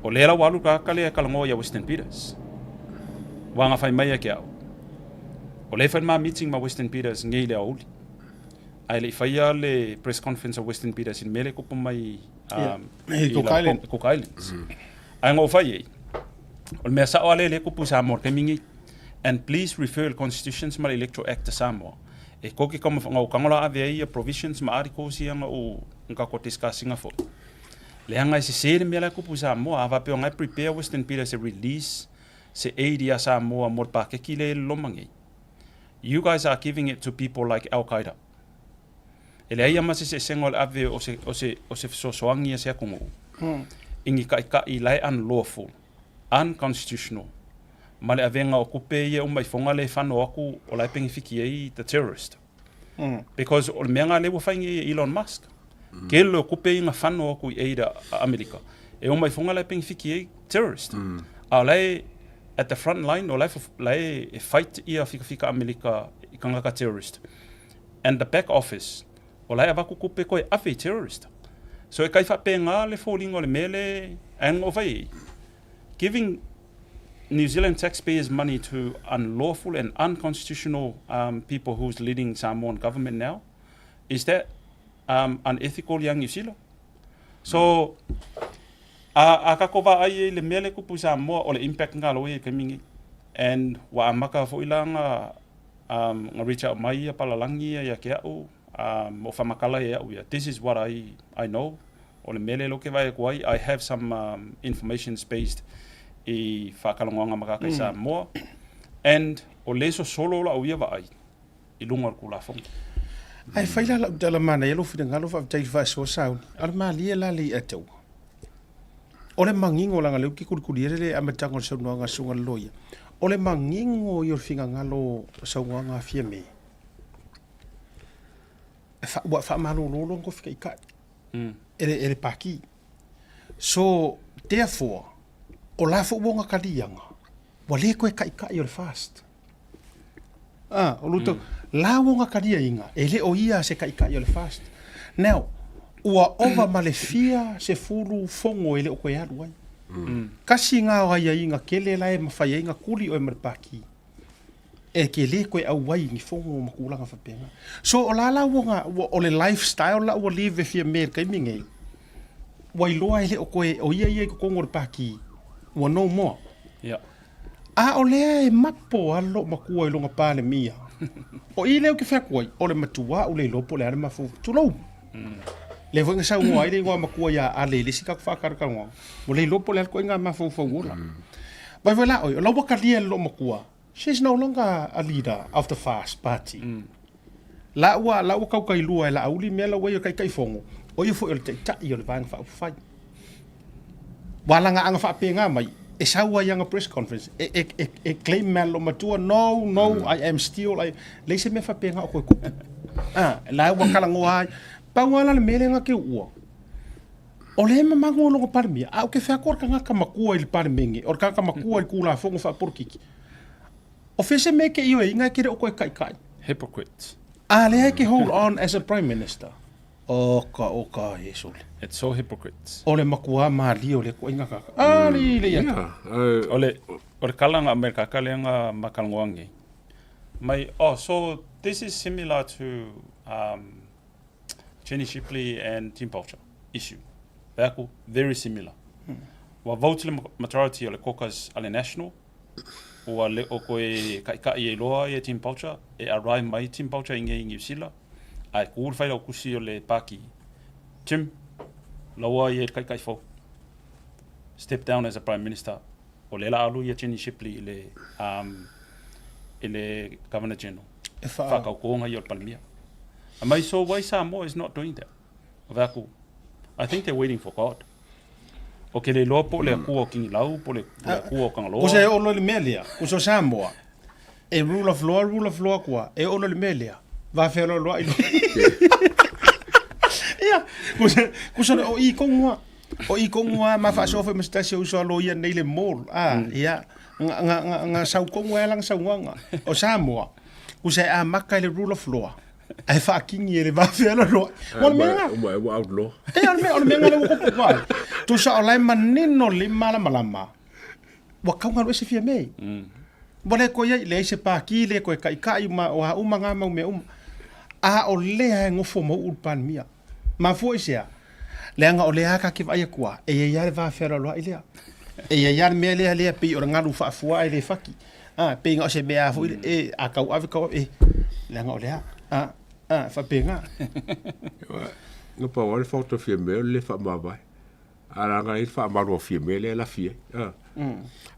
O le la walu ka kale e kala ngo ia Western Peters. Wanga whai mai e ke au. O le whai ma meeting ma Western Peters ngi le auli. Ae le i faia le press conference a Western Peters i le mea lea e kupu mai i Cook Island. Cook Islands. Ae na ou fai ai, o le mea sao lava lea lea e kupu i Samoa i le taimi lenei. And please refer le Constitutions ma le Electoral Act a Samoa. E koke ka na ou tago la ave ai ia provisions ma articles ia na ou na tatou discuss ina foi. Leaga e sese le mea la e kupu i Samoa. A faapea o na e prepare Western Peters e release se aid ia Samoa mo le pakeki lea e loloma nei. You guys are giving it to people like Al Qaeda. E leai lava ma se eseesega o le ave o se, o se, o se fesoasoani ia se atunuu i ni taʻitaʻi la e unlawful, unconstitutional, ma le avega o tupe ia uma i foga lea e fano atu o la e penefiti ai the terrorist. Because o le mea lena lea ua fai nei e Elon Musk. Tele o tupe ia na fano atu i aid a Amerika, e uma i foga la e penefiti ai terrorist. A o la e at the front line, o la e, la e, e fight ia fikafika Amerika i kangaka terrorist. And the back office, o la e avatu tupe koe ave i terrorist. So e kai faapena le foliga o le mea le and o fai ai, giving New Zealand taxpayers money to unlawful and unconstitutional people who's leading Samoan government now, is that unethical ia Niu Sila? So, a, a tatou vaai ai i le mea lea e tupu i Samoa, o le impact lena loa ia i le taimi lenei. And ua amata foi la na, na reach out mai ia palalagi ia ia te au, o faamatala ia au ia, this is what I, I know, o le mea lea ou te vaai atu ai, I have some informations based i faatalanoaga ma tagata i Samoa, and o lea e sosolo lau ia vaai i luga o le Tulafono. Ae fai la lau tala manaia lou finagalo faafetai i le faasoa sauni. A o le malie la le i'a taua. O le mangingo leaga lea ou te kulikuli ai le amataga o le saunoaga a Susuga i le Loia. O le mangingo ia o le finagalo o saunoaga a Fiame, e fa, ua faamalolo lona tofi taitai e le, e le Pati. So, therefore, o la foi ua ona taliaga, ua le toe taitai o le FAST. Ah, o luto, la ua ona taliaina, e le o ia se taitai o le FAST. Now, ua ova ma le fia sefulu fono e le o toe alu ai. Kasi na o aiaiga tele la e mafai ai na kuli oe ma le Pati. E ke le koe auai ni fono ma tulaga faapena. So o la la ua na, ua, o le lifestyle la ua live e Fiame i le taimi nei, ua iloa e le o koe, o ia ia i totonu o le Pati, ua no more. Yeah. A o lea e mapo lava lou matua i lona Palemia. O i lea ou te fai atu ai, o le matua ou le iloa po o le a le mafaufau. Tulou. Lea foi na saunoa ai le igoa matua ia Ale i le isi tatou faatalatalanoaga, ua le iloa po o le a le ituaiga mafaufau ola. Vaai foi la oe, o la ua talia e le loomatua, she is no longer a leader of the FAST party. La ua, la ua taukailua e Laauli mea la ua ia o le Taitaifono, o ia foi o le Taitai o le Vaega Faaupufai. Ua lagaaga faapena mai, e sau ai ana press conference, e, e, e, e claim mai le loomatua, no, no, I am still, I, leai se mea faapena o toe tupu. Ah, la ua talanoa ai. Pau lava la le mea lea na te uua, O lea e mamalu o lona Palemia, a o ke fea koa le tagata matua i le Palemene, o le tagata matua i le Tulafono faapolokiki. O fea se mea e te ioeina e te le o toe taitai? Hypocrites. A lea e te hold on as a Prime Minister. Oka oka Iesu le. It's so hypocrites. O le makuā mālie o lea ituaiga kaka. Alii le ia. O le o le kala nga Amerikaka lea nga ma kalanoa nei mai oh so this is similar to um Jenny Shipley and Tim Boucher issue. Fai aku very similar. Ua vote le majority o le caucus a le National ua le o koe kaʻikaʻi ai loa ia Tim Boucher e arrive mai Tim Boucher i nei i Niu Sila ae ku le failautusi o le Paki Tim laua ia i le kaʻikaʻi fou step down as a Prime Minister o lea la alu ia Jenny Shipley i le um, i le Governor General E wha... whakaukonga ia o le Palemia. Mai so why Samoa is not doing that? O fai atu, I think they're waiting for God. O ke le iloa po o le Akua o Kinilau, po o le Akua o Kangaloa. Kusa e ono i le mea lea, kusa o Samoa, e rule of law, rule of law kua, e ono i le mea lea, va fealoaloai loa. Ia, kusa, kusa o i kongu o i kongu a ma faasoa foi ma se tasi o uso a loia nei le mall, a, ia, nga, nga, nga, nga sau kongu e ala nga saunoaga o Samoa, kusa e amaka i le rule of law, Ae faakigi e le va fealoaloai. O le mea lena. Uma e ua outlaw. E, o le mea, o le mea lena ua kupu ai. Tusa o la e manino le malamalama. Ua kau galu ese Fiame. Ua le koe ai, leai se pākī, le koe kaʻikaʻi ma o a uma ngā mau mea uma. A o lea e gofo mauʻu le Palemia. Mafua i se a? Leaga o lea ka ke vaai atu a, e iai lava le va fealoaloai lea. E iai lava le mea lea lea pei o le galu faafua ae le faki. A, pei na o se mea foi lea, e, a tau ave tau ave, e, leaga o lea, a, a, faapena. Na pau lava le faota o Fiamē o le le faamavae. A leaga ai le faamalu o Fiamē lea e lafi ai. A.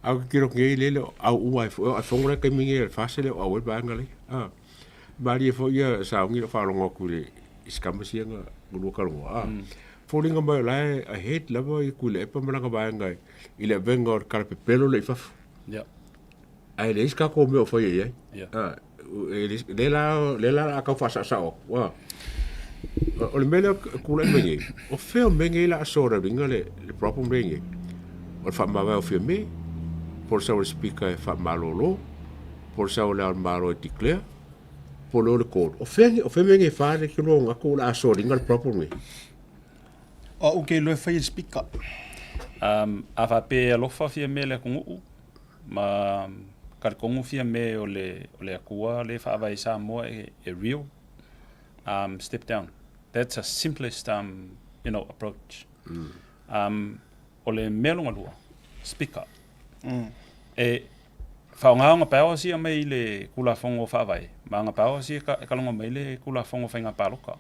A o ke tiro atu nei lele o au uma ai foi, o ai fono la taimi nei le FAST le o au ai le vaega lea. A. Malie foi ia sauni lou faalogo atu i le i scammers ia na lua talanoa. A. Foliga mai o la e ahead lava ia Tuilaepa ma lana vaega i le avega o le talapepelo lea i fafo. Yeah. Ae leai se tatou mea o faia i ai. Yeah. Ah, lea la lea la a tau faasaosao atu. Ah. O le mea lea e tulai mai nei, o fea o mea nei la a sort ina le, le problem lea nei? O le faamavae o Fiame, po o le sau o le speaker e faamalolo, po o le sau o le Ao o le Malo e declare, po o le o le court. O fea, o fea mea nei e fa le ke loa atu o le a sort ina le problem nei? O au ke iloa e fai e le speaker. A faapea e alofa Fiame i le atunuu ma talitonu Fiame o le, o le Atua lea e faavae i Samoa e, e real, step down. That's a simplest you know, approach. O le mea lona lua, speaker. E faaaoga ona powers ia mai le Tulafono Faavae ma ana powers ia e kalogo mai le Tulafono Faiga Palota.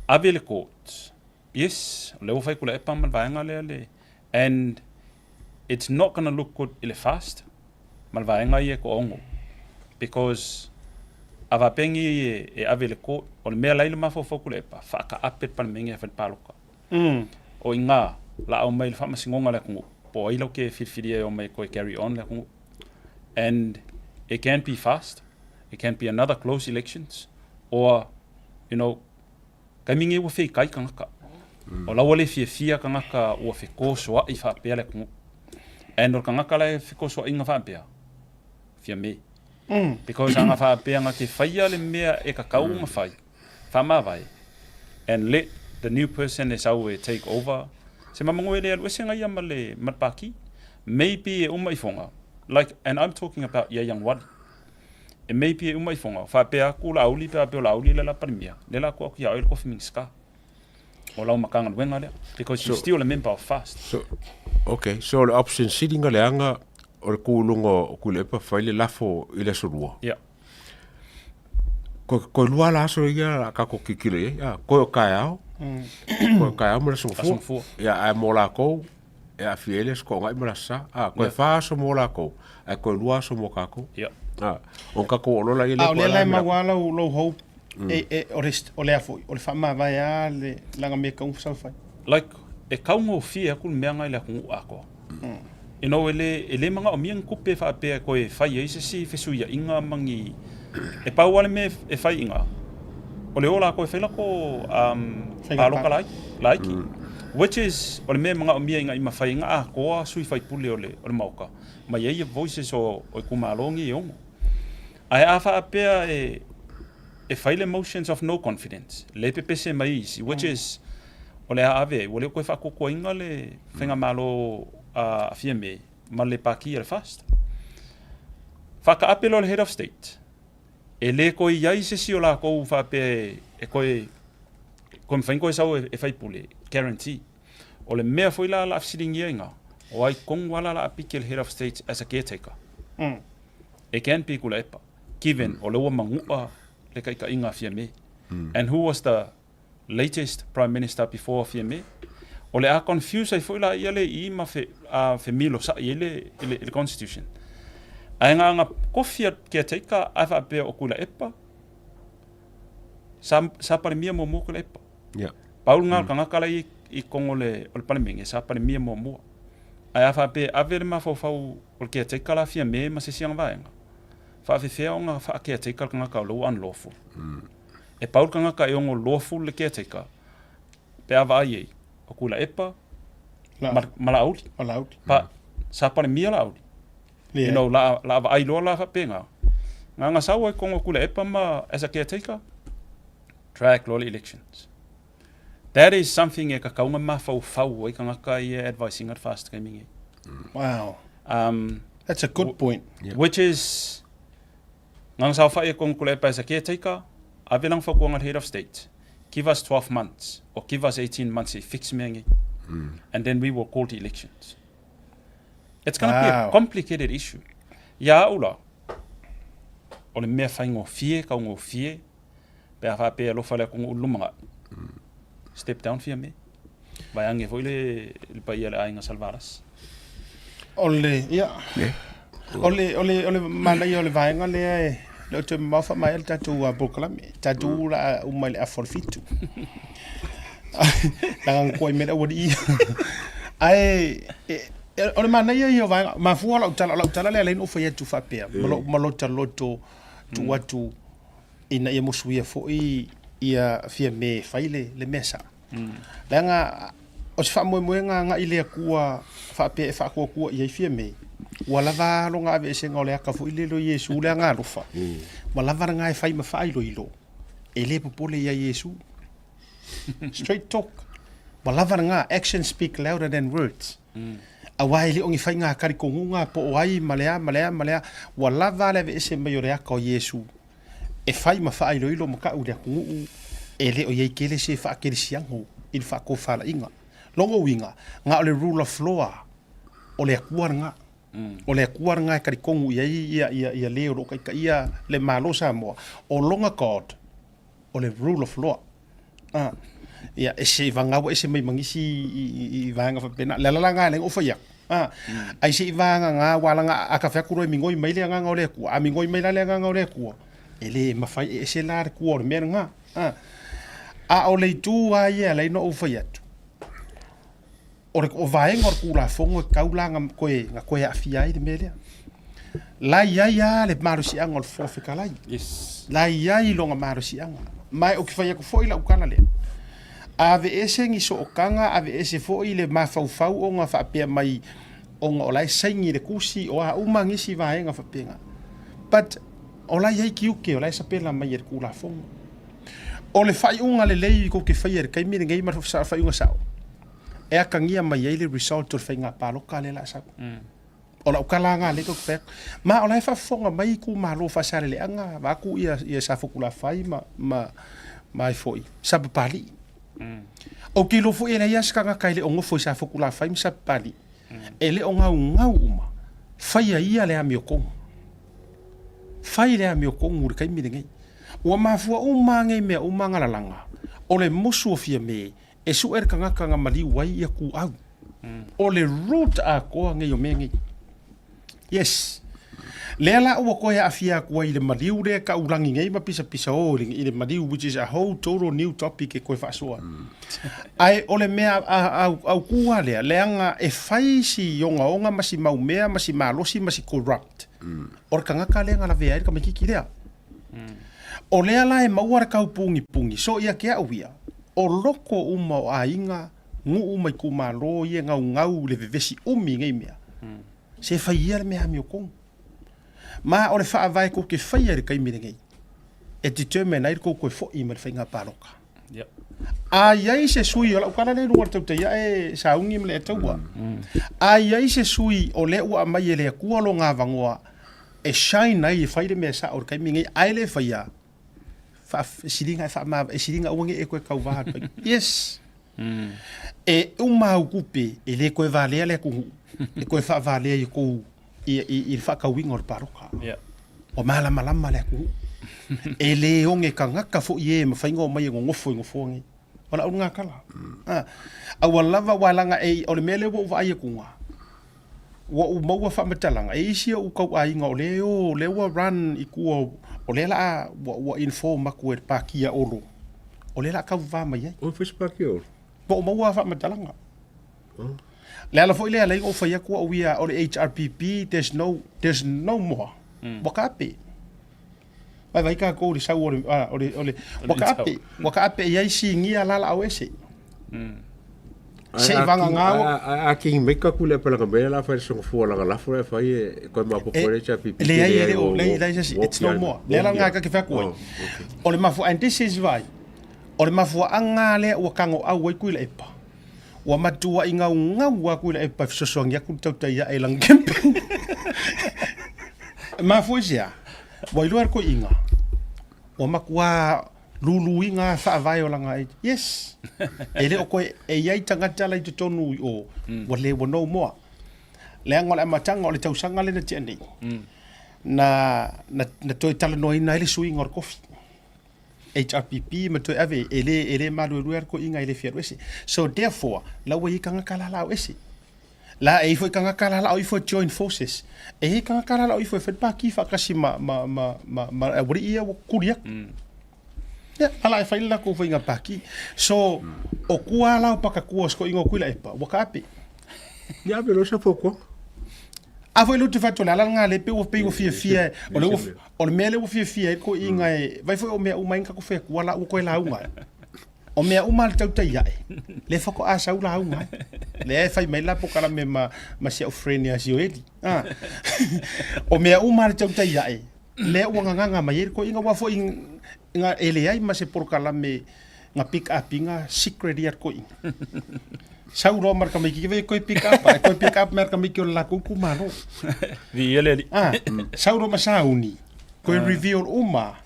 Ave i le court. Yes, o lea ua fai Tuilaepa ma le vaega lea le and it's not gonna look good i le fast ma le vaega ia e toaono because a faapea nei e ave i le court, o le mea la e i le mafaufau o Tuilaepa, faataape le Palemene e fai le palota. O i ina, la aumai i le faamasinoga a le atunuu, po o ai lau ke filifilia e omai e toe carry on le atunuu. And it can be fast, it can be another close elections or you know, taimi nei ua feikai tagata. O la ua le fiafia tagata ua fekosoaʻi faapea le atunuu. And o le tagata la e fekosoaʻiga faapea, Fiame. Because ana faapea na te faia le mea e tatau ona fai, faamavae, and let the new person e sau e take over, se mamago e le alu ese ia ma le, ma le pākī. Maybe e uma ifoga, like, and I'm talking about ia Ianuari. E maybe e uma ifoga, faapea atu Laauli pe a faapea o Laauli le la Palemia, lea la tuu atu ia oe le kofi Minisita o lau Matagaluega lea, because you're still a member of FAST. So, okay, so o le option sili na leaga o le tu i luga o Tuilaepa fai le lafo i le aso lua. Yeah. Koe, koe lua la aso ia a tatou tilotilo i ai, a, koe o taeao, koe o taeao ma le aso Aso Gafua. Gafua. Ia, ae mo lakou, e aafia ai le aso Toonai ma le Aso Sa. A, koe fa aso mo lakou, ae koe lua aso mo tatou. Yeah. A, ona tatou oo loa laia A o po o lea le la a e le mea maua lava lau, lou hope, e, e, o le, o le a foi, o le faamavae lava le, leaga mea e tatau ona fai. Like, e taugofie atu le mea lena i le atunuu atoa. You know, e le, e le manaomia ni tupe faapea e toe fai ai se isi fesuiaiga ma ni... E pau lava le mea e fai i ina, o le o latou e fai latou palota laiti. Which is, o le mea e manaomia ina ia mafai ai ona atoa sui faipule o le, o le Maota, ma i ai voices o, o itumalo nei e ono. Ae a faapea e, E fai le motions of no confidence, le pepese mai isi, which is, o le a ave ai, ua le o toe faakoakoaina le Faigamalo a Fiame ma le Pāti a le FAST. Faataape loa le Head of State, e le toe i ai se isi o latou faapea e toe, toe mafai ona toe sau e faipule, guarantee. O le mea foi la o le a fesiligia i ina, o ai tonu lava la o le a piki e le Head of State as a caretaker? It can be Tuilaepa, given o lea ua manua le taitaiga a Fiame. And who was the latest Prime Minister before Fiame? O le a confuse ai foi la ia le i ma fe, a femilosa'i ai le, le, le Constitution. Ae na ona kofi a caretaker ae faapea o Tuilaepa, sa, sa Palemia muamua Tuilaepa. Yeah. Pau lena o le tagata la e i totonu o le, o le Palemene, sa Palemia muamua. Ae a faapea e ave le mafaufau o le caretaker la Fiame ma se isi ana vaega, faafefea ona faa-caretaker le tagata o la ua unlawful. E pau le tagata e ono lawful le caretaker pe a vaai ai, o Tuilaepa ma, ma Laauli. Ma Laauli. Pa, sa Palemia Laauli. You know, la, la vaai loa la faapena. Na ona sau ai totonu o Tuilaepa ma as a caretaker, drag loa le elections. That is something e tatau ona mafaufau ai tagata ia e advise ina le fast taimi nei. Wow. That's a good point. Yeah. Which is, na ona saofai e totonu o Tuilaepa as a caretaker, ave lana fautuaga i le head of state, give us 12 months or give us 18 months e fix mea nei. And then we will call the elections. It's gonna be a complicated issue. Ia au la, o le mea faigofie, kaugofie, pe a faapea e alofa le atunuu i le lumanai, step down Fiame. Vaeane foi le, le paia o le aiga Salevalasi. O le, ia, o le, o le, o le manaia o le vaega lea e le o toe mamao faamaea le tatou polokalame. Tatou la a uma i le afa o le fitu. Leaga na tuai mai le aualii ia. Ae, e, o le manaia ia o vaega, mafua lau tala, o lau tala lea lea na ou fai atu faapea, ma lou, ma lota loto tuu atu ina ia musuia foi ia Fiame e fai le, le mea sao. Leaga o se faamoemoega agai i le Atua faapea e faatuatua i ai Fiame, ua lava lona aveesega o le aka foi lele o Iesu le agaalofa, ua lava lena e fai ma faailoilo, e le popole ia Iesu. Straight talk. Ua lava lena, actions speak louder than words. Aua e le o ni faiga talitonuga po o ai ma le a ma le a ma le a, ua lava le aveese mai o le aka o Iesu e fai ma faailoilo ma ta'u i le atunuu e le o i ai tele se faakelesiano i le faatofalaiga. Lona uiga, na o le rule of law o le Atua lena. O le Atua lena e talitonu i ai ia, ia, ia le o lo o taitaia le Malo o Samoa. O lona God, o le rule of law. Ah, ia, e se i vagau ese mai ma nisi i, i, i vaega faapena. Le ala la lena e ala ai ona ou fai atu. Ah, ai se i vaga ngā wā langa a ka whea kuro e mingoi mai le anganga o le Atua. A mingoi mai la le anganga o le Atua, e le mawhai e ese la le kua o le mea ngā. Ah, a o le itu a ia ala ai ona ou fai atu. O le o vaega o le Tulafono e tau la na koe, na koe aafia ai le mea lea. La i ai lava le malosiaga o le Fofoga Fetalai. Yes. La i ai lona malosiaga. Ma ou te fai atu foi lau tala lea. A aveese ni sootaga, aveese foi le mafaufau ona faapea mai ona o la e saini i le tusi, o a uma nisi vaega faapena. But o la e i ai tiute, o la e sapela mai e le Tulafono. O le faaiuga lelei tou te faia i le taimi lenei ma le faaiuga sao, e atagia mai ai le result o le faiga palota lea o le a sau. O lau tala lena lea tou te fai atu. Ma o la e faafofoga mai itumalo o Faasaleleaga vaeatu ia Safotulafai ma ma ma ai foi Sapapalii. Ou te iloa foi e leai lava se tagata e le o nofo i Safotulafai ma Sapapalii e le o gaugau uma, faia ia le amiotonu. Fai le amiotonu i le taimi lenei. Ua mafua uma lava nei mea uma na lalaga, o le musu o Fiame e suʻe le tagata na maliu ai ia kūʻau. O le root atoa nei o mea nei. Yes. Lea la ua toe aafia atu ai i le maliu lea e taulagi nei ma pisapisa o i le, i le maliu which is a whole total new topic e toe faasoa. Ae o le mea autu lava lea, leaga e fai si ogaoga ma si mau mea ma si malosi ma si corrupt. O le tagata lea na lavea ai le tamaititi lea. O lea la e maua le taupugipugi, so ia te au ia, o loko uma o aiga, nuu ma itumalo ia e gaugau i le vevesi umi i nei mea, se fai ia le mea amiotonu. Ma o le faavae tou te faia i le taimi lenei. E determine ai le kou toe fo'i mai le faiga palota. A i ai se sui o lau tala lea i luga o le tautai ae sauni ma le ataua. A i ai se sui o lea ua aumai e le Atua lona avanoa e shine ai e fai le mea sao i le taimi lenei ae le faia, e sili ona e sili ona aua ne i e toe tauva atu ai. Yes. E uma au tupe e le toe valea le atunuu e toe faavalea i tou i le faatauina o le palota. Ua malamalama le atunuu. E le oge tagata foi e mafai ona omai e nonofo i nofoa nei. O lau lena tala. Aua lava aua leaga e, o le mea lea ua ou vaai atu, ua ou maua faamatalaga, e isi ou tauaiga o lea e o, lea ua run i tua, o lea la ua inform atu e le Pāti a Olo, o lea la a tauva mai ai. Ua fai se Pāti a Olo? Ua ou maua faamatalaga. Le ala foi lea e ala ai ona ou fai atu au ia, o le HRPP, there's no, there's no more. Ua taape. Vaivai tatou i le sau o le, o le, o le, ua taape, ua taape e i ai sinia la laau ese. Se i vagana ua. A kingi mai ka kule pala ka mea la fai songa fua la lafo e fai e koe mapopo le HRPP. Leai e le o, leai, leai se isi, it's no more. Le ala lena ka ke fai atu ai. O le mafua, and this is why, o le mafuaaga lea ua tagoau ai Tuilaepa. Ua matuai gaugau lava Tuilaepa e fesoasoani atu le tautai ae i lana campaign. E mafua i se a? Ua iloa e le toeaina, ua matua luluina lava faavae o lana age. Yes! E le o toe, e i ai tagata la i totonu i o, ua le, ua no more. Leaga o le amataga o le tausaga lea na tea nei, na, na, na toe talanoaina ai le suiga o le tofi. HRPP ma toe ave e le e le maluelue a le toeaina e le fia alu ese. So therefore, la ua i ai tagata la la o ese. La e i foi tagata la la o ifo e join forces. E i ai tagata la la o ifo e fai le pākī faatasi ma ma ma ma ma aualii ia ua kuli atu. Ia, la la e fai le latou faiga pākī. So, o kua la o pakatua o se toeaina o Tuilaepa, ua taape. Ia ave loa sa fuafuaga. A foi lea ou te fai atu o le ala lena lea pei ua pei ua fiafia o lea ua o le mea lea ua fiafia ai toeaiina e vaai foi o mea uma ai na tatou fai atua la ua toe lauga ai. O mea uma a le tautai ae lea faatoa sau lauga ai. Lea e fai mai la polokalame ma ma si au friend ia Sioeli. Ah. O mea uma a le tautai ae lea ua gagaga mai ai le toeaiina aua foi na e leai ma se polokalame na pick up ina secret ia le toeaina. Sau loa ma le tamaititi vai e toe pick up, e toe pick up mai le tamaiti o le latou itumalo. Viia le Alii. Ah, sau loa ma sauni, toe reveal uma,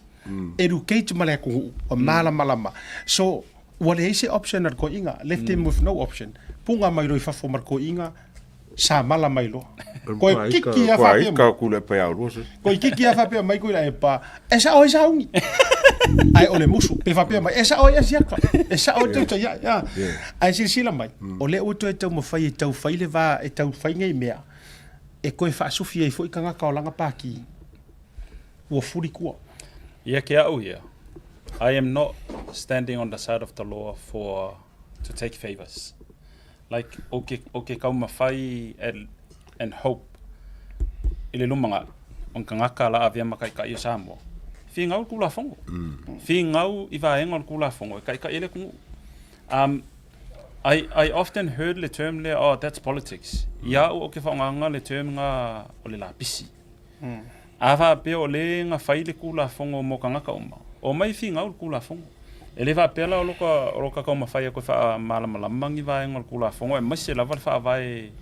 educate ma le atunuu, ua malamalama. So, ua leai se option a le toeaina, left him with no option. Puga mai loa i fafo ma le toeaina, samala mai loa. Koe kiki a faapea mai. Ka kule pe au loa. Koe kiki a faapea mai koe e pa. E sao ai sauni. Ai o le musu. Pe faapea mai e sao ai asiaka. E sao ai tau ia. ia. Ai silasila mai. O lea ua toe taumafai e tau fai le va e tau fai nei mea. E toe faasufi ai foi tagata o lana pāti. Ua fuli tua. Ia ke au ia. I am not standing on the side of the law for to take favors. Like, o ke, o ke kaumafai and, and hope i le lumanai, o ni tagata la avea ma taitai o Samoa, figau le Tulafono. Figau i vaega o le Tulafono e taitai ai le atunuu. Um, I, I often heard le term lea, oh, that's politics. Ia au ou te faaaogaina le term nga o le lapisi. A faapea o lea na fai le Tulafono mo tagata uma, omai finau le Tulafono. E le faapea la o lo ka, o lo ka taumafai atu e faamalamalama ni vaega o le Tulafono aemaise lava le Faavae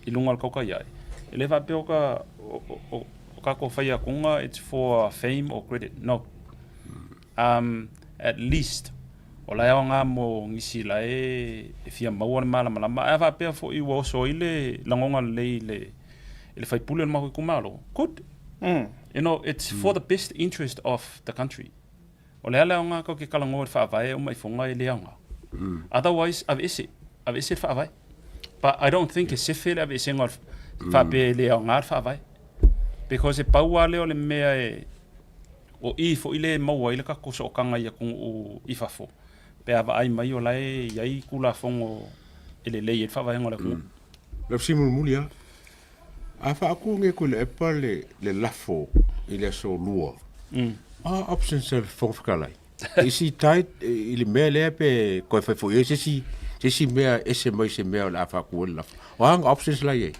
i luga o le tautai ae. E le faapea o ka, o, o, o tatou fai atuga it's for fame or credit. No. Um, at least, o la e aoga mo nisi la e, e fia maua le malamalama. Ae a faapea foi ua oso ai le lagona lelei i le, i le faipule o le matou itumalo, good. You know, it's for the best interest of the country. O le a le aoga tatou te talanoa i le Faavae uma ifoga e le aoga. Otherwise, aveese, aveese le Faavae. But I don't think e sefe le aveesega o le faapea e le aoga le Faavae. Because e pau lava lea o le mea e, o i foi lea e maua ai le tatou sootaga i atunuu i fafo, pe a vaai mai o la e i ai Tulafono e lelei ai le faavaega o le atunuu. Lau fesili mulimuli lava, a faaatu nei Tuilaepa le le lafo i le aso Lua, o a options a le Fofoga Fetalai? Is he tied i le mea lea pe toe fai foi i ai se isi se isi mea ese mai se mea o le a faatu ai le lafo? O a ana options la i ai?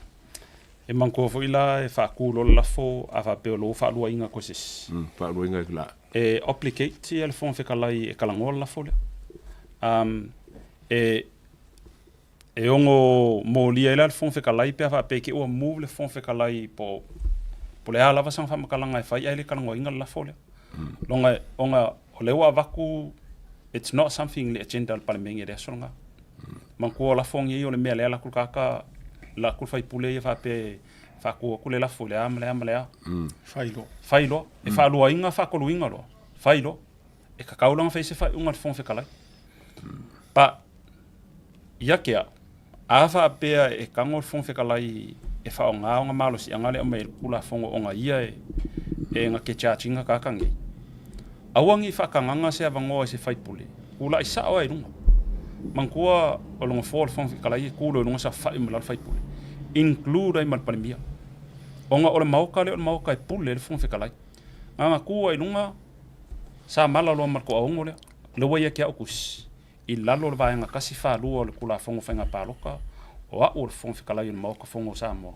E manatua foi la e faatu loa le lafo a faapea o lou faaluaina koe se isi. Faaluaina la. E obligate ia le Fofoga Fetalai e talanoa le lafo lea. Um, e e ono molia ai la le Fofoga Fetalai pe a faapea i te i ua move le Fofoga Fetalai po po le a lava sana faamatalaga e fai ae le talanoaina le lafo lea. Loga ona o lea ua avatu it's not something i le agenda a le Palemene i le aso lena. Manatua o lafo nei o le mea lea alu atu le tagata alu atu le faipule ia faapea e faatu atu le lafo i le a ma le a ma le a. Fai loa. Fai loa. E faaluaina faatoluina loa. Fai loa. E tatau la ona fai se faaiuga a le Fofoga Fetalai. But ia te au, a faapea e tago le Fofoga Fetalai e faaaoga ona malosiaga lea e aumai ai le Tulafono ona ia e na te charge ina tagata nei, aua ne i faatagaga se avanoa i se faipule, tulai sao lava i luga. Manatua o le Nofoa o le Fofoga Fetalai e tu loa i luga saofai uma i lalo le faipule, include ai ma le Palemia. Ona o le Maota lea o le Maota e pule ai le Fofoga Fetalai. Na ona tu lava i luga, sa mala loa ma le toaono lea, lea ua ia te au tusi. I lalo o le Vaega 142 o le Tulafono o Faiga Palota, o au o le Fofoga Fetalai o le Maota Fono o Samoa.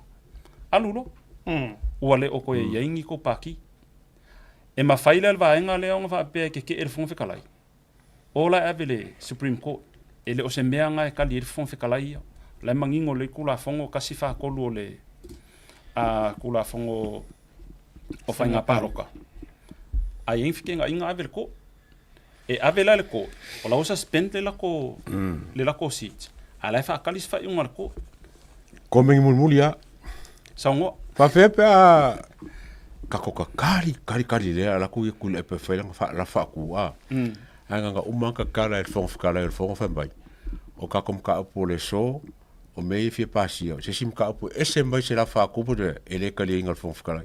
Alu loa. Ua le o toe i ai ni tou pati. E mafai la e le vaega lea ona faapea e tetee le Fofoga Fetalai, o la e ave i le Supreme Court. E le o se mea lena e tali ai le Fofoga Fetalai ia. O la e manino lelei le Tulafono 143 o le Tulafono o Faiga Palota. A i ai ni feteenaiga ave i le Court. E ave la i le court, o la ua suspend le lako, le lako seat, a o la e faatali se faaiuga a le court. Komeni mulimuli a. Saunoa. Faafefea pe a kako ka kali kali kali lea ala ku ia kule pe fai langa fa la fa ku a. Ae nganga uma ka kala e fonga fkala e fonga fa mai. O ka kom ka upu le so o me i fia pasia. Se sim ka upu ese mai se la fa ku e le kali inga fonga fkala.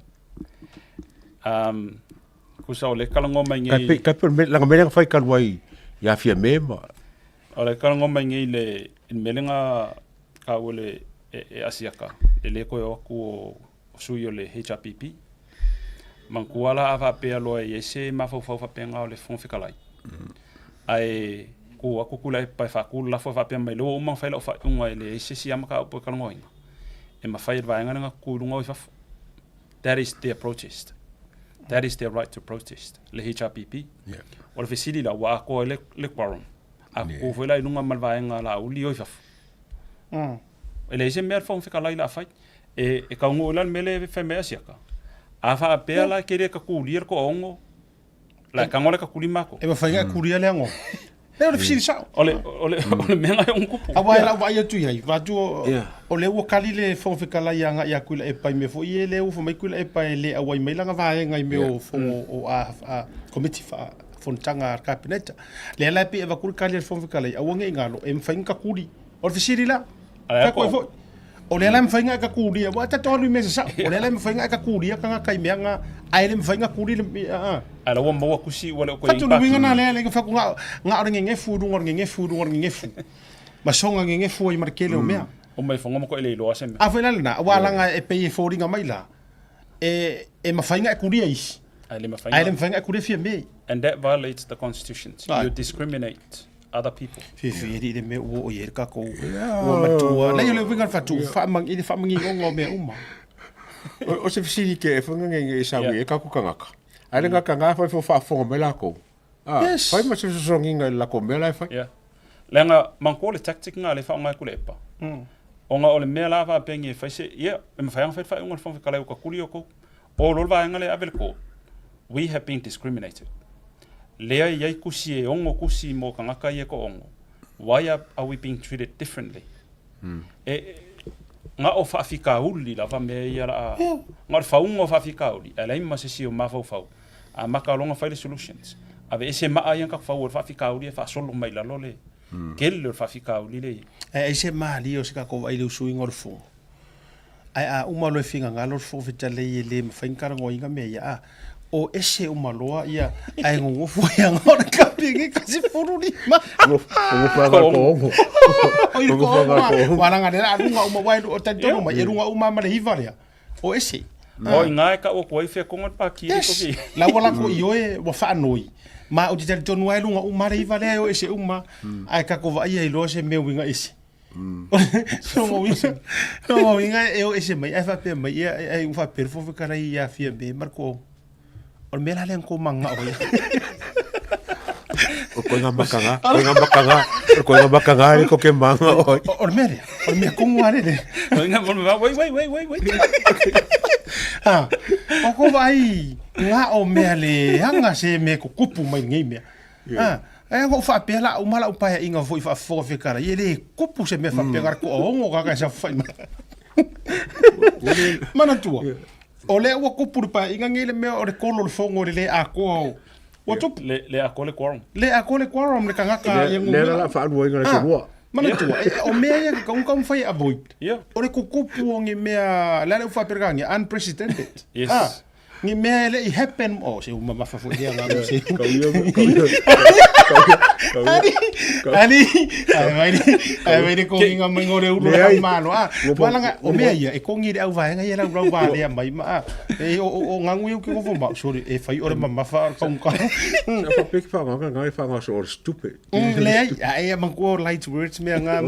Kusa o le kalagoa mai nei. Kai pe langa mele nga fai kalu ai ia fia me ma. O le kalagoa mai nei le mele nga ka ua le e Asiaka e le koe o aku o sui o le HRPP. Manatua la a faapea loa e i ai se mafaufau faapena o le Fofoga Fetalai. Ae ku aku Tuilaepa e faaku le lafo e faapea mai lea ua uma ona fai lau faaiuga e leai se isi lava mataupu e talanoaina. E mafai e le vaega lea ona tutu i luga o i fafo. That is their protest. That is their right to protest, le HRPP. Yeah. O le fesili la, ua atoa ai le, le quorum. A yeah. foi la i luga ma le vaega Laauli o i fafo. E leai se mea le Fofoga Fetalai la fai. E, e taunuu la le mea lea e fai mai Asiata. A faapea la ke le takulia le toaono, La e tago le kakuli makou. E mafai ona e kulia le ago. Lea o le fesili sao. O le, o le, o le mea lena e ono tupu. Aua e lau vaai atu i ai, vaeatu o lea ua kali le Fofoga Fetalai agai ia Tuilaepa i mea foi ia lea ua fai mai Tuilaepa e le auai mai lana vaega i mea o fono o a Komiti Faa-Fonotaga a le Kapeneta. Lea la e pei e avatu le kali a le Fofoga Fetalai, aua ne i galo, e mafai ona kakuli. O le fesili la, fai atu ai foi. O lea la e mafai ona e takulia, aua e tatou alu i mea sasao. O lea la e mafai ona e takulia tagata i mea na, ae le mafai ona kuli le, a. Ae la ua maua kusi ua le o koe i paki. Uiga na lea, le fai atu na o le gegefu i luga o le gegefu i luga o le gegefu. Ma soga gegefu ai ma le tele o mea. O mai foga ma koe le iloa se mea. A foi la lena, aua leaga e pei e foliga mai la, e mafai ona e kulia isi, ae le mafai ona e kulia Fiame. And that violates the constitution. You discriminate. other people. Fiafia alii le mea ua oo i ai le tatou ua matua. Leai o le uiga o le faatu, faamag, i le faamaninoga o mea uma. O se fesili ke e whanganga i saui e kaku kangaka. Ai le ngaka ngā whai fo whaafonga mai lākou. Ah, Yes. Whai ma se fesoasoaniga i le lako mea la e whai. Yeah. Leaga manatua le tactic lena lea e faaaoga ai Tuilaepa. Ona o le mea la faapea e fai se, ia, e mafai lava ona fai le faaiuga a le Fofoga Fetalai ua kakuli outou. O loa le vaega lea e ave i le court, we have been discriminated. Lea e i ai kusi e ono kusi mo tagata ia e toaono, why are we being treated differently? E, na o faafitauli lava mea ia la a, na o le fauga o faafitauli, ae leai ma se isi o mafaufau, amata loa ona fai le solutions. Aveese maa ia na tatou fau o le faafitauli e faasolo mai lalo le tele o le faafitauli lea e i ai. Ae ai se malie o se tatou vaai i le usuina o le fono? Ae a uma loa e finagalo le Fofoga Fetalai e le mafai ona talanoaina mea ia, a o ese uma loa ia, ae nonofo ai aga o le kapi nei kasi fulu lima. Nonofo aga o le O i le koongo. Ua laga lea a luga uma, ua e talitonu mai, e luga uma ma le hiva lea. O ese. O i ngā e kau atu ai whea konga te pākiri Yes. koki. La ua lako i oe, ua whaanoi. Ma o te talitonu ai lunga uma le hiva lea e o ese uma. Ae kako vaai ai loa se mea uiga ese. Lona uiga e o ese mai ae faapea mai ia ai ua faapea le Fofoga Fetalai ia Fiame ma le Koau. O le mea la lea na kou magao ai. O koe ngā makanga, koe ngā makanga, o koe ngā makanga le koke manga oi. O le mea lea, o le mea komu a lele. Koe ngā mea, wait, wait, wait, wait, wait. Ha, o ko vai ngā o mea le anga se me ko kupu mai nei mea. Ha, e ngo whaapea la uma la upaia inga foi whaafofoga whekara. Ie le kupu se mea whaapea ngara ko ongo kaka sa whai mai. Manatua. O lea ua kupu le paeaiga nei le mea o le kolo o le fono i le le atoa o ua tupu. Le, le atoa le quorum. Le atoa le quorum le tagata Le, ia le la la faaluaina le selua. Manatua, e, o mea ia ka unga mawhai avoid. Yeah. O le kukupu o ngi mea, le ale u whaapere unprecedented. Yes. Ah, ngi mea e le i happen, oh, se uma mafa fo ia ngā se. Kau ia, kau ia, kau ia, kau ia. Ali, ali, ai mai ai mai kongi ngā mai ngore ulu Leai. la malo. Ah, Ua po- wala nga, o mea ia, e kongi le au vaenga ia lau lau valea mai ma. Ah, e o o o ngangu iu ki kofo ma, sorry, e whai ore mamafa o kaunga. Sa whapeki whaanga ngai whaanga so or stupid. Leai, a e mangua o light words mea ngā.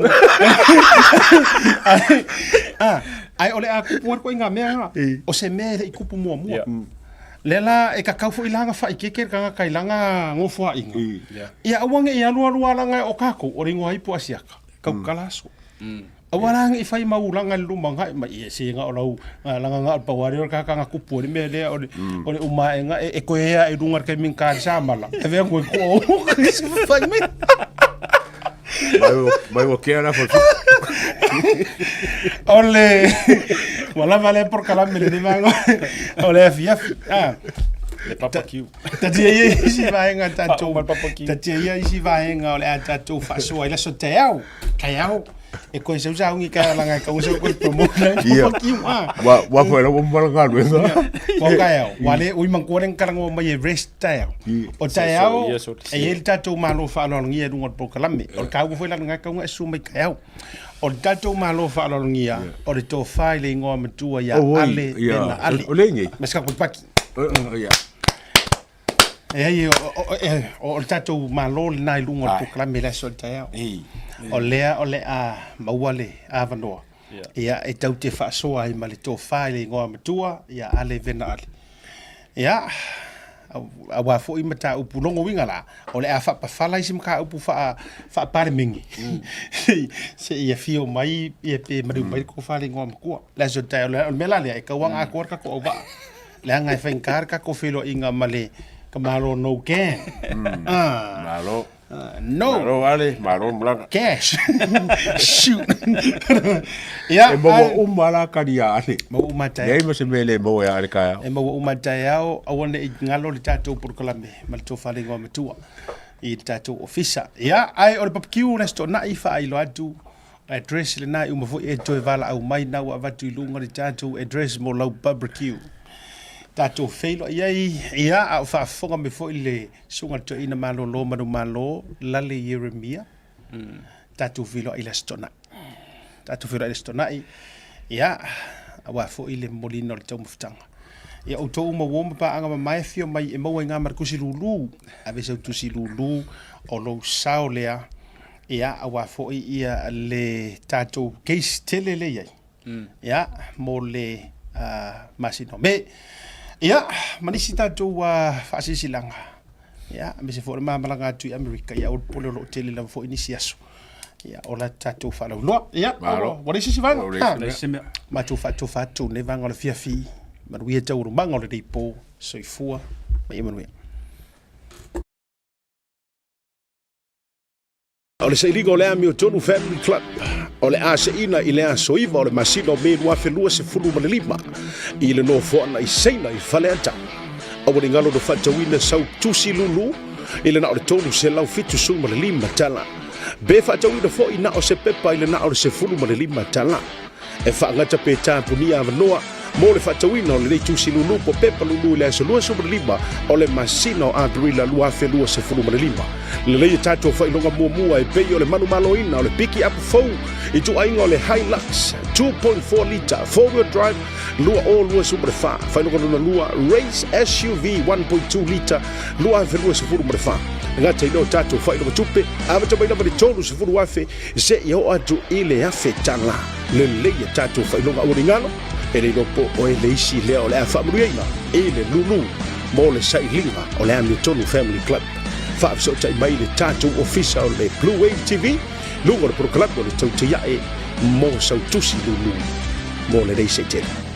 Ah, ai ole a kupu atu i ngā mea ngā. O se mea e le i kupu mua mua. Yeah. Le la e kakau fo i langa wha i keke ka ngā kai langa ngofo a inga. Yeah. Ia aua nge i alu alu alanga o kako o ringo haipu asiaka. Kau kalaso. Aua la nge i whai mau langa i luma ngai mai e se nga o lau langa nga o pawari o kaka nga kupu o le mea lea o le o le uma e nga e e koe ea e runga kai min ka samala. E vea koe ko o se whai mai. Mai o mai o kia la fo. O le wala vale por kalame le mango. O le afi afi. Ah. Le papa Q. Tatia ia isi vaenga tatou. Faauma le papa Q. Tatia ia isi vaenga o le a tatou faasoa i le aso taeao. Taeao. E koe sau saungi ka langa ka uso koe promote na Ia. papa Q. Ah. Wa wa fo la mo mala ngaluega. Wa taeao. Wa le ui mangua le kalango mai e rest taeao. O taeao So, so, e i le tatou malo faaaloalogia i luga o le polokalame. O le kaua foi lana kauga e susu mai taeao. O le tatou malo faaaloalogia o le tofa i le igoa matua ia Oh, oi, Ale ia. Pena Ale. O le nei. Ma se kako paki. Ia. E ai o o e o le tatou malo lena i luga o le polokalame le aso o le taeao. O lea o le a maua le avanoa. Ia e tau te faasoa ai ma le tofa i le igoa matua ia Ale Vena Ale. Ia auā foi mataupu logo uiga la o le a faapafala isi mataupu faa faapalemene seia afio mai ia pe maliu mai le tofa i le igoa matua. Le aso o le taeao o le mea la lea e tauaga atoa le tatou auvaa leaga e faigata le tatou feiloaiga ma le tamalo no can. Ah. Malo. No. Malo ale, malo malaga. Cash. Shoot. Ia, E maua uma la kari a ale. Maua uma taeao. Leai ma se mea e le maua e ale kaeao. E maua uma taeao, aua ne i galo le tatou polokalame ma le tofa le igoa matua i le tatou ofisa. Ia, ae o le barbecue le Aso Toonai faailoa atu address lena i uma foi e toe valaau mai na ua avatu i luga le tatou address mo lau barbecue. Tatou feiloai ai, ia, a o faafofoga mai foi le Susuga le Toeaina Malolo Manumalo Lale Ieremia, tatou feiloai i le Aso Toonai. Tatou feiloai i le Aso Toonai, ia, aua foi le momoliina o le taumafataga. Ia outou uma uo ma paaga mamae afio mai e maua i ngā marakusi lūlū, ave sau tusi lūlū o lou sao lea, ia, aua foi ia le tatou case tele lea i ai. Ia, mo le masina o Me. Ia, ma nisi tatou faasilasilaga, ia, aemaise foi o le ma malaga atu i Amerika, ia, aua le popole o lo o tele lava foi nisi aso. Ia, o la tatou faalauiloa. Ia, Malo. ua leai se isi vaega. Ua leai Ha. se Leai se mea. Matou faatofa atu lenei vaega o le afiafi, manuia taualumaga o lenei po, soifua ma ia manuia. O le sailiga o le Amiotonu Family Club o le a seina i le aso 9 o le masina o Me 2025 i le nofoaga i Saina i Faleata. Aua ne i galo na faatauina sau tusi lulu i le na o le $375 tala. Pe faatauina foi na o se pepa i le na o le $15 tala. E faagata pe tapunia avanoa. Mo le faatauina o lenei tusi lulu po pepa lulu i le aso 25 o le masina o Aperila 2025. Lelei a tatou faailoga muamua e pei o le manumaloina o le piki apu fou i ituaiga o le Hilux 2.4 lita four-wheel drive 2024, faailoga lona lua Race SUV 1.2 lita 2024. E gata i lea o tatou faailoga tupe, amata mai lava i le $30,000 seia oo atu i le $1,000. Lelei a tatou faailoga aua ne i galo, e le iloa po o oe le isi lea o le a faamanuiaina i le lulu mo le sailiga o le Amiotonu Family Club. Faafesootai mai i le tatou ofisa o le Blue Wave TV, luga o le polokalame o le Tautai Ae mo sau tusi lulu mo lenei seitele.